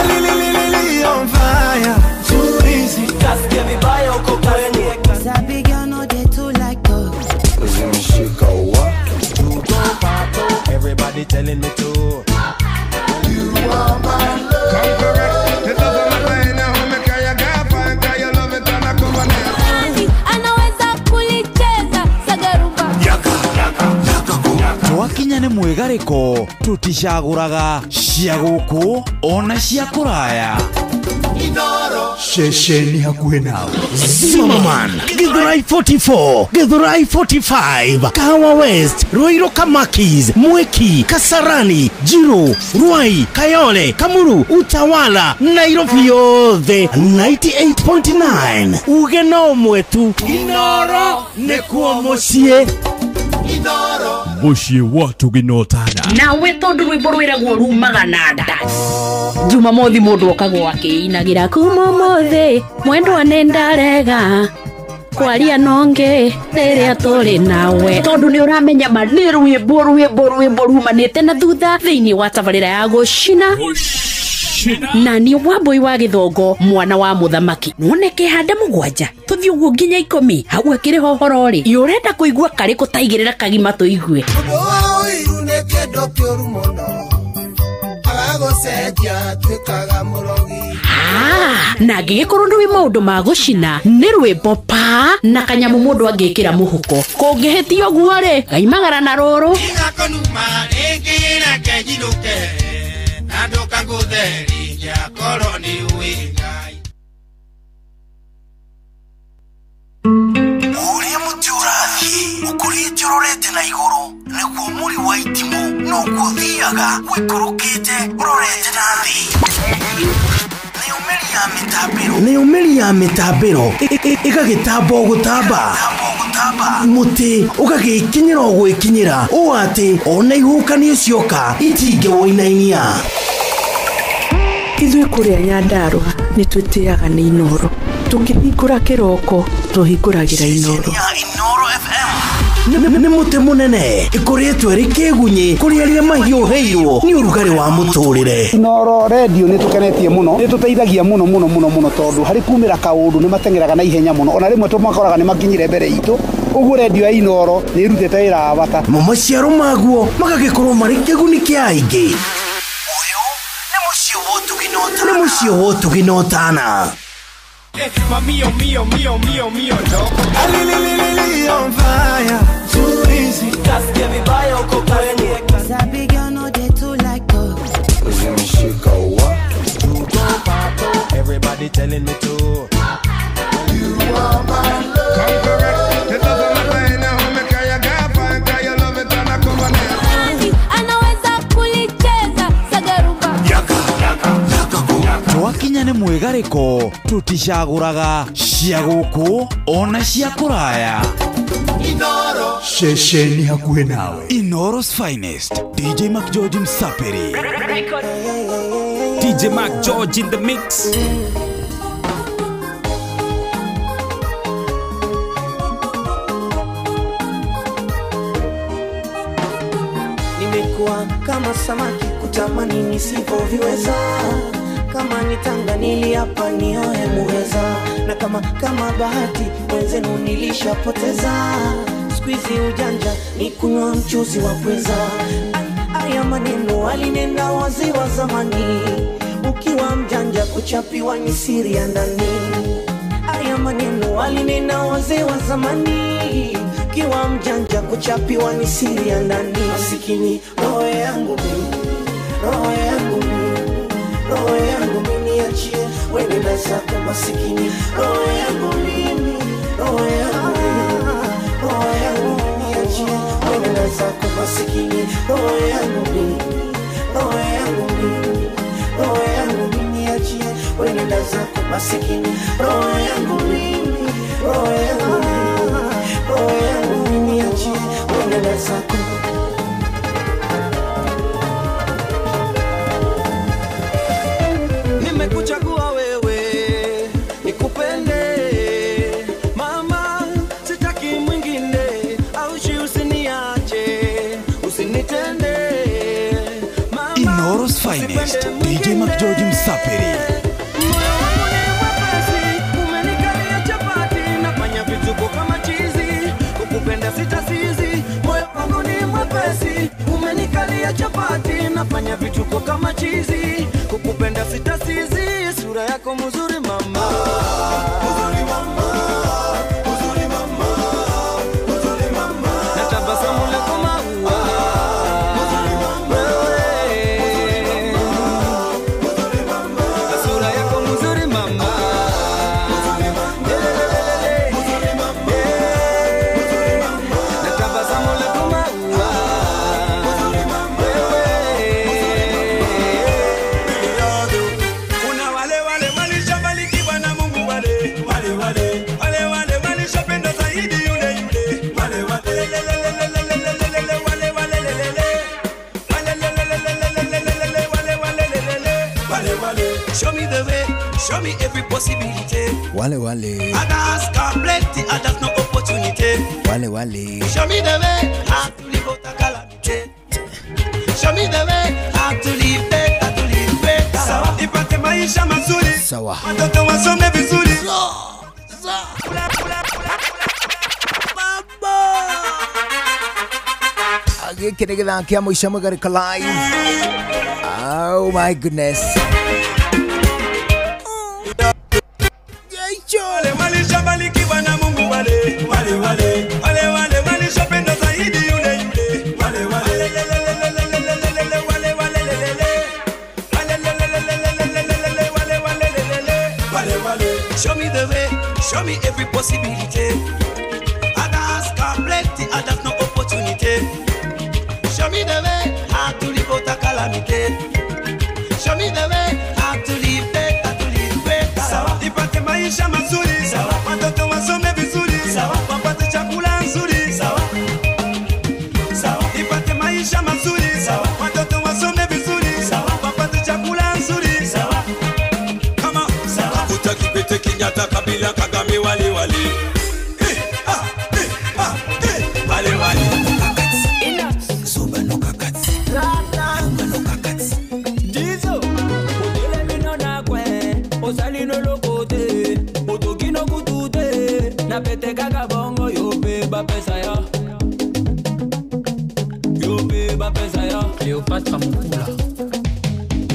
Alililili on fire. Too easy. Kasikia vibaya uko kwenye. Sabi girl no dey too like talk. Zimeshika wa. Everybody telling me to. You are my love. Come correct. It doesn't matter anyhow me kaya gafa kaya love it and I come on. Anaweza kulicheza sagarumba. Yaka yaka yaka. Twakinya nĩ mwĩgarĩko tũticagũraga cia gũkũ ona cia kũraya. Ceceni hakuhĩ nawe. Zimmerman, Githurai 44, Githurai 45, Kahawa West, Ruiru Kamakis, Mwiki, Kasarani, Jiru, Ruai, Kayole, Kamuru, Utawala, Nairobi yothe 98.9. Uge no mwetu Inoro nĩkuo mũciĩ. Muciĩ watu ginotana nawe tondu rwimbo rwiragwo rumaga na nda Jumamothi mundu okagwo akiinagira kuma umuthi mwendwa ni ndarega kwaria nonge riria turi nawe tondu ni uramenya ma ni rwimbo rwimbo rumanite na thutha thiini wa tabarira ya gucina na ni Wambui wa Githongo mwana wa muthamaki none kihanda mugwanja tuthi uguo nginya 10 hau akiri hohoro ri urenda kuigua kari kutaigirira kagima tuigue na ngigikorwo ndwi maundu ma gucina ni rwimbo pa na kanyamu mundu angikira muhuko kungihitia uguo ri ngaimagara na ruru Uria muti urathie ukurite urorete na iguru niguo muri wa itimu noguo thiaga wikurukite urorete na thi. Nayo mĩri ya mĩtambĩro ĩgagĩtamba o gũtamba mũtĩ ũgagĩkinyĩra o gwĩkinyĩra ũũ atĩ ona ihuhũkanio cioka itingĩwũinainia. Ithuĩ kũrĩa Nyandarũa nĩ twĩtĩaga nĩ Inoro tũkĩhingũra kĩroko tũhingũragĩra Inoro. Nĩ mũtĩ mũnene ĩkoretwo ĩrĩ kĩgunyĩ kũrĩ arĩa mahiũhĩirwo nĩ ũrugarĩ wa mũtũrĩre. Inoro radio nĩ tũkenetie mũno nĩ tũteithagia mũno mũno mũno mũno tondũ harĩ kumĩra kaũndũ nĩ mateng'eraga na ihenya mũno ona rĩmwe tũmakoraga nĩ makinyire mbere itũ ũguo radio ya Inoro nĩ ĩrutĩte wĩra wa bata. Mo maciaro maguo magagĩkorwo marĩ kĩguni kĩa aingĩ. Nĩ mũciĩ wa ũtugi na ũtana. Mio mio mio mio mio Alililili on fire. Too easy. Kasikia vibaya uko kwenye. Sabi girl no dey too like talk. Zimeshika wa. Everybody telling me to. You are my love. Come correct. It doesn't matter anyhow me kaya gafa kaya love it and I come on. Anaweza kulicheza sagarumba. Yaka yaka yaka. Twakinya nĩ mwĩgarĩko tũticagũraga cia gũkũ ona cia kũraya. Ceceni hakuhĩ nawe. Inoro's finest DJ Mac George Msapiri. DJ Mac George in the mix. Nimekuwa kama samaki kutamani nisivyoviweza. Kama ni Tanga niliapa nioe muheza. Na kama bahati wenzenu nilishapoteza. Squeeze ujanja ni kunywa mchuzi wa pweza. Haya maneno alinena wazee wa zamani. Ukiwa mjanja kuchapiwa ni siri ya ndani. Haya maneno alinena wazee wa zamani. Ukiwa mjanja kuchapiwa ni siri ya ndani. Masikini roho yangu mimi Roho yangu mimi, roho yangu mimi niachie, wewe nenda zako masikini. Roho yangu mimi, roho yangu mimi, roho yangu mimi niachie, wewe nenda zako masikini. Roho yangu mimi, roho yangu mimi, roho yangu mimi niachie, wewe nenda zako masikini. Roho yangu mimi, roho yangu mimi, roho yangu mimi niachie, wewe nenda zako. Nimekuchagua wewe nikupende mama, sitaki mwingine, aushi usiniache, usinitende mama. Inooro's finest DJ McGeorge Msafiri. Moyo wangu ni mwepesi, umenikalia chapati, nafanya vituko kama chizi, kukupenda sitasizi. Moyo wangu ni mwepesi, umenikalia chapati, nafanya vituko kama chizi, kukupenda sitasizi. Sura yako mzuri mama, mzuri mama, mzuri mama, mzuri mama, na tabasamu lako maua, mzuri mama, mzuri mama, sura yako mzuri mama, mzuri mama, mzuri mama, mzuri mama, na tabasamu lako maua, mzuri mama. Kuna wale wale walishabarikiwa na Mungu, wale wale wale wale wale walishapenda zaidi yule yule, wale wale le le le le le le le le wale wale le le le wale le le le le le le le le wale wale le le le wale wale. Show me the way, show me every possibility. Wale wale. Others got plenty, others no opportunity. Wale wale. Show me the way how to live out a calamity. Show me the way how to live better, to live better. Sawa, nipate maisha mazuri. Sawa. Watoto wasome vizuri. Gĩkĩ nĩ gĩthaa kĩa mũico mũgarĩko live. Oh my goodness. Wale walishabarikiwa na Mungu, wale wale wale wale wale walishapenda zaidi yule yule, wale wale le le le le le le le le le wale wale le le le wale le le le le le le le le wale wale le le le wale wale. Show me the way, show me every possibility. Others got plenty, others no opportunity. Show me the way how to live out a calamity. Show me the way how to live better, to live better. Sawa, nipate maisha mazuri. Sawa, watoto wasome vizuri. Sawa, wapate chakula nzuri. Sawa, sawa, nipate maisha mazuri. Sawa, watoto wasome vizuri. Sawa, wapate chakula nzuri. Sawa, kama sawa. Kakuta Kikwete, Kenyatta, Kabila, Kagame, wale wale. Eh, ah, eh, ah, eh, wale wale. Napete kaka bongo yo beba pesa ya, yo beba pesa ya. Cleopatra Mukula.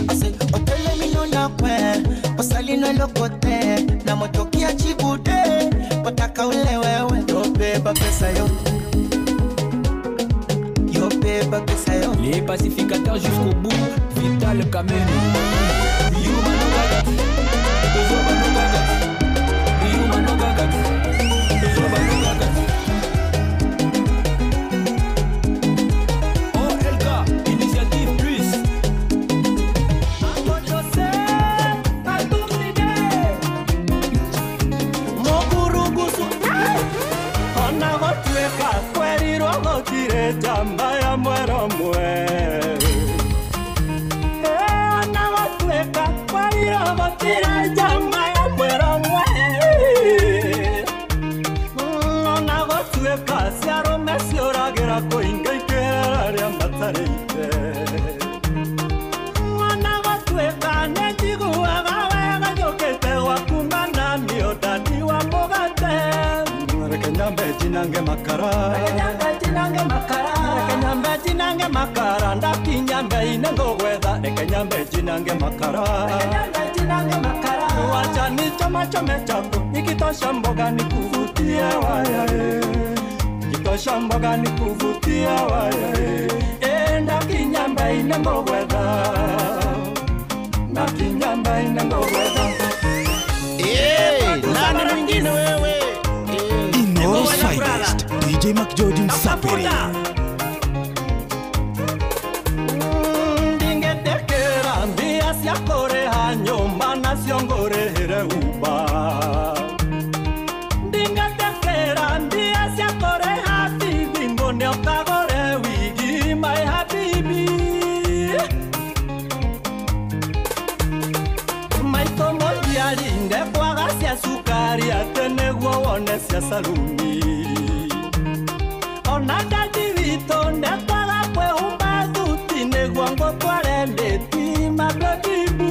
Ase otele minona kwe, osalino lokote, na motokia chibude, wataka ule wewe. Yo beba pesa yo, yo beba pesa yo. Les pacificateurs jusqu'au bout, Vital Kameni. OLK, Initiative Plus. Ona gotweka kwerirwo gũtirĩ njamba ya mwero mwe. Ona gotweka kwerirwo gũtirĩ njamba ya mwero mwe. Ona gotweka ciarũme ciũragĩra kũinga ikĩra rĩa matarĩte. Ona gotweka nĩ njiguaga wega njũkĩte gwaku mana nĩ ũndani wa mũgate. Reke nyambe njinange makara, reke nyambe njinange makara, reke nyambe njinange makara, ndakinya mbei-inĩ ngũgwetha. Reke nyambe njinange makara, reke nyambe njinange makara, wacha nichomachome chako, ikitosha mboga nikuvutie waya eh. Ikitosha mboga nikuvutie waya eh. Ndakinya mbei mbaine ngogwetha Ngakinya mbaine ngogwetha. Nani mwingine wewe? Inooro's finest DJ McGeorge Msapiri. Ndingetekera mbia ciakũrĩha nyũmba nacio ngũrĩhĩre uba. Ndingetekera mbia ciakũrĩha bibi ngũne ũkagũre wigi my habibi. Maitũ mũciari ndekwaga cia cukari atĩ nĩguo wone cia saluni. Ona ndathi witũ ndekwaga kwĩhumba thuti nĩguo ngũtware ndĩti mabebibu.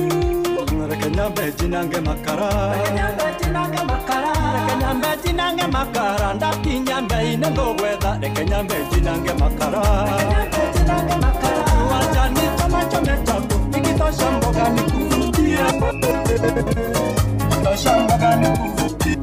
Reke nyambe njinange makara, reke nyambe njinange makara, reke nyambe njinange makara, ndakinya mbeine ngũgwetha, reke nyambe njinange makara, reke nyambe njinange makara. Wacha nichomachome chako nikitosha mboga nikuvutie, tosha mboga nikuvutie.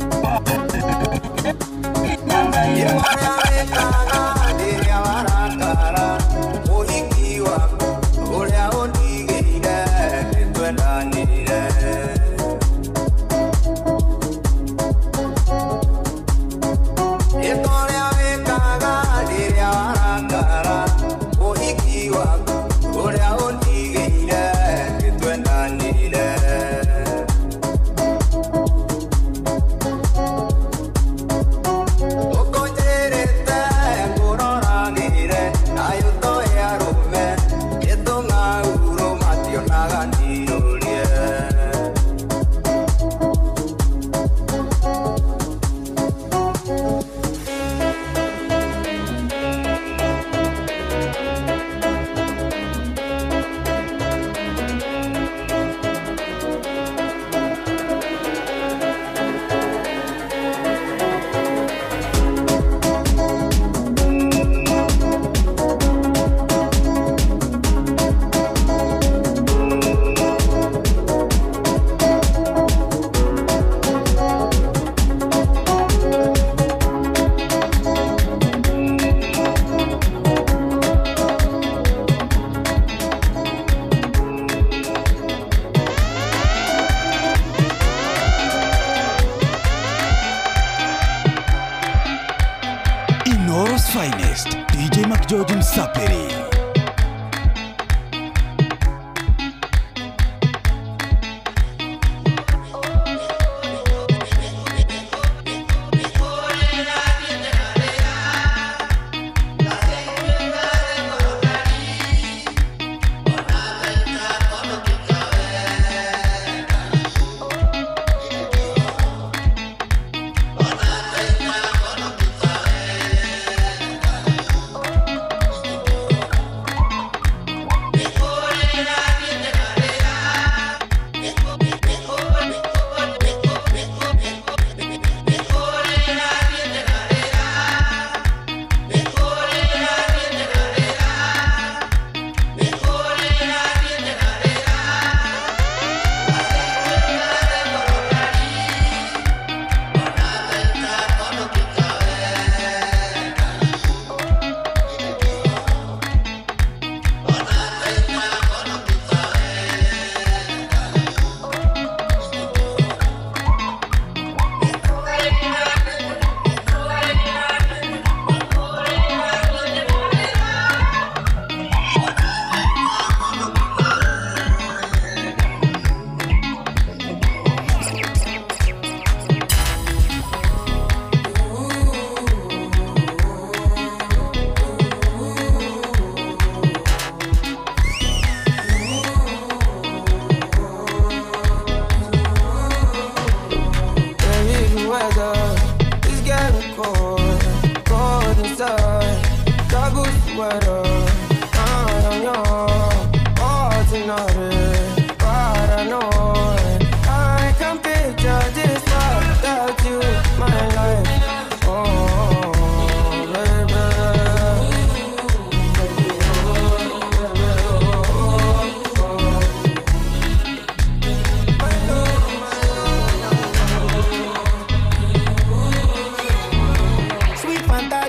Inooro's finest DJ McGeorge Msapiri.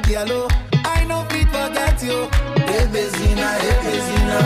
Diallo, I no fit forget you. Ebezina, Ebezina,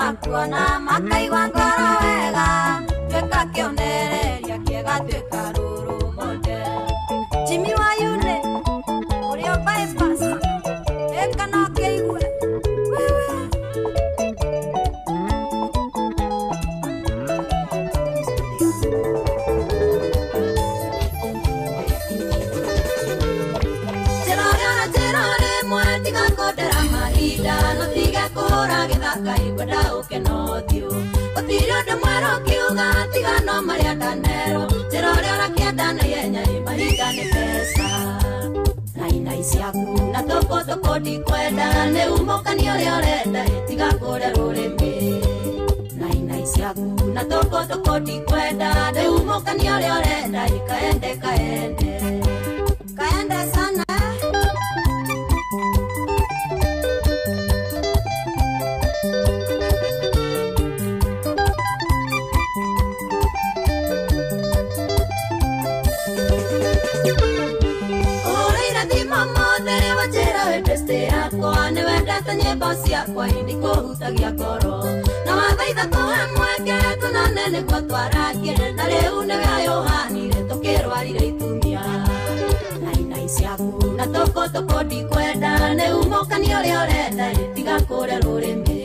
Makuona makaigua ngoro wega tuĩka kĩonereria kĩega tuĩka rũrũ model Jimmy wa Yune ũrĩa bypass ĩka no kĩigue wewe. Njĩra rĩmwe tiga kũndera mahinda no tiga kũhũra gĩthaka ingwenda ũke na ũthiũ gũtirĩ ũndũ mwerũ ũkiuga tiga no marĩa ndanerwo njĩra ũrĩa ũrakĩenda na ihenya ĩ mahinda nĩ mbeca na inai ciaku na tũkũ tũkũ ndikwenda nĩ umũkani ũrĩa ũrenda ĩ tiga kũrĩa rũrĩmĩ na inai ciaku na tũkũ tũkũ ndikwenda nĩ umũkani ũrĩa ũrenda ĩ kaende kaende kaende sana. Nĩwendete nyĩmbo ciakwa indi kũhutagia ngoro na wathaitha tũhe mweke tũnane nĩguo twarakie na rĩu nĩwe ayũhanire tũkĩrwarire itumia na inai ciaku na tũkũ tũkũ ndikwenda nĩ umũkani ũrĩa ũrenda ĩ tiga kũrĩa rũrĩmĩ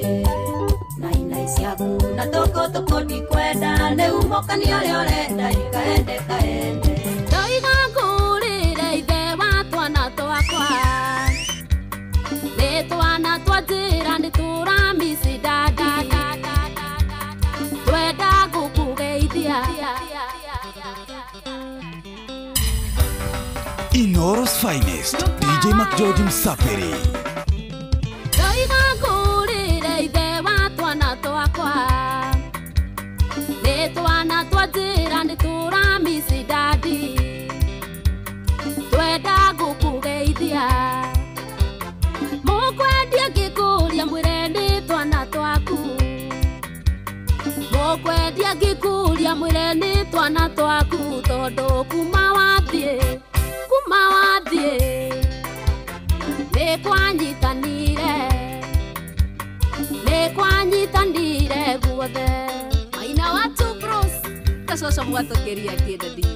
na inai ciaku na tũkũ tũkũ ndikwenda nĩ umũkani ũrĩa ũrenda ĩ kaende kaende ndoiga ngũrĩre ithe wa twana twakwa twana twa njĩra nĩ tũramici dada twenda gũkũgeithia. Inooro's finest DJ McGeorge Msafiri. Ndoiga ngũrĩre ithe wa twana twakwa nĩ twana twa njĩra nĩ tũramici dadi twenda gũkũgeithia mũkwendia ngĩkũria mwĩre nĩ twana twaku mũkwendia ngĩkũria mwĩre nĩ twana twaku tondũ kuma wathiĩ nĩ kwanyitanire guothe maina wa two bros kacoco mwatũkĩria kĩndadi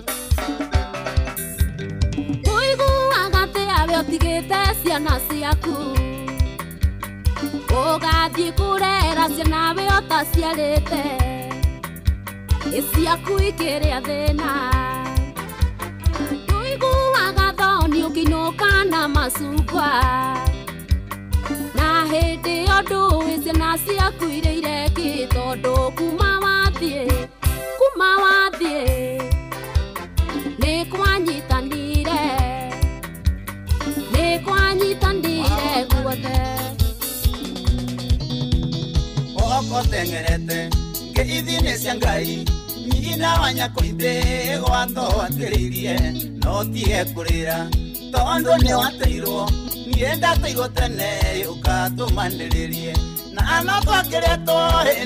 ũiguaga atĩ awe ũtigĩte ciana ciaku ũgathiĩ kũrera ciana we ũtaciarĩte ĩ ciaku ikĩrĩa thĩna ũiguaga thoni ũkĩinũka na macungwa na hĩndĩ ĩyo ndũĩ ciana ciaku irĩire kĩ tondũ kuma wathiĩ nĩ kwanyitanire guothe Okotengerete ngeithi-inĩ cia Ngai nyina wa Nyakoithe gwatho atĩrĩirie no tige kũrĩra tondũ nĩ wateirwo niĩ ndateirwo tene ũkatũmanĩrĩrie na no twakĩrĩtwo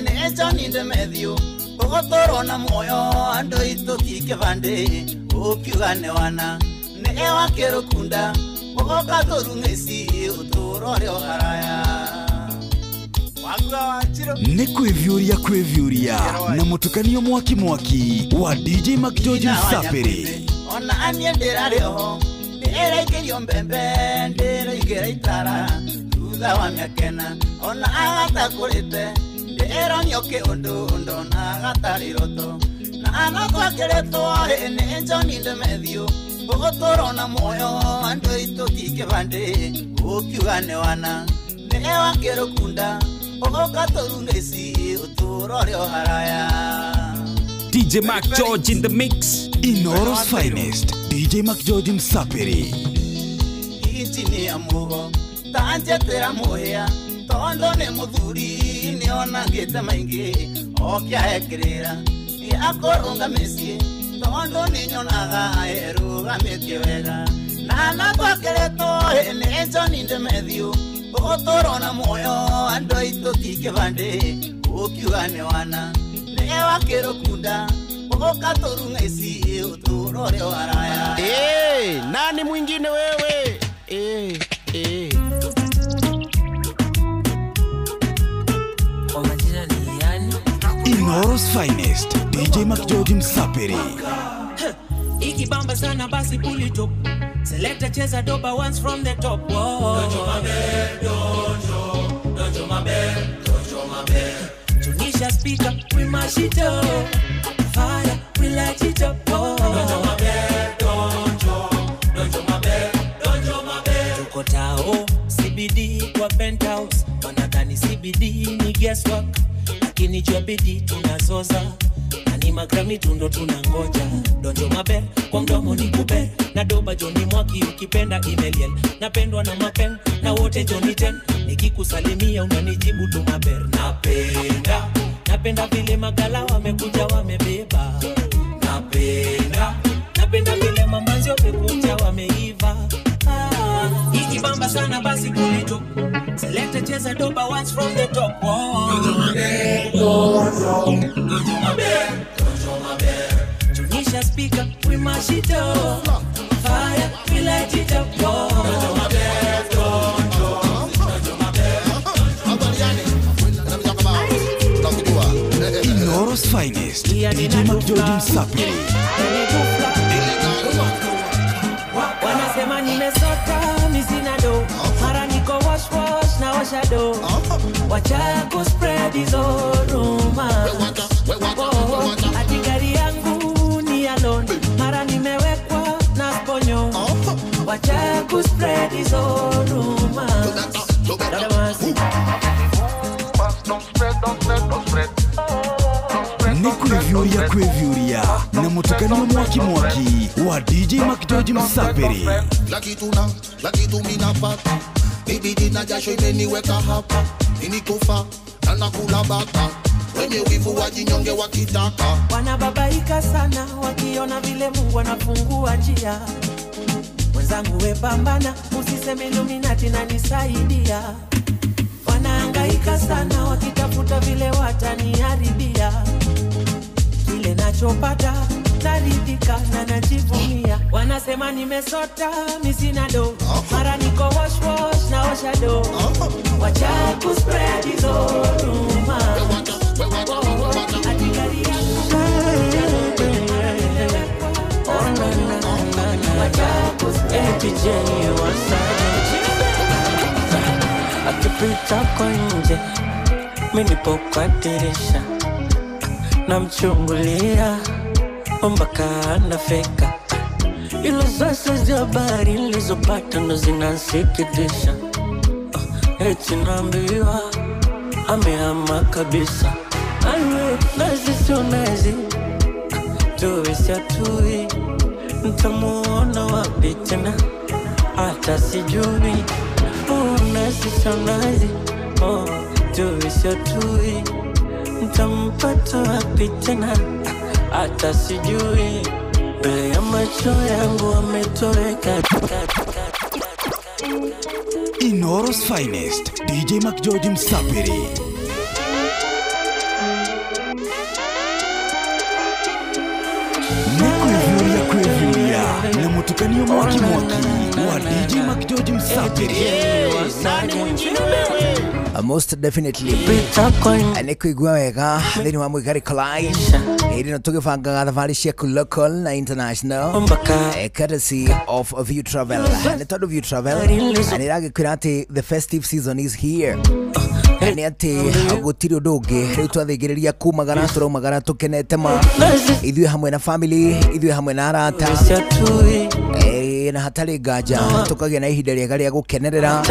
nĩ John Demethiũ ũgũtũrwo na muoyo andũ aitũ ti kĩbandĩ ũkiuga nĩ wana nĩ wakĩrũkunda ũgoka tũrung'ĩci ũtũũro ũrĩa ũharaya. Nĩ kwĩviũria kwĩviũria na mũtukanio mwaki mwaki wa DJ McGeorge Msafiri. Ona anie ndĩrarĩ oho ndĩraikĩrio mbembe ndĩraigĩra itara thutha wa mĩaka ona agatakũrĩte ndĩronio kĩũndũ ndona gatarĩ roto na ano twakĩrĩtwo nĩ John Demethiũ ũgũtũrwo na muoyo andũ aitũ ti kĩbandĩ ũkiuga nĩ wana nĩ wakĩrũkunda ũgoka tũrung'ĩci ũtũũro ũrĩa ũharaya. DJ McGeorge in the mix. Inooro's finest DJ McGeorge Msafiri. Injinia mugo tanjetera muhia tondũ nĩ mũthuri nĩonangĩte maingĩ okĩahekĩrĩra akũrũnga mĩciĩ tondũ nĩnyonaga erũgamĩtie wega na no twakĩrĩtwo nĩ John Demethiũ ũgũtũrwo na muoyo andũ aitũ ti kĩbandĩ ũkiuga nĩ wana nĩ wakĩrũkunda ũgoka tũrung'ĩci ũtũũro ũrĩa ũharaya. Nani mwingine wewe? Kwa majina Inooro's finest DJ McGeorge Msapiri. Ikibamba sana basi pull it up. Selector cheza doba once from the top. Whoa. Donjo mabe, donjo, donjo mabe, donjo mabe. Tunisha speaker, we mash it up. Fire, we light it up. Oh. Donjo mabe, donjo, donjo mabe, donjo mabe. Tuko tao, CBD kwa penthouse. Wanadhani CBD ni guesswork, lakini jua bidii tunazoza. Ni magrami tundo tunangoja. Donjo maber, kwa mdomo ni kuber. Na doba Johnny Mwaki ukipenda Emelian. Napendwa na mapen, na wote Johnny Ten. Nikikusalimia unanijibu tu maber. Napenda, napenda vile magala wamekuja wamebeba. Napenda, napenda vile mamanzi wamekuja wameiva. Ah, ikibamba sana basi kulito. Select cheza doba once from the top. Oh. Donjo maber, donjo, donjo maber. Tunisha speaker, we mash it up. Fire, we light it up. Oh. Inooro's finest DJ McGeorge Msapiri. Wanasema nimesota, mi sina do. Mara niko wash wash na washa do. Wacha ku spread hizo rumors. Ati gari yangu ni alone. Mara nimewekwa na sponyo. Wacha ku spread hizo rumors. Ni kwevyuria kwevyuria na mutukanio mwaki mwaki wa DJ McGeorge Msapiri. Laki tuna, laki tuminapata. Ibidi na jasho imeniweka hapa. Nini kufa, na nakula bata. Wenye wivu wajinyonge wakitaka. Wanababaika sana wakiona vile Mungu anafungua njia. Wenzangu we pambana, usiseme Illuminati na nisaidia. Wanahangaika sana wakitafuta vile wataniharibia. Kile nachopata naridhika na najivunia. Wanasema nimesota, mi sina do. Mara niko wash wash na washa do. Wacha ku spread hizo rumors. Ati gari yangu wacha ku spread. Akipita kwa nje, mi nipo kwa dirisha, namchungulia mpaka anafika. Ilo sasa za habari nilizopata ndo zinasikitisha. Eti naambiwa amehama kabisa. Aiwe nazi sio nazi, tuwe si atui, ntamuona wapi tena hata sijui. Oh, nazi sio nazi, oh, tuwe si atui, ntampata wapi tena hata sijui. Mbele ya macho yangu ametoweka. Inooro's finest DJ McGeorge Msapiri. Kwevyuria kwevyuria na mutukanio mwaki mwaki wa DJ McGeorge Msapiri. Most definitely nikuigua wega thĩinĩ wa Mwigari Collide ĩrĩ no tũgĩbangaga thabarĩ ciaku local na international, courtesy of View Travel. Nĩ tondũ View Travel nĩ ĩragĩkwĩra atĩ the festive season is here. Nĩ atĩ gũtirĩ ũndũ ũngĩ rĩu twathĩngĩrĩria kumagara tũraumagara tũkenete ma ithuĩ hamwe na family, ithuĩ hamwe na arata, na hatarĩ nganja tũkagĩa na ihinda rĩega rĩa gũkenerera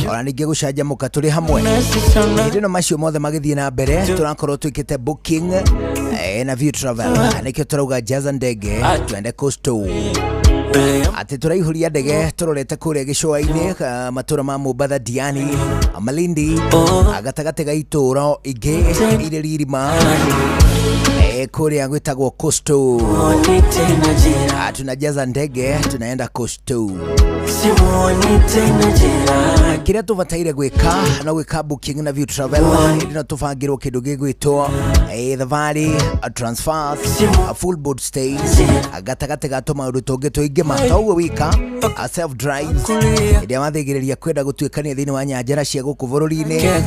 ona ningĩ gũcanjamũka tũrĩ hamwe. Hĩndĩ ĩno macio mothe magĩthiĩ na mbere tũrakorwo twĩkĩte booking na View Travel. Nĩkĩo tũrauga jaza ndege twende coastal. Atĩ tũraihũria ndege tũrorete kũrĩa gĩcũa-inĩ matũra ma Mombatha, Diani, Malindi, gatagatĩ ga itũũra ingĩ irĩ ririma kũrĩa gwĩtagwo Coastal. Tunajaza ndege tunaenda Coastal. Kĩrĩa tũbataire gwĩka no gwĩka booking na View Travel. Ĩndĩ no tũbangĩrwo kĩndũ gĩgwĩtwo thabarĩ, transfers, full board stays, gatagatĩ ga tũmaũndũ tũngĩ tũingĩ ma toguo wika Self drives ĩrĩa wathĩgĩrĩria kwenda gũtuĩkania thĩinĩ wa nyanjara cia gũkũ bũrũri-inĩ,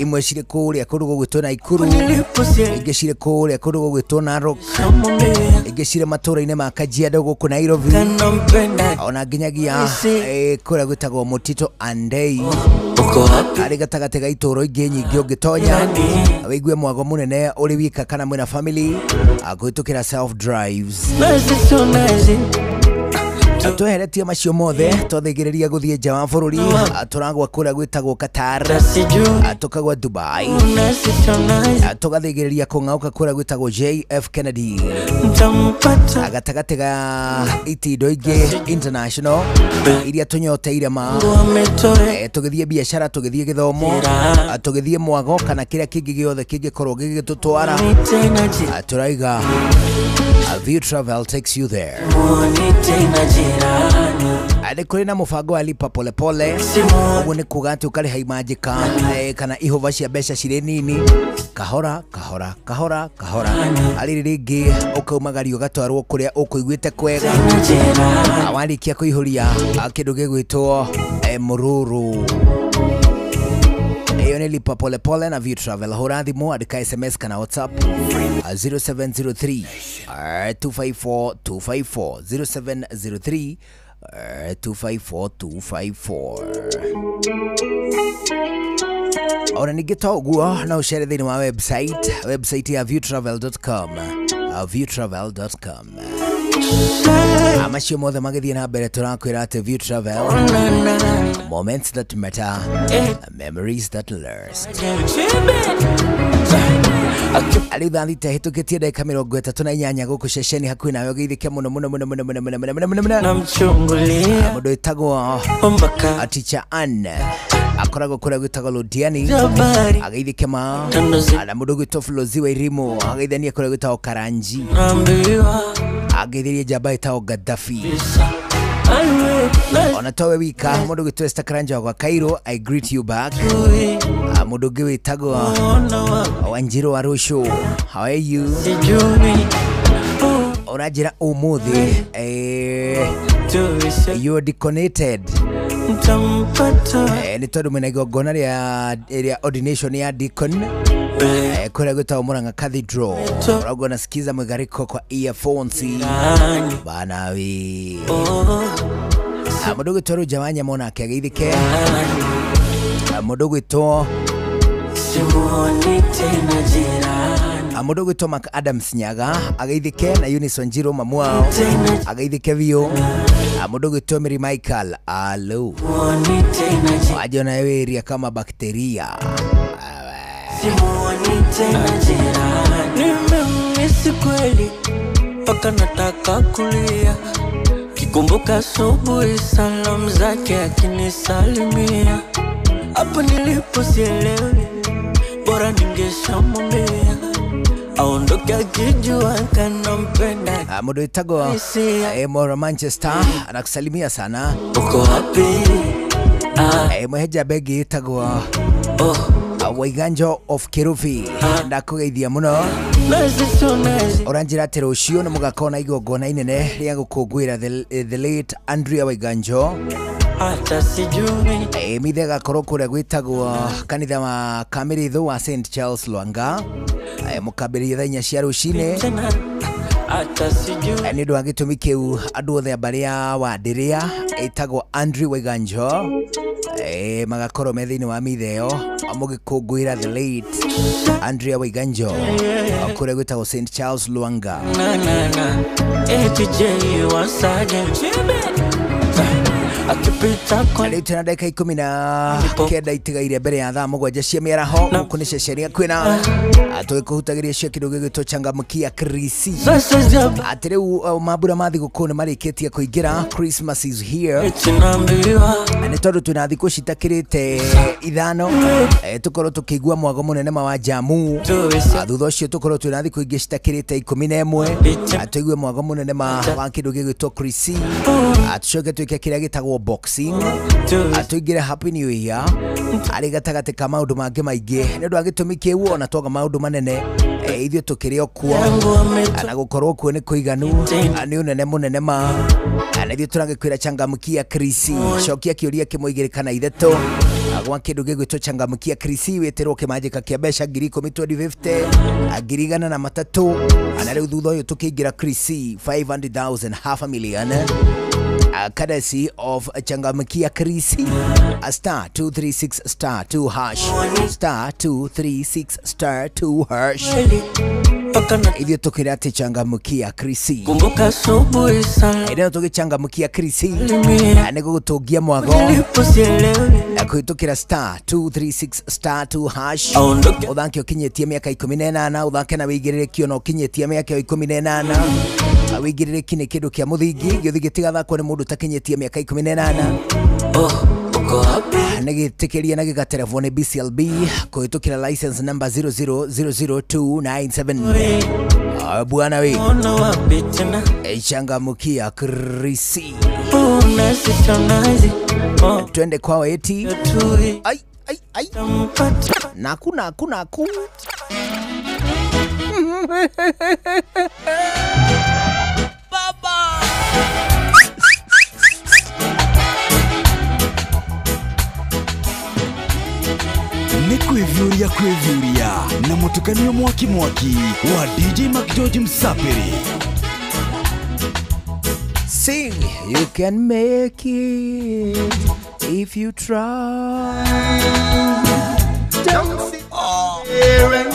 imwe cirĩ kũrĩa kũndũ gũgwĩtwo Naikuru, ingĩ cirĩ kũrĩa kũndũ gũgwĩtwo Narok, ingĩ cirĩ matũũra-inĩ ma Kajiado gũkũ Nairobi, ona nginyagia kũrĩa gwĩtagwo Mutito Andei, arĩ gatagatĩ ga itũũro ingĩ nyingĩ ũngĩtonya wĩigue mwago mũnene ũrĩ wika kana mwĩna family kũhĩtũkĩra self drives. Tweheretie macio mothe twathĩgĩrĩria gũthiĩ nja wa bũrũri, tũragwa kũrĩa gwĩtagwo Qatar, tũkagwa Dubai, tũgathĩgĩrĩria kũng'auka kũrĩa gwĩtagwo JF Kennedy, gatagatĩ ga itindo ingĩ international iria tũnyoteire ma, tũgĩthiĩ biacara, tũgĩthiĩ gĩthomo, tũgĩthiĩ mwago kana kĩrĩa kĩngĩ gĩothe kĩngĩkorwo gĩgĩtũtwara, tũraiga View Travel takes you there. Nĩ kũrĩ na mũbango wa lipa polepole, ũguo nĩ kuga atĩ ũkarĩha imanjĩka kana ihũba cia mbeca cirĩ nini, kahora kahora kahora kahora, arĩ rĩngĩ ũkaumagario ũgatwarwo kũrĩa ũkũiguĩte kwega, warĩkia kũihũria kĩndũ gĩgwĩtwo mũrũrũ. Iyo ni lipa polepole na View Travel. Hũra thimũ, andĩka SMS kana WhatsApp 0703 254 254, 0703 254 254. Ona ningĩ to ũguo no ũcere thĩinĩ wa website ya viewtravel.com, viewtravel.com. Macio mothe magĩthiĩ na mbere tũrakwĩra atĩ View Travel, moments that matter, memories that last. Rĩu thaa thita hĩtũkĩtie ndagĩka 38 gũkũ ceceni hakuhĩ nawe, ũgeithĩke mũno mũno mũno mũno mũno mũno mũno mũno mũno. Mũndũ wĩtagwo Teacher Ann akoragwo kũrĩa gwĩtagwo Londiani, ageithĩke ma, na mũndũ ũgwĩtwo Flozi wa Irimu ageithania kũrĩa gwĩtagwo Karanji, ageithĩrie njamba ĩtagwo Gaddafi. Ona towe wika mũndũ ũgwĩtwo Esther Karanja wa Cairo, I greet you back. Mũndũ ũngĩ wĩtagwo Wanjiru wa Rushu, how are you? Ũranjĩra ũmũthĩ you are deconated nĩ tondũ mwĩna igongona rĩa ordination ya deacon kũrĩa gwĩtagwo Murang'a Cathedral. Ũrauga unasikiza mwigariko kwa earphones bana we. Mũndũ ũgwĩtwo Rũnja wa Nyama onake ageithĩke. Mũndũ ũgwĩtwo mũndũ ũgwĩtwo Mark Adams Nyaga ageithĩke, na Eunice Wanjiru mamu wao ageithĩke biũ. Mũndũ ũgwĩtwo Mary Michael alo waje na wewe kama bakteria. Nimemisi kweli mpaka nataka kulia, kikumbuka asubuhi salamu zake akinisalimia, hapo nilipo sielewi, bora ningeshamwambia aondoke akijua kanampenda. Mũndũ wĩtagwo Mora Manchester anakusalimia sana. Uko wapi? Mweheja begi ĩtagwo Waiganjo of Kirubi ndakũgeithia mũno. Ũranjĩra atĩ rũciũ nĩ mũgakorwo na igongona inene rĩa gũkũngũĩra the late Andrea Waiganjo. Mithe agakorwo kũrĩa gwĩtagwo kanitha wa Kamĩrĩthũ wa St Charles Lwanga, mũkambĩrĩria thaa 4 cia rũcinĩ. Nĩ ũndũ wa gĩtũmi kĩu andũ othe a mbarĩ ya Wandĩrĩa ĩtagwo Andrew Waiganjo magakorwo me thĩinĩ wa mithe ĩyo mũgĩkũngũĩra the late Andrea Waiganjo kũrĩa gwĩtagwo St Charles Lwanga. Rĩu tena ndagĩka 19 itigaire mbere ya thaa 7 cia mĩaraho gũkũ nĩ ceceni ya kwĩna tũgĩkũhutagĩria cia kĩndũ gĩgwĩtwo changamkia krisi. Atĩ rĩu mambura ma thigũkũ nĩ marĩkĩtie kũingĩra, Christmas is here, nĩ tondũ twĩna thikũ citakĩrĩte 5 tũkorwo tũkĩigua mwago mũnene ma wa jamu, thutha ũcio tũkorwo twĩna thikũ ingĩ citakĩrĩte 11 tũigue mwago mũnene ma wa kĩndũ gĩgwĩtwo krisi, tũcoke twĩke kĩrĩa gĩtagwo boxing, tũingĩre Happy New Year arĩ gatagatĩ ka maũndũ mangĩ maingĩ. Nĩ ũndũ wa gĩtũmi kĩu ona twaga maũndũ manene Ithuĩ tũkĩrĩ o kuo na gũkorwo kuo nĩ kũiganu, nĩ ũnene mũnene ma. Na ithuĩ tũragĩkwĩra changamkia Krisi, cokia kĩũria kĩmwe igĩrĩ kana ithatũ gwa kĩndũ gĩgwĩtwo changamkia Krisi, wĩtĩrwo kĩmanjĩka kĩa mbeca 10,000 2050 103,000 na rĩu thutha ũyũ tũkĩingĩra Krisi 500,000 half a million. Courtesy of Changamkia Krisi, a star 236 star 2 hash, star 236 star 2 hash. Ithuĩ tũkĩra atĩ Changamkia Krisi, Kumbuka asubuhi sana ĩrĩa tũgĩchangamkia Krisi nĩ gũgũtũngia mwago kũhĩtũkĩra star 236 star 2 hash. Ũthake ũkinyĩtie mĩaka 18, ũthake na wĩigĩrĩrĩki ona ũkinyĩtie mĩaka 18. Wĩigĩrĩrĩki nĩ kĩndũ kĩa mũthingi, gĩũthi gĩtigathakwo nĩ mũndũ ũtakinyĩtie mĩaka 18. Nĩ gĩtĩkĩrie na gĩgaterevwo nĩ BCLB kũhĩtũkĩra license number 0000297. Bwana we, changamkia Krisi, twende kwao eti. Ai ai ai, naku naku naku. Baba. Nĩ kwĩviũria kwĩviũria na mũtukanio mwaki mwaki wa DJ McGeorge Msapiri. Sing, you can make it if you try. Don't sit here and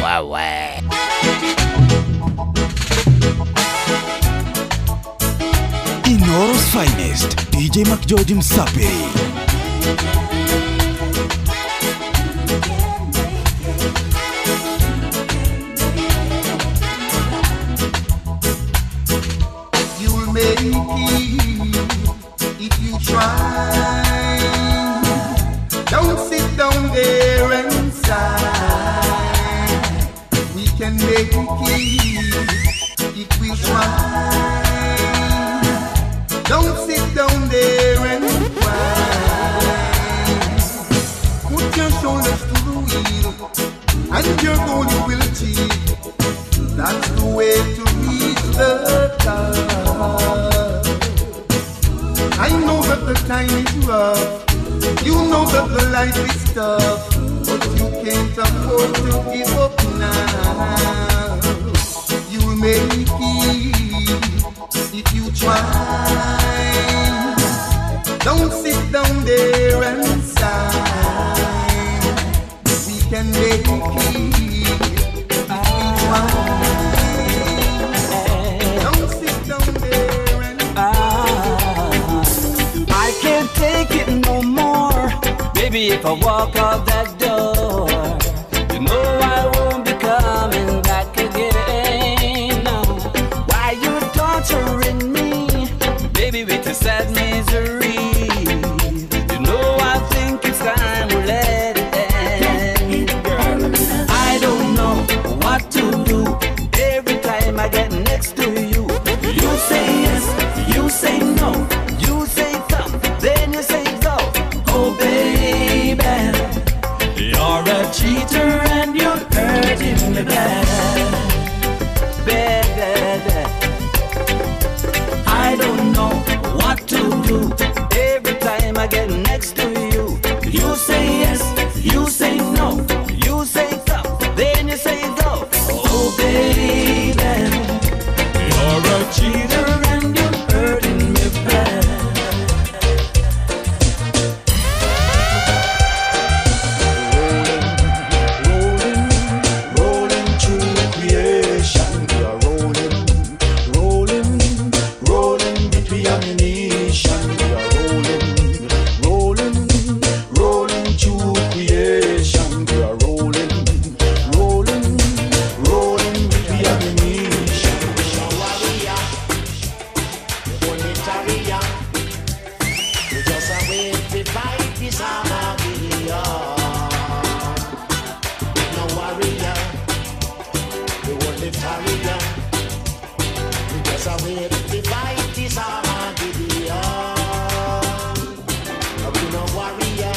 Wawe. Inoro's finest, DJ McGeorge Msapiri. You'll make it if you try. Don't sit down there and sigh. We can make it if we try. Don't sit down there and cry. Put your shoulders to the wheel, and your goal you will achieve. That's the way to reach the top. I know that the time is rough. You know that the life is tough, but you can't afford to give up now. You'll make it if you try. Don't sit down there and sigh. We can make it if we try. Don't sit down there and I can't take it no more. Baby, if I walk out that door, you know I won't be coming back again. No. Why you torturing me, baby, with your sad misery? You know I think it's time we let it end. Girl, I don't know what to do. Every time I get next to you, you say yes, you say no, you say come, then you say go. Oh baby, you're a cheater and you're hurting me bad, bad, bad, bad. I don't know what to do. Every time I get next to you, you say yes, you say no, you say come, then you say go. Oh baby, you're a cheater and you're hurting me bad. Rolling through creation, we are rolling, rolling, rolling with the ammunition. We are rolling, rolling, rolling through creation. We are rolling, rolling, rolling with the ammunition. Warrior, monetary, we just a wait to fight this Armageddon. No warrior, we monetary, we just a wait to fight this Armageddon. We no warrior,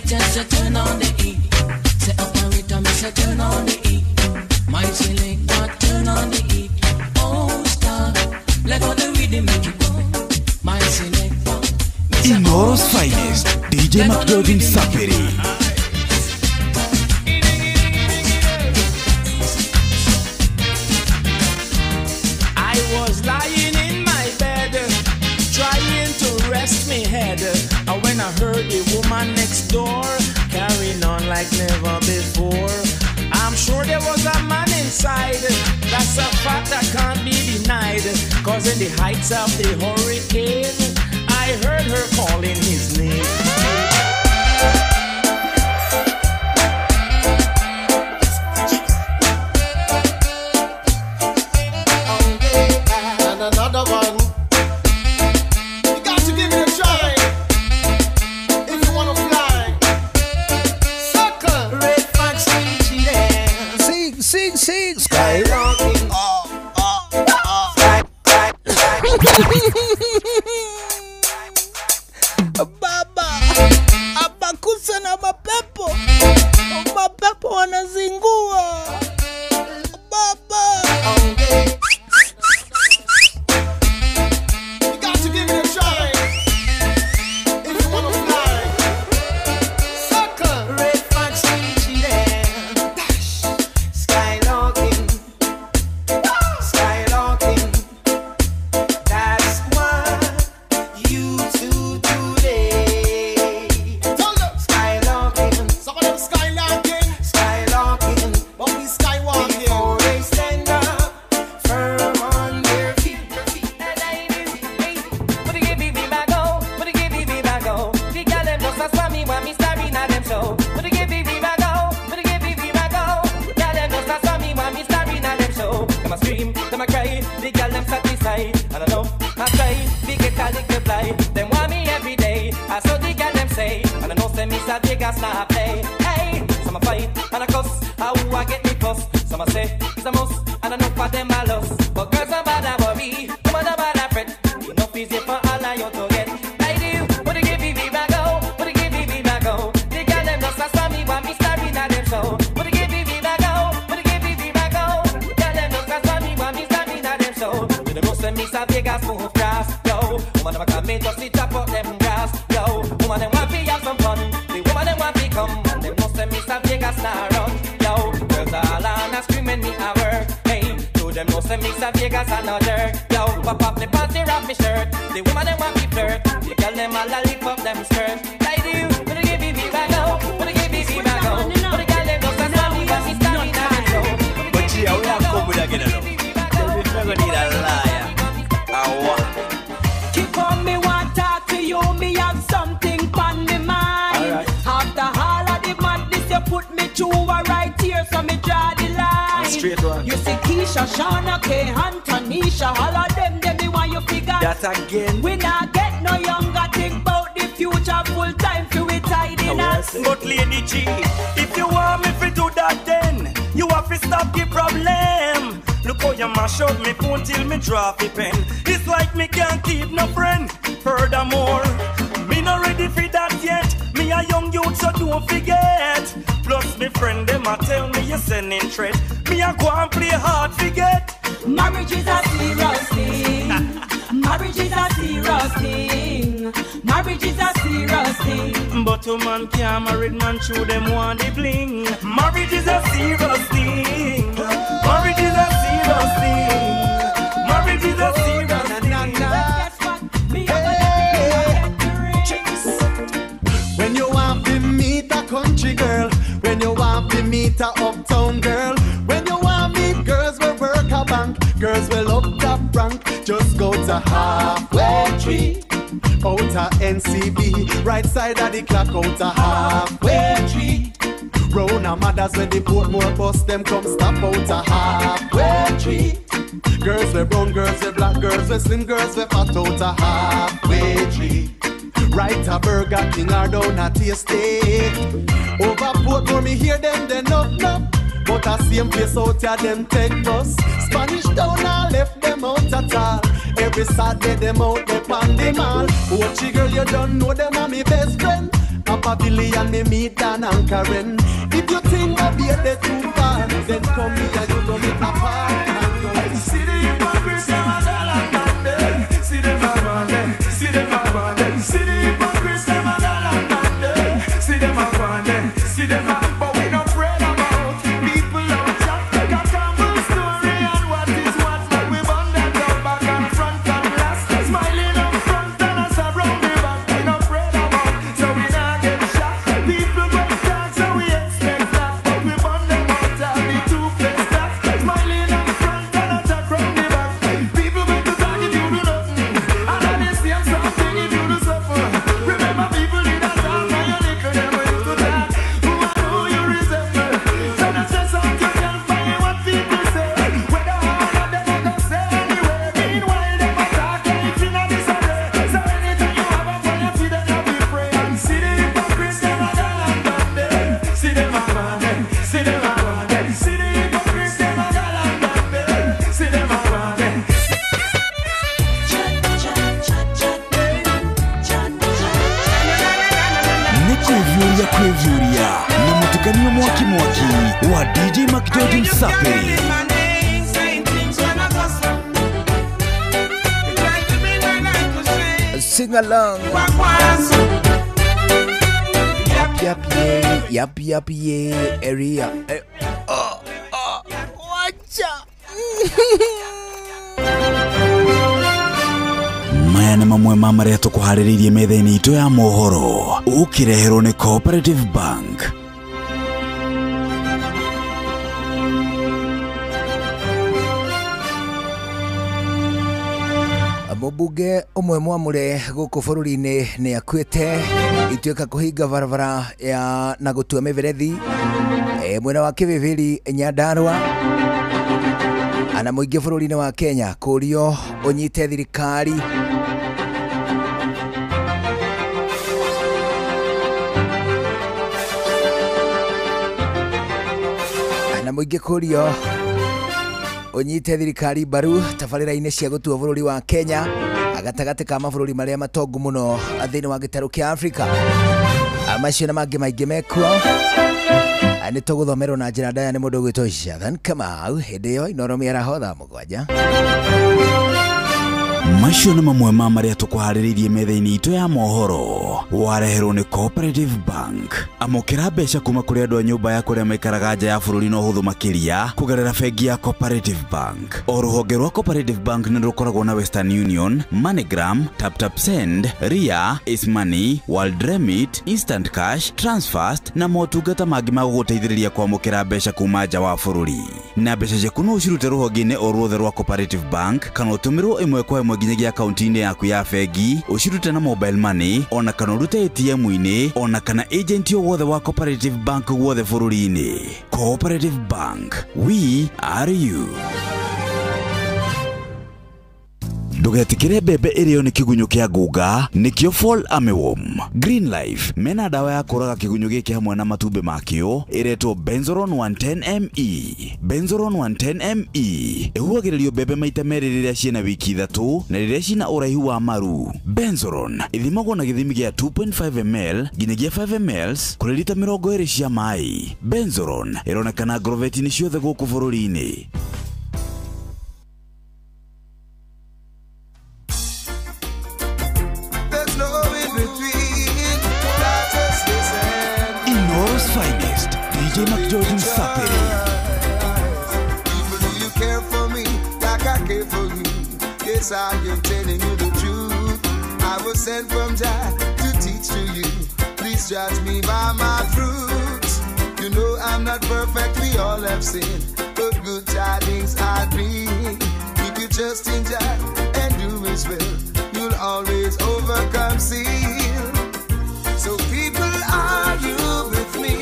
Selector say turn on the heat. Say operator, me say turn on the heat. My selector turn on the heat. Oh star, let go the rhythm make it go. My selector. Inooro's finest, DJ McGeorge Msafiri. I was lying in my bed, trying to rest me head, and when I heard the woman next door carrying on like never before, I'm sure there was a man inside. That's a fact that can't be denied, 'cause in the heights of the hurricane, I heard her calling his name. And another one. You got to give it a try if you wanna fly. Circle. Red fox cheating. Sing, sing, sing. Sky. Oh, oh, oh. Sky, sky, sky. Baba, abakusa na mapepo. Mapepo wanazingua. Baba. You got to give it a try if you wanna fly. Circle. Red fox cheating. Dash. Skylarking. Skylarking. That's what you do today. Tell them. Skylarking. Some of them skylarking, Skylarking. but we skywalking. Before they stand up firm on their feet. And I know I try, we get a little fly. Them want me every day. I saw the girl them say, and I know say me sa Vegas now play. Hey, some a fight and a cuss, how I get me fuss. Some a say it's a must, and I know for them I lost. But girls are bad a worry, woman are bad a fret. Enough easy for all of you to get. I do, what they give me back go, what they give me back go. The girl them just a saw me want me starring at them show. What they give me back go, what they give me back go. Girl them just a saw me want me starring at them show. You know say me sa Vegas move grass, yo. Woman them a come me just to chop up them grass, yo. Woman them want fi have some fun, the woman them want fi come, and them know say me sa Vegas nah run, yo. Girls all on a screaming me a work, hey. To them know say me sa Vegas a no jerk, yo. Pop up me panty, wrap me shirt, the woman them want fi flirt, the girl them all a lift up them skirt. Like you, put a give me back go, put a give me back go, put a girl them just a saw me want me standing at them show. But yeah, we have come with again, you know. We need a liar. Keep on me want talk to you, me have something on me mind. Alright. After all of the madness you put me through a right here, so me draw the line. Straight one. You see Keisha, Shauna, K, and Tanisha, all of them, them me want you figure. That again. We not get no younger, think about the future full time for we tidying us. But Lady G, if you want me to do that then, you have to stop the problem. Look how you mash up me phone till me drop the pen. It's like me can't keep no friend. Furthermore, me not ready for that yet. Me a young youth, so don't forget. Plus me friend them a tell me you sending threat. Me a go and play hard forget. Marriage is a serious thing. Marriage is a serious thing. Marriage is a serious thing. But a man can't marry man through them want the bling. Marriage is a serious thing. Marriage is a serious thing. Marriage is a serious thing. Guess what? Me a gonna get the ring. When you want to meet a country girl, when you want to meet a uptown girl, when you want meet girls will work a bank, girls will up top rank, just go to Halfway Tree, out of NCB, right side of the clock, out of Halfway Tree. Round a mothers when the Portmore bus, them come stop out of Halfway Tree. Girls we brown, girls we black, girls we slim, girls we fat out of Halfway Tree. Right a Burger King or down a Tasty. Over Portmore me hear them, they up up. But a same place out here them take bus. Spanish Town I left them out at all. Every Saturday them out there pon the mall. Watchy girl you don't know them are me best friend. A pavilion me meet Dan and Karen. If you think my baby too far, then come here and you go meet a park. See the hypocrites, them a dull and bad. See them a run, see them a run. See the hypocrites, them a dull and bad. See them a run, see them a. But we no afraid about people out chat. Got humble story and what is what, but we burn that up back and front and last. Smiling up front and us around the back. We no afraid about, so we not get shot. People go talk, so we expect that, but we burn them out and the two-faced that. Smiling up front and us around the back. People going to talk if you do nothing, and I they say something if you do suffer. Remember people did a talk when you little them used to talk. Who I know you resemble. So don't stress out yourself by what people say. Whether or not them a go say anyway. Meanwhile them a talk like in a disarray. So anything you have up on your feet and you be afraid. And see the hypocrites them a dull and bad. See them a run, see them a run. See the hypocrites them a dull and bad. See them a run. Nĩ kwĩviũria kwĩviũria na mũtukanio mwaki mwaki wa DJ McGeorge Msafiri. Sing along. Yap yap yeah, yap yap yeah, area. Oh, oh, wacha. Maya nĩ mamwe ma marĩa tũkũharĩrĩirie metha-inĩ itũ ya mohoro ũkĩreherwo nĩ Cooperative Bank. Mũmbunge ũmwe mwamũre gũkũ bũrũri-inĩ nĩ akuĩte ituĩka kũhinga barabara ya na gũtua mĩberethi mwena wa Kĩbĩbĩri Nyandarua ana mũingĩ bũrũri-inĩ wa Kenya kũrio ũnyite thirikari. Ana mũingĩ kũrio ũnyite thirikari mbaru tabarĩra-inĩ cia gũtua bũrũri wa Kenya gatagatĩ ka mabũrũri marĩa matongu mũno thĩinĩ wa gĩtarũ kĩa Afrika. Macio na mangĩ maingĩ mekuo nĩ tũgũthomerwo na njĩra ndaya nĩ mũndũ ũgwĩtwo Shathan Kamau hĩndĩ ĩyo Inoro mĩaraho thaa 7. Macio nĩ mamwe ma marĩa tũkũharĩrĩirie metha-inĩ itũ ya mohoro wareherwo nĩ Cooperative Bank. Amũkĩra mbeca kuma kũrĩ andũ a nyũmba ya kũrĩa maikaraga nja ya bũrũri na ũhũthũ makĩria kũgerera bengi ya Cooperative Bank. O rũhonge rwa Cooperative Bank nĩ rũkoragwo na Western Union, MoneyGram, TapTap Send, Ria, Money, World Remit, Instant Cash, Transfast na motungata mangĩ ma gũgũteithĩrĩria kwamũkĩra mbeca kuma nja wa bũrũri. Na mbeca ciaku no ũcirute rũhonge-inĩ o ruothe rwa Cooperative Bank kana ũtũmĩrwo ĩmwe kwa ĩmwe nginyagia akaunti-inĩ yaku ya bengi, ũcirute na mobile money ona kana ũrute ATM-inĩ ona kana agent o wothe wa Cooperative Bank guothe bũrũri-inĩ. Cooperative Bank, we are you. Ndũgetikĩre mbembe ĩrĩo nĩ kĩgunyũ kĩa ngũnga nĩkĩo Fall Armyworm. Green Life mena dawa ya kũraga kĩgunyũ gĩkĩ hamwe na matumbĩ makĩo ĩretwo Benzoron 110ME. Benzoron 110ME ĩhuhagĩrĩrio mbembe maita merĩ rĩrĩa ciĩna wiki 3 na rĩrĩa ciĩna ũraihu wa maru. Benzoron ĩthimagwo na gĩthimi gĩa 2.5 ml nginyagia 5 ml kũrĩ lita 20 cia maĩ. Benzoron ĩronekana ngorobeti-inĩ ciothe gũkũ bũrũri-inĩ. Finest, DJ McGeorge Msafiri. People, do you care for me like I care for you? Yes, I am telling you the truth. I was sent from Jah to teach to you. Please judge me by my fruits. You know I'm not perfect, we all have sinned, but good tidings I bring. If you trust in Jah and do His will, you'll always overcome sin. So people, are you with me?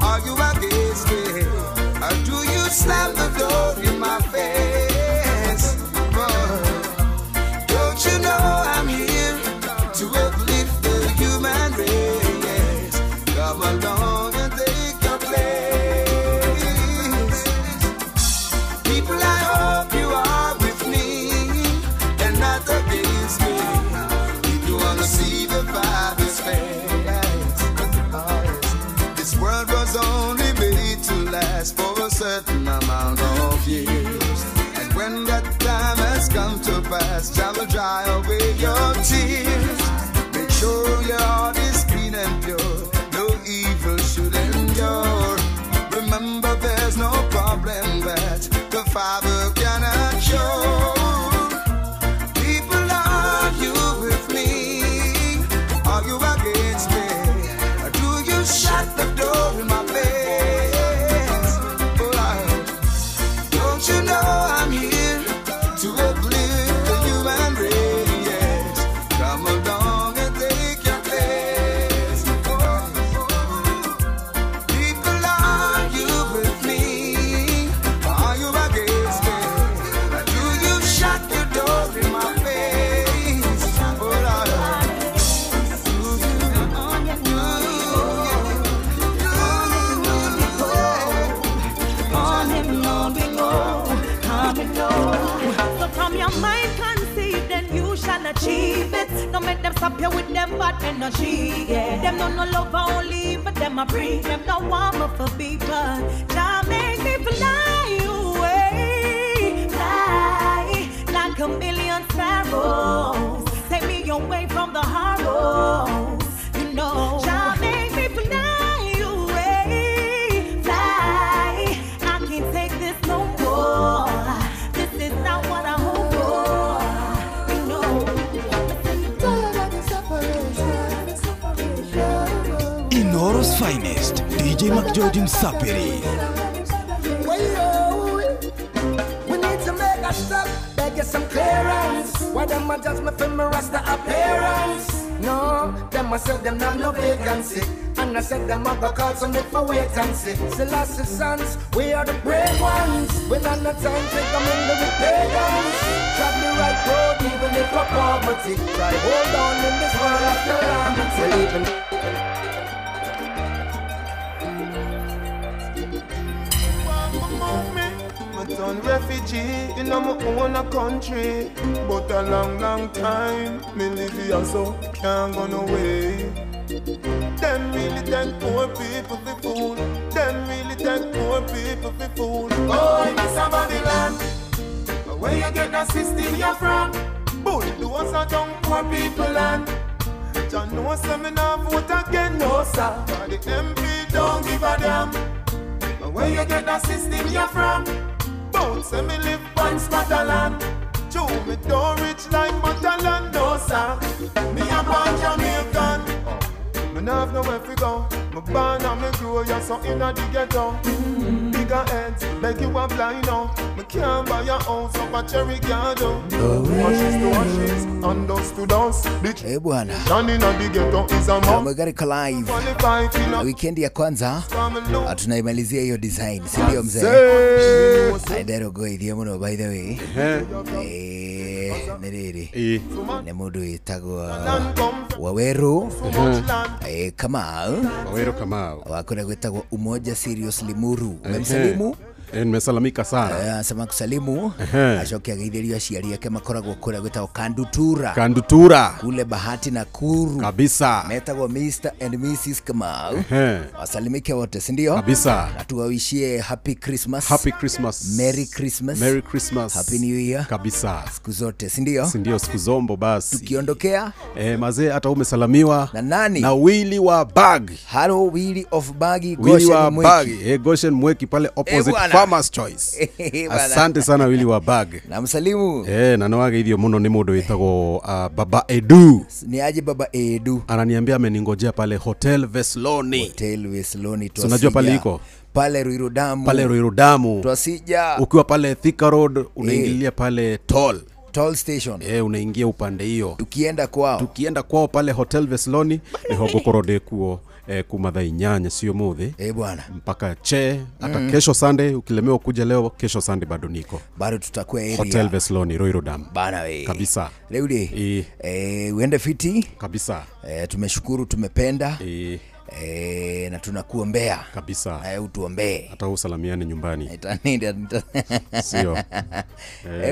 Are you against me? Or do you slam the door in my face? But don't you know I'm here to uplift the human race? Come along and take your place. People, I hope you are with me and tears. Make sure your heart is clean and pure. No evil should endure. Remember there's no problem that the Father cannot cure. People, argue with me, argue against me. Do you shut the door in my face? Oh, don't you know I'm here to uplift the human race? Come along and take your place. Oh, people, argue with me, argue against me. Do you shut the door in my face? Oh, Lord. On and on we go, come and go. So from your mind conceive, then you shall achieve it. Don't make them stop you with them bad energy. Yeah. Them no love only, but them a bring them no warm up for people. Jah make me fly away, fly like a million sparrows. Take me away from the horrors, you know. Jah make me fly away, fly. I can't take this no more. This is not what I hope for, you know. Inoro's finest, DJ McGeorge Msapiri. We need to make a stop, beg you some clearance. Why them a judge me for my Rasta appearance? No, them a say them have no vacancy. And I said them a go call some if I wait and see. Selassie sons, we are the brave ones. We not no time to come in with pagans. Track the right road even if we're poverty. Try hold on in this world of calamity. Even I turn refugee in my own country, but a long, long time me live here so can't go no way. Them really take poor people for fool. Them really take poor people for fool. Oh, in this Babylon, where you get that system you from? Bulldozer down poor people land. John know say me nah vote again, no sir. 'Cause the MP don't give a damn. Where you get that system you from? Both say me live on Scotland. True, me don't rich like Matalan, no sir. Me a born Jamaican. Me nah have nowhere to go. Me born and me grow, ya so inna the ghetto. Bigger heads, make you a blind now. Me can't buy a house up a cherry garden. Ashes to ashes and dust to dust. Eh bwana, Down inna the ghetto is a must. Mwegariko live Qualify for weekend ya kwanza tunaimalizia hiyo design, si ndio mzee? Aidarogoithia muno by the way. Nĩ rĩrĩ nĩ mũndũ wĩtagwo Waweru Kamau. Waweru Kamau wa kũrĩa gwĩtagwo Umoja Serious Limuru. Umemsalimu? Nimesalamika sana. Anasema kusalimu acoke ageithĩrio aciari ake makoragwo kũrĩa gwĩtagwo Kandutura. Kandutura kule Bahati na Kuru kabisa. Metagwo Mr and Mrs Kamau. Wasalimike wote, si ndio? Kabisa. Na tuwawishie happy Christmas. Happy Christmas. Merry Christmas. Merry Christmas. Happy New Year. Kabisa. Siku zote, si ndio? Si ndio, siku zombo basi. Tukiondokea mazee hata umesalamiwa na nani? Na Willy wa Bag. Hello Willy of Bagi, Willy Goshen wa Mweki. Bag. Goshen Mweki pale opposite Farmer's Choice. Asante sana Willy wa Bag. Na msalimu. Na noageithio muno ni mundu witagwo Baba Edu. Ni aje Baba Edu? Ananiambia ameningojea pale Hotel Vesloni. Hotel Vesloni So unajua pale iko? Pale Ruiru Damu. Pale Ruiru Damu. Twasija. Ukiwa pale Thika Road unaingilia pale Toll. Toll station. Unaingia upande hiyo. Tukienda kwao. Tukienda kwao pale Hotel Vesloni ni hogokoro kuo kuma thaa inyanya sio muthi. Bwana. Mpaka che hata kesho Sunday ukilemewa kuja leo, kesho Sunday bado niko. Bado tutakuwa area. Hotel Vesloni Ruiru Dam. Bana we. Kabisa. Leo uende fiti. Kabisa. Tumeshukuru, tumependa. Na tunakuombea. Kabisa. Utuombee. Hata usalamiane nyumbani. Sio.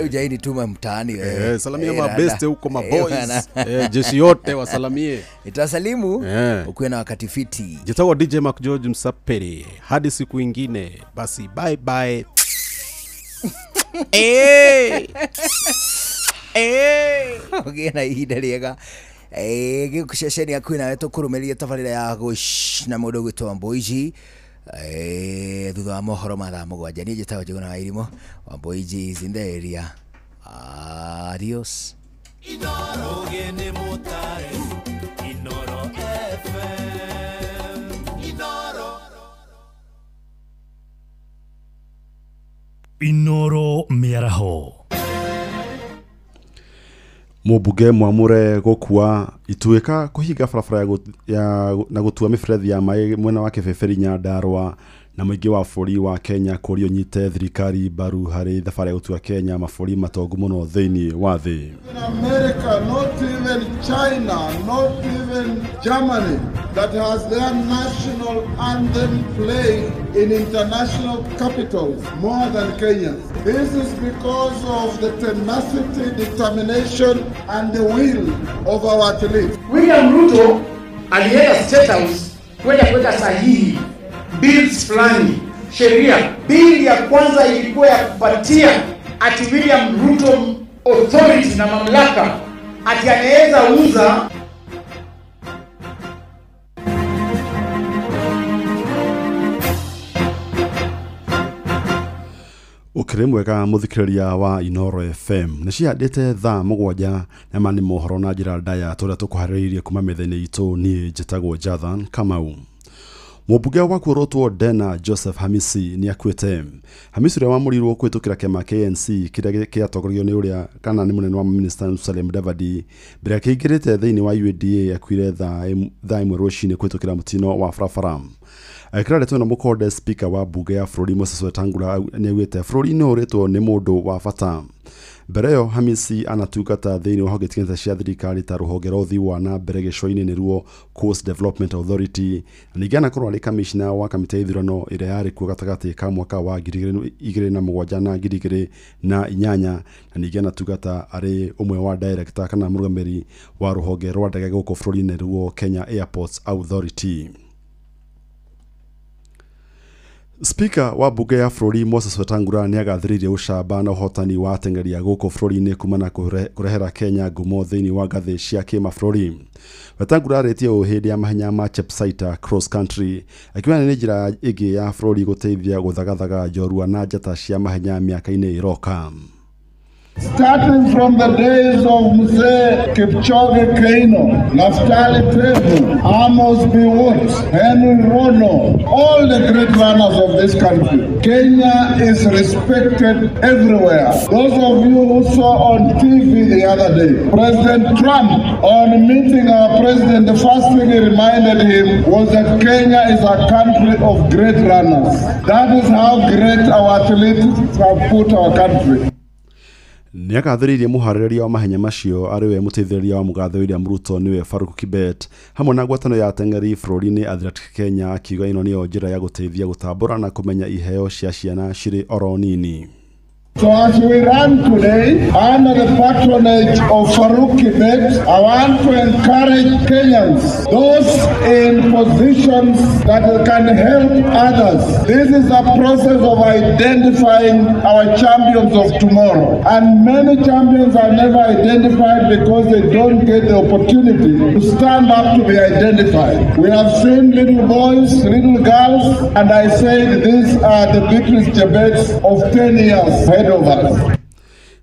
Hujaini tuma mtaani wewe. Salamia mabeste huko maboys. Jeshi yote wasalamie. Nitasalimu. Ukuwe na wakati fiti. Jitawa DJ Mark George Msaperi. Hadi siku ingine. Basi bye bye. Ũgĩe na ihinda rĩega. Gĩkũ ceceni yaku nawe tũkũrũmĩrĩria tabarĩra ya gũsh na mũndũ ũgwĩtwo Mboiji thutha wa mohoro ma thaa 7. Niĩ njĩtagwo Njũgũna wa Irimũ. Wamboiji is in the area. Adios. Inoro gene mutare, Inoro FM, Inoro. Inoro mĩaraho. Mũmbunge mwamũre gũkua Ituĩka kũhinga barabara na gũtua mĩberethi ya maĩ mwena wa Kĩbĩbĩri Nyandarũa na mũingĩ wa bũrũri wa Kenya kũũrio ũnyite thirikari mbaru harĩ thabarĩ ya gũtua Kenya mabũrũri matongu mũno thĩinĩ wa thĩ. In America, not even China, not even Germany, that has their national anthem played in international capitals more than Kenya. This is because of the tenacity, determination, and the will of our athletes. William Ruto alienda State House kwenda kuweka sahihi bills fulani, sheria. Bill ya kwanza ilikuwa ya kupatia ati William Ruto authority na mamlaka ati anaweza uza. Ũkĩrĩ mwega mũthikĩrĩria wa Inoro FM. Nĩ cihandĩte thaa 7 na ma nĩ mohoro na njĩra ndaya tũrĩa tũkũharĩrĩirie kuma metha-inĩ itũ. Niĩ njĩtagwo Jathan Kamau. Mũmbunge wa kuorotwo Dena Joseph Hamisi nĩ akuĩte. Hamisi ũrĩa wamũrirwo kũhĩtũkĩra kĩama KNC kĩrĩa kĩatongorio nĩ ũrĩa kana nĩ mũnene wa minista Musalia Mudavadi mbere akĩingĩrĩte thĩinĩ wa UDA akuire thaa 1 rũcinĩ kũhĩtũkĩra mũtino wa barabara. Akĩra ndeto ĩno mũkonde speaker wa mbunge ya bũrũri Moses Wetangula nĩaugĩte bũrũri nĩ ũrĩtwo nĩ mũndũ wa bata. Mbere ĩyo Hamisi anatungata thĩinĩ wa honge itiganĩte cia thirikari ta rũhonge rwa ũthii wa na mbere gĩcũa-inĩ nĩruo Coast Development Authority na ningĩ anakorwo arĩ kamishna wa kamĩtĩ ya ithurano ĩrĩa yarĩ kuo gatagatĩ ka mwaka wa 2007 na 2008 na ningĩ anatungata arĩ ũmwe wa director kana mũrũgamĩrĩri wa rũhonge rwa ndege gũkũ bũrũri-inĩ nĩruo Kenya Airports Authority. Speaker wa mbunge ya bũrũri Moses Wetangula nĩagathĩrĩirie ũcamba na ũhotani wa ateng'eri a gũkũ bũrũri-inĩ kumana kũrehera Kenya ngumo thĩinĩ wa ngathĩ cia kĩmabũrũri. Wetangula arĩtie ũũ hĩndĩ ya mahenya ma Chepsaita Cross Country akiuga nĩ njĩra ĩngĩ ya bũrũri gũteithia gũthagathaga njorua na njata cia mahenya mĩaka-inĩ ĩroka. Starting from the days of Mzee Kipchoge Keino, Naftali Tebu, Amos Biwott, Henry Rono, all the great runners of this country. Kenya is respected everywhere. Those of you who saw on TV the other day, President Trump, on meeting our president, the first thing he reminded him was that Kenya is a country of great runners. That is how great our athletes have put our country. Nĩagathĩrĩirie mũharĩrĩria wa mahenya macio arĩ we mũteithĩrĩria wa mũgathe William Ruto nĩwe Farouk Kibet hamwe na ngwatanĩro ya ateng'eri bũrũri-inĩ Athletic Kenya akiuga ĩno nĩyo njĩra ya gũteithia gũtambũra na kũmenya iheo cia ciana cirĩ oro nini. So as we run today, under the patronage of Farouk Kibet, I want to encourage Kenyans, those in positions that can help others. This is a process of identifying our champions of tomorrow. And many champions are never identified because they don't get the opportunity to stand up to be identified. We have seen little boys, little girls, and I said these are the Beatrice Chebets of 10 years ahead of us.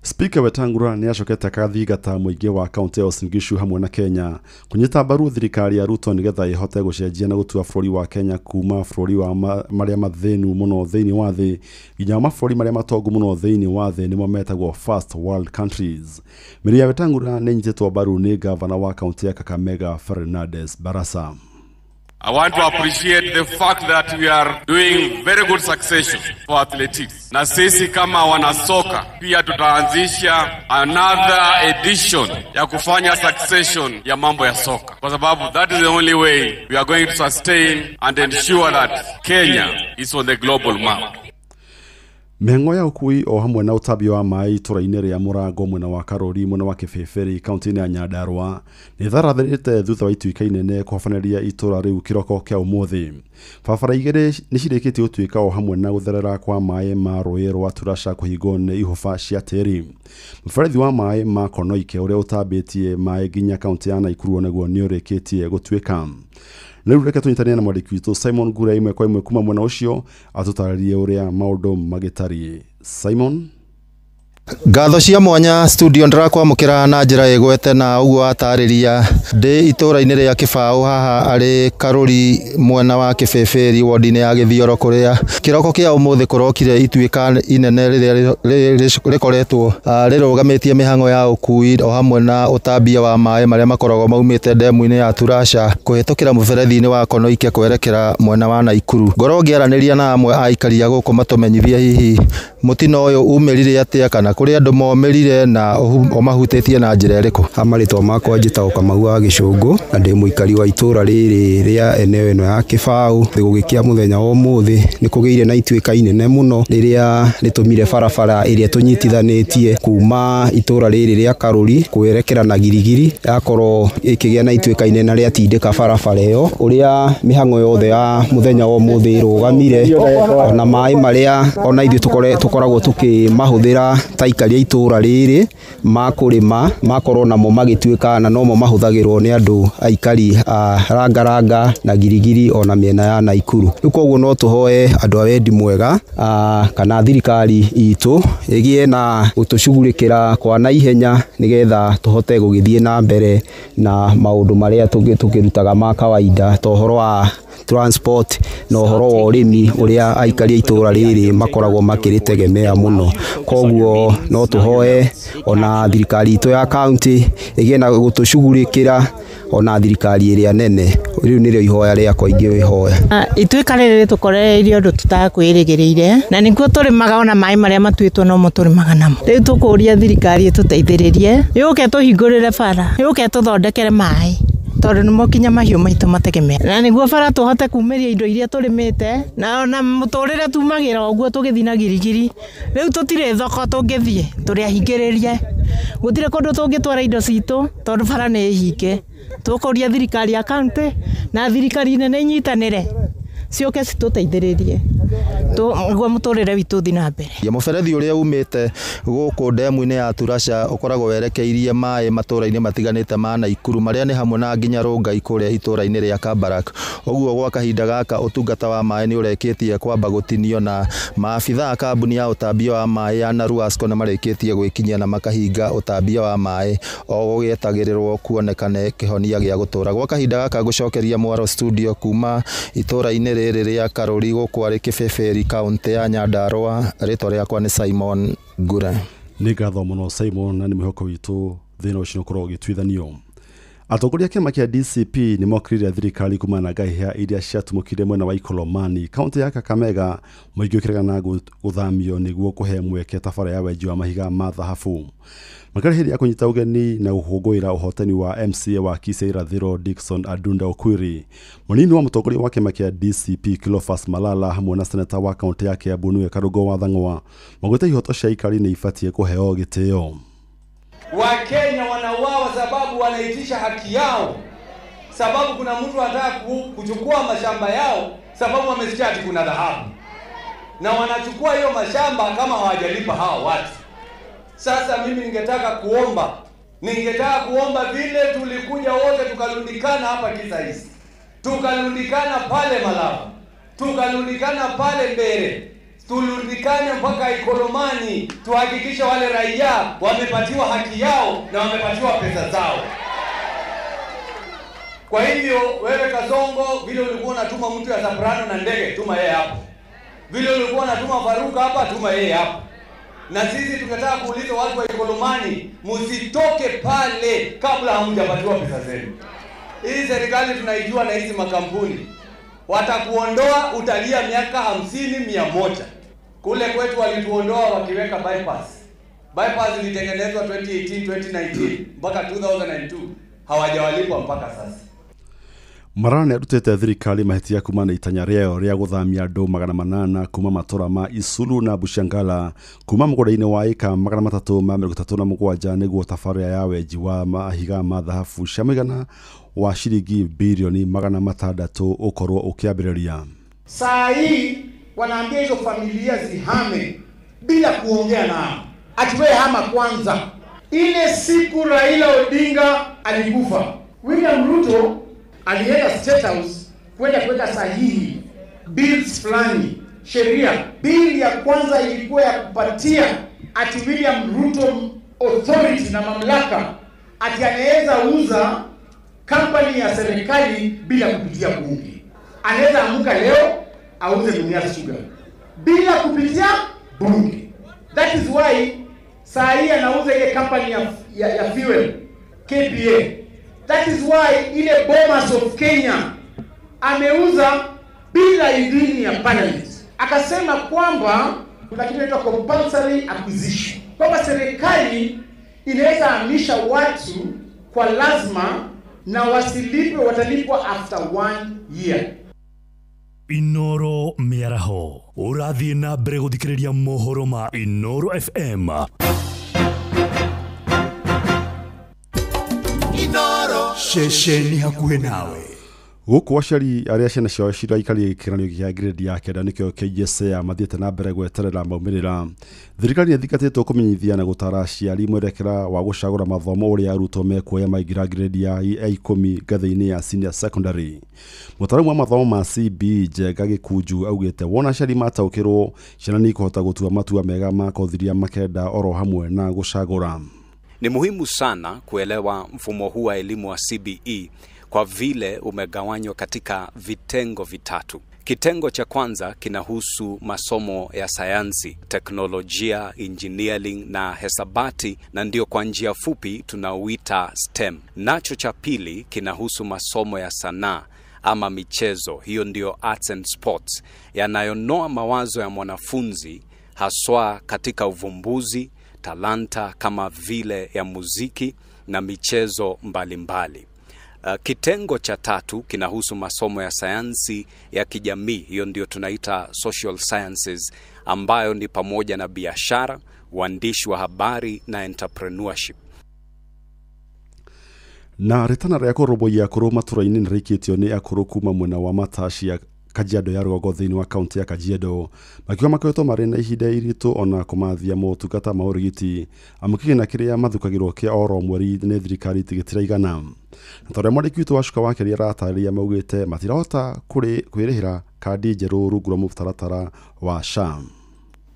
Speaker Wetangula nĩacokete akathingata mũingĩ wa kaunti ya Uasin Gishu hamwe na Kenya kũnyita mbaru thirikari ya Ruto nĩgetha ĩhote gũcenjia na gũtua bũrũri wa Kenya kuma bũrũri wa marĩa mathĩnu mũno thĩinĩ wa thĩ nginya mabũrũri marĩa matongu mũno thĩinĩ wa thĩ nĩmo metagwo first world countries. Mĩri ya Wetangula nĩ ĩnyitĩtwo mbaru nĩ gavana wa kaunti ya Kakamega Fernandes Barasa. I want to appreciate the fact that we are doing very good succession for athletics. Na sisi kama wanasoka pia tutaanzisha another edition ya kufanya succession ya mambo ya soka. Kwa sababu that is the only way we are going to sustain and ensure that Kenya is on the global map. Mĩhang'o ya ũkui o hamwe na ũtambia wa maĩ itũra-inĩ rĩa Mũrango mwena wa Karũri mwena wa Kĩbĩbĩrĩ kaunti-inĩ ya Nyandarua nĩ tharathĩrĩte thutha wa ituĩka inene kũhobanĩria itũra rĩu kĩroko kĩa ũmũthĩ. Barabara igĩrĩ nĩ cirĩkĩtie gũtuĩka o hamwe na gũtherera kwa maĩ ma rũĩ rwa Turasha kũhingwo nĩ ihũba cia tĩri. Mũberethi wa maĩ ma Konoike ũrĩa ũtambĩtie maĩ nginya kaunti ya Naikuru onaguo nĩ ũrĩkĩtie gũtuĩka. Rĩu reke tũnyitanĩre na mwandĩki witũ Simon Ngure ĩmwe kwa ĩmwe kuma mwena ũcio atũtarĩrie ũrĩa maũndũ magĩtariĩ. Simon. Ngatho cia mwanya studio ndĩrakwamũkĩra na njĩra ĩgwete na ũguo watarĩria ndĩ itũra-inĩ rĩa Kĩbaũ haha arĩ Karũri mwena wa Kĩbĩbĩri wodi-inĩ ya Gĩthioro kũrĩa kĩroko kĩa ũmũthĩ kũrokire ituĩka inene rĩrĩa rĩkoretwo rĩrũgamĩtie mĩhang'o ya ũkui o hamwe na ũtambia wa maĩ marĩa makoragwo maumĩte ndemu-inĩ ya Turasha kũhĩtũkĩra mũberethi-inĩ wa Konoike kwerekera mwena wa Naikuru. Ngorwo ngĩaranĩria na amwe a aikari a gũkũ matũmenyithie hihi mũtino ũyũ umĩrire atĩa kana kũrĩ andũ momĩrire na ũmahutĩtie na njĩra ĩrĩkũ. Marĩtwa makwa njĩtagwo Kamau wa Gĩcũngũ na ndĩ mũikari wa itũra rĩrĩ rĩa eneo ĩno ya Kĩbaũ. Gũgĩkĩa mũthenya wa ũmũthĩ nĩ kũgĩire na ituĩka inene mũno rĩrĩa rĩtũmire barabara ĩrĩa tũnyitithanĩtie kuma itũra rĩrĩ rĩa Karũri kwerekera na Girigiri yakorwo ĩkĩgĩa na ituĩka inene rĩatindĩka barabara ĩyo ũrĩa mĩhang'o yothe ya mũthenya wa ũmũthĩ ĩrũgamire ona maĩ marĩa ona ithuĩ tũkoragwo tũkĩmahũthĩra ta aikari a itũra rĩrĩ ma kũrĩma makorwo namo magĩtuĩka na nomo mahũthagĩrwo nĩ andũ aikari a Rangaranga na Girigiri ona mĩena ya Naikuru. Rĩu koguo no tũhoe andũ a wendi mwega kana thirikari itũ ĩgĩe na gũtũcugurĩkĩra kwa naihenya nĩgetha tũhote gũgĩthiĩ na mbere na maũndũ marĩa tũkĩrutaga ma kawaida ta ũhoro wa transport na ũhoro wa ũrĩmi ũrĩa aikari a itũra rĩrĩ makoragwo makĩrĩtegemea mũno. Koguo no tũhoe ona thirikari itũ ya county ĩgĩe na gũtũcugurĩkĩra ona thirikari ĩrĩa nene. Rĩu nĩrĩo ihoya rĩakwa ingĩhoya. Ituĩka rĩrĩ rĩtũkorereirie ũndũ tũtakwĩrĩgĩrĩire na nĩkuo tũrĩmaga ona maĩ marĩa matuĩtwo nomo tũrĩmaga namo. Rĩu tũkũria thirikari ĩtũteithĩrĩrie yũke tũhingũrĩre bara yũke tũthondekere maĩ tondũ nĩmo kinya mahiũ maitũ mategemea na nĩguo bara tũhote kumĩria indo iria tũrĩmĩte na ona mũtũrĩre tumagĩra ũguo tũgĩthiĩ na Girigiri. Rĩu tũtirĩ thoko tũngĩthiĩ tũrĩ ahingĩrĩrie gũtirĩ kũndũ tũngĩtwara indo citũ tondũ bara nĩ hinge. Tũkũria thirikari ya county na thirikari nene inyitanĩre ciũke citũteithĩrĩrie nĩguo mũtũrĩre witũ ũthiĩ na mbere. Mũberethi ũrĩa umĩte gũkũ ndemu-inĩ ya Turasha ũkoragwo werekeirie maĩ matũra-inĩ matiganĩte ma Naikuru marĩa nĩ hamwe na nginya Rongai kũrĩa itũra-inĩ rĩa Kabarak. Ũguo gwa kahinda gaka ũtungata wa maĩ nĩ ũrekĩtie kwamba gũtinio na maabitha a kambuni ya ũtambia wa maĩ ya Naruasco nĩ marĩkĩtie gwĩkinyia na makahinga ũtambia wa maĩ o gũgĩetagĩrĩrwo kuonekane kĩhonia gĩa gũtũra. Gwa kahinda gaka gũcokeria mwaro studio kuma itũra-inĩ rĩrĩ rĩa Karũri gũkũ arĩ Kĩbĩbĩri kaunti ya Nyandarua. Rĩtwa rĩakwa nĩ Simon Ngure. Nĩ ngatho mũno Simon na nĩ mwĩhoko witũ thĩna ũcio ũkorwo ũgĩtuithanio. Atongoria a kĩama kĩa DCP nĩ mokĩrĩire thirikari kumana na ngahĩha iria ciatumũkire mwena wa Ikolomani kaunti ya Kakamega mũingĩ ũkĩregana gũthamio nĩguo kũhe mweke tabara ya wenji wa mahiga ma thahabu. Makĩria hĩndĩ ya kũnyita ũgeni na gũkũngũĩra ũhotani wa MCA wa Kisii Irathĩro Dickson Adunda Okwiri, mũnini wa mũtongoria wa kĩama kĩa DCP Cleophas Malala hamwe na seneta wa kaunti ya Kiambu nĩwe Karũngũ wa Thang'wa maugĩte ihoto cia aikari nĩ ibatiĩ kũheo gĩtĩo. Wakenya wanauawa sababu wanaitisha haki yao, sababu kuna mtu anataka kuchukua mashamba yao, sababu wamesikia ati kuna dhahabu, na wanachukua hiyo mashamba kama hawajalipa hawa watu. Sasa mimi ningetaka kuomba vile tulikuja wote tukalundikana hapa Kisii, tukalundikana pale Malaba, tukalundikana pale Mbere, tulundikane mpaka Ikolomani, tuhakikishe wale raia wamepatiwa haki yao na wamepatiwa pesa zao. Kwa hivyo wewe Kasongo, vile ulikuwa unatuma mtu ya Soprano na ndege, tuma yeye hapo. Vile ulikuwa unatuma Faruka hapa, tuma yeye hapo. Na sisi tunataka kuuliza watu wa Ikolomani, msitoke pale kabla hamjapatiwa pesa zenu. Hii serikali tunaijua na hizi makampuni. Watakuondoa utalia miaka 50 100. Kule kwetu walituondoa wakiweka bypass. Bypass ilitengenezwa 2018 2019 mpaka 2002 hawajawalipwa mpaka sasa. Malala nĩ arutĩte thirikari mahĩtia kuma na itanya rĩayo rĩa gũthamia andũ 800 kuma matũra ma Isulu na Bushangala kuma mũgũnda-inĩ wa ĩka 337 nĩguo tabarĩra ya wenji wa mahiga ma thahabu cia mũigana wa ciringi birioni 600 ũkorwo ũkĩambĩrĩria. Saa hii wanaambia hizo familia zihame bila kuongea nao, ati wewe hama kwanza. Ile siku Raila Odinga alikufa, William Ruto alienda State House kwenda kuweka sahihi bills fulani, sheria. Bill ya kwanza ilikuwa ya kupatia ati William Ruto authority na mamlaka ati anaweza uza kampani ya serikali bila kupitia bunge. Anaweza amuka leo auze Mumias Sugar bila kupitia bunge. That is why saa hii anauza ile kampani ya fuel KPA. That is why ile Bomas of Kenya ameuza bila idhini ya parliament. Akasema kwamba kuna kitu inaitwa compulsory acquisition, kwamba serikali inaweza hamisha watu kwa lazima na wasilipwe, watalipwa after 1 year. Inoro Mĩaraho ũrathiĩ na mbere gũthikĩrĩria mohoro ma Inoro FM. Inoro ceceni hakuhĩ nawe. Gũkũ aciari arĩa ciana ciao ciraikarire kĩgeranio gĩa grade ya 9 nĩkĩo KJSEA mathiĩte na mbere gweterera maumĩrĩra. Thirikari nĩĩthingatĩtwo kũmenyithia na gũtara aciari mwerekera wa gũcagũra mathomo ũrĩa arutwo mekuoya maingĩra grade ya 10 ngathĩ-inĩ ya senior secondary. Mũtaaramu wa mathomo ma CBE Njenga Gĩkunju augĩte wona aciari mataũkĩrwo ciana nĩikũhota gũtua matua mega ma kothi iria makenda oro hamwe na gũcagũra. Ni muhimu sana kuelewa mfumo huu wa elimu wa CBE kwa vile umegawanywa katika vitengo vitatu. Kitengo cha kwanza kinahusu masomo ya sayansi, teknolojia, engineering na hesabati, na ndio kwa njia fupi tunauita STEM. Nacho cha pili kinahusu masomo ya sanaa ama michezo, hiyo ndio arts and sports, yanayonoa mawazo ya mwanafunzi haswa katika uvumbuzi, talanta kama vile ya muziki na michezo mbalimbali. Kitengo cha tatu kinahusu masomo ya sayansi ya kijamii, hiyo ndio tunaita social sciences, ambayo ni pamoja na biashara, uandishi wa habari na entrepreneurship. Na ritana rĩa kũrũmbũiya akũrũ matũra-inĩ nĩrĩikĩtio nĩ akũrũ kuma mwena wa Matacia Kajiado ya rũgongo thĩinĩ wa kaunti ya Kajiado, makiuga makoretwo marĩ na ihinda iritũ ona kũmathia motungata ma ũrigiti amu kĩgĩna kĩrĩa mathukagĩrwo kĩa oro mweri nĩ thirikari gĩtiraigana. Na ta ũrĩa mwandĩki witũ wa Cuka wa Kĩrĩa aratarĩria, maugĩte matirahota kwĩrĩhĩra kandi njerũ rungu rwa mũtaratara wa SHA.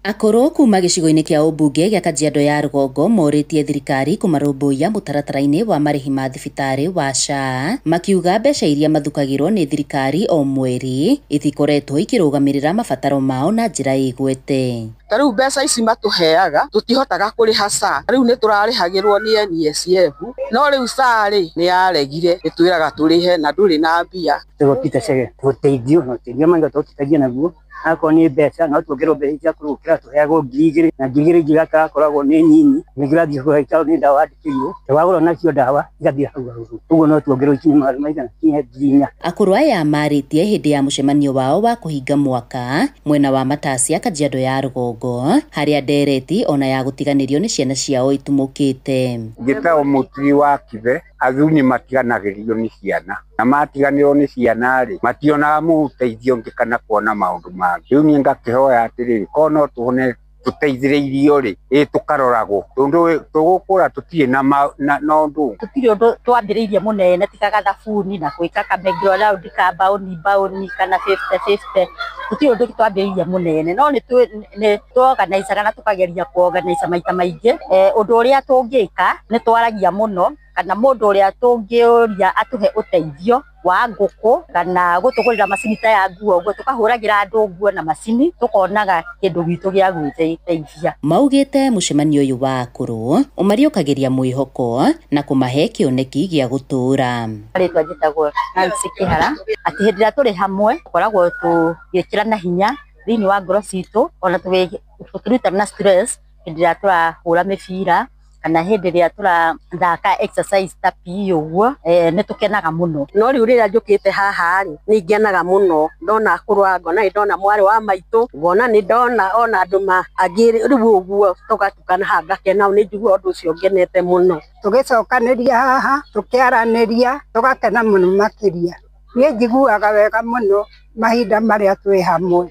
Akũrũ kuma gĩcigo-inĩ kĩa ũmbunge gĩa Kajiado ya rũgongo morĩtie thirikari kũmarũmbũiya mũtaratara-inĩ wa marĩhi ma thibitarĩ wa SHA, makiuga mbeca iria mathukagĩrwo nĩ thirikari o mweri itikoretwo ikĩrũgamĩrĩra mabataro mao na njĩra ĩgwete. Ta rĩu mbeca ici matũheaga tũtihotaga kũrĩha SHA, rĩu nĩ tũrarĩhagĩrwo nĩ NSSF, no rĩu SHA rĩ nĩ yaregire, ĩtwĩraga tũrĩhe na ndũrĩ na mbia. Tũgũkita cege tũteithio na ũteithio manga tũtitagia naguo akorwo nĩ mbeca no tuongerwo mbeca cia kũrũkĩra tũheagwo 2,000 na 2,000 ingĩ gakoragwo nĩ nyinyi ningĩ ũrathiĩ kũhaica nĩ ndawa wandĩkĩirwo wagũra nacio ndawa igathiĩ hau hau, ũguo no tuongerwo ikinya magana maigana kinya 4,000. Akũrũ aya marĩtie hĩndĩ ya mũcemanio wao wa kũhinga mwaka mwena wa Matacia Kajiado ya rũgongo, harĩa ndereti ona ya gũtiganĩrio nĩ ciana ciao itumũkĩte. Ngĩtagwo Mũturi wa Kibe, athuri matiganagĩrio nĩ ciana na matiganĩrwo nĩ ciana rĩ mationaga mũteithio ũngĩ kana kuona maũndũ mangĩ. Rĩu niĩ ngakĩhoya atĩrĩrĩ, korwo no tuone tũteithĩrĩirio rĩ, ĩ tũkaroragwo tondũ tũgũkũra tũtirĩ na ũndũ. Tũtirĩ ũndũ twambĩrĩirie mũnene tiga gathabuni na gwĩka kamegiro round ka mbaũni mbaũni kana 50-50, tũtirĩ ũndũ twambĩrĩirie mũnene, no nĩ tũorganizaga na tũkageria kũorganiza maita maingĩ. Ũndũ ũrĩa tũngĩka nĩ twaragia mũno kana mũndũ ũrĩa tũngĩũria atũhe ũteithio wa ngũkũ kana gũtũgũrĩra macini ta ya nguo ũguo, tũkahũragĩra andũ nguo na macini tũkonaga kĩndũ gitũ gĩa gwĩteithia. Maugĩte mũcemanio ũyũ wa akũrũ ũmariũkagĩria mwĩhoko na kũmahe kĩoneki gĩa gũtũũra. Rĩtwa njĩtagwo Nancy Kĩhara, atĩ hĩndĩ ĩrĩa tũrĩ hamwe tũkoragwo tũgĩkĩrana hinya thĩinĩ wa ngoro citũ, ona tũkĩrutana stress hĩndĩ ĩrĩa tũrahũra mĩbira, Kana hĩndĩ ĩrĩa tũrathaka exercise ta PE ũguo, nĩ tũkenaga mũno. No rĩu rĩrĩa njũkĩte haha rĩ, nĩ ngenaga mũno ndona akũrũ, ngona nĩ ndona mwarĩ wa maitũ, ngona nĩ ndona ona andũ angĩ, rĩu ũguo tũgatukana haha ngakena, nĩ njiguaga ũndũ ũcio ngenete mũno. Tũgĩcokanĩria haha tũkĩaranĩria tũgakena mũno makĩria. Niĩ njiguaga wega mũno mahinda marĩa twĩ hamwe,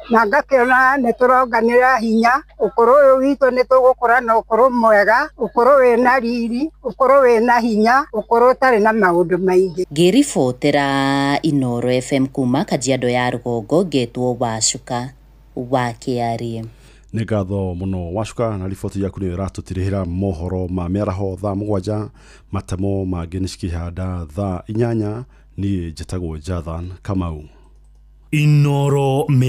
na ngakĩona nĩ tũronganĩra hinya. Ũkũrũ ũyũ witũ nĩ tũgũkũra na ũkũrũ mwega, ũkũrũ wĩna riri, ũkũrũ wĩna hinya, ũkũrũ ũtarĩ na maũndũ maingĩ. Ngĩribotera Inooro FM kuma Kajiado ya rũgongo, ngetwo Wacuka wa Kĩarie. Nĩ ngatho mũno Wacuka, na riboti yaku nĩyo ĩratũtirĩhĩra mohoro ma mĩaraho thaa 7, matemo mangĩ nĩ cikĩhanda thaa 8. Niĩ njĩtagwo Jathan Kamau. Inooro.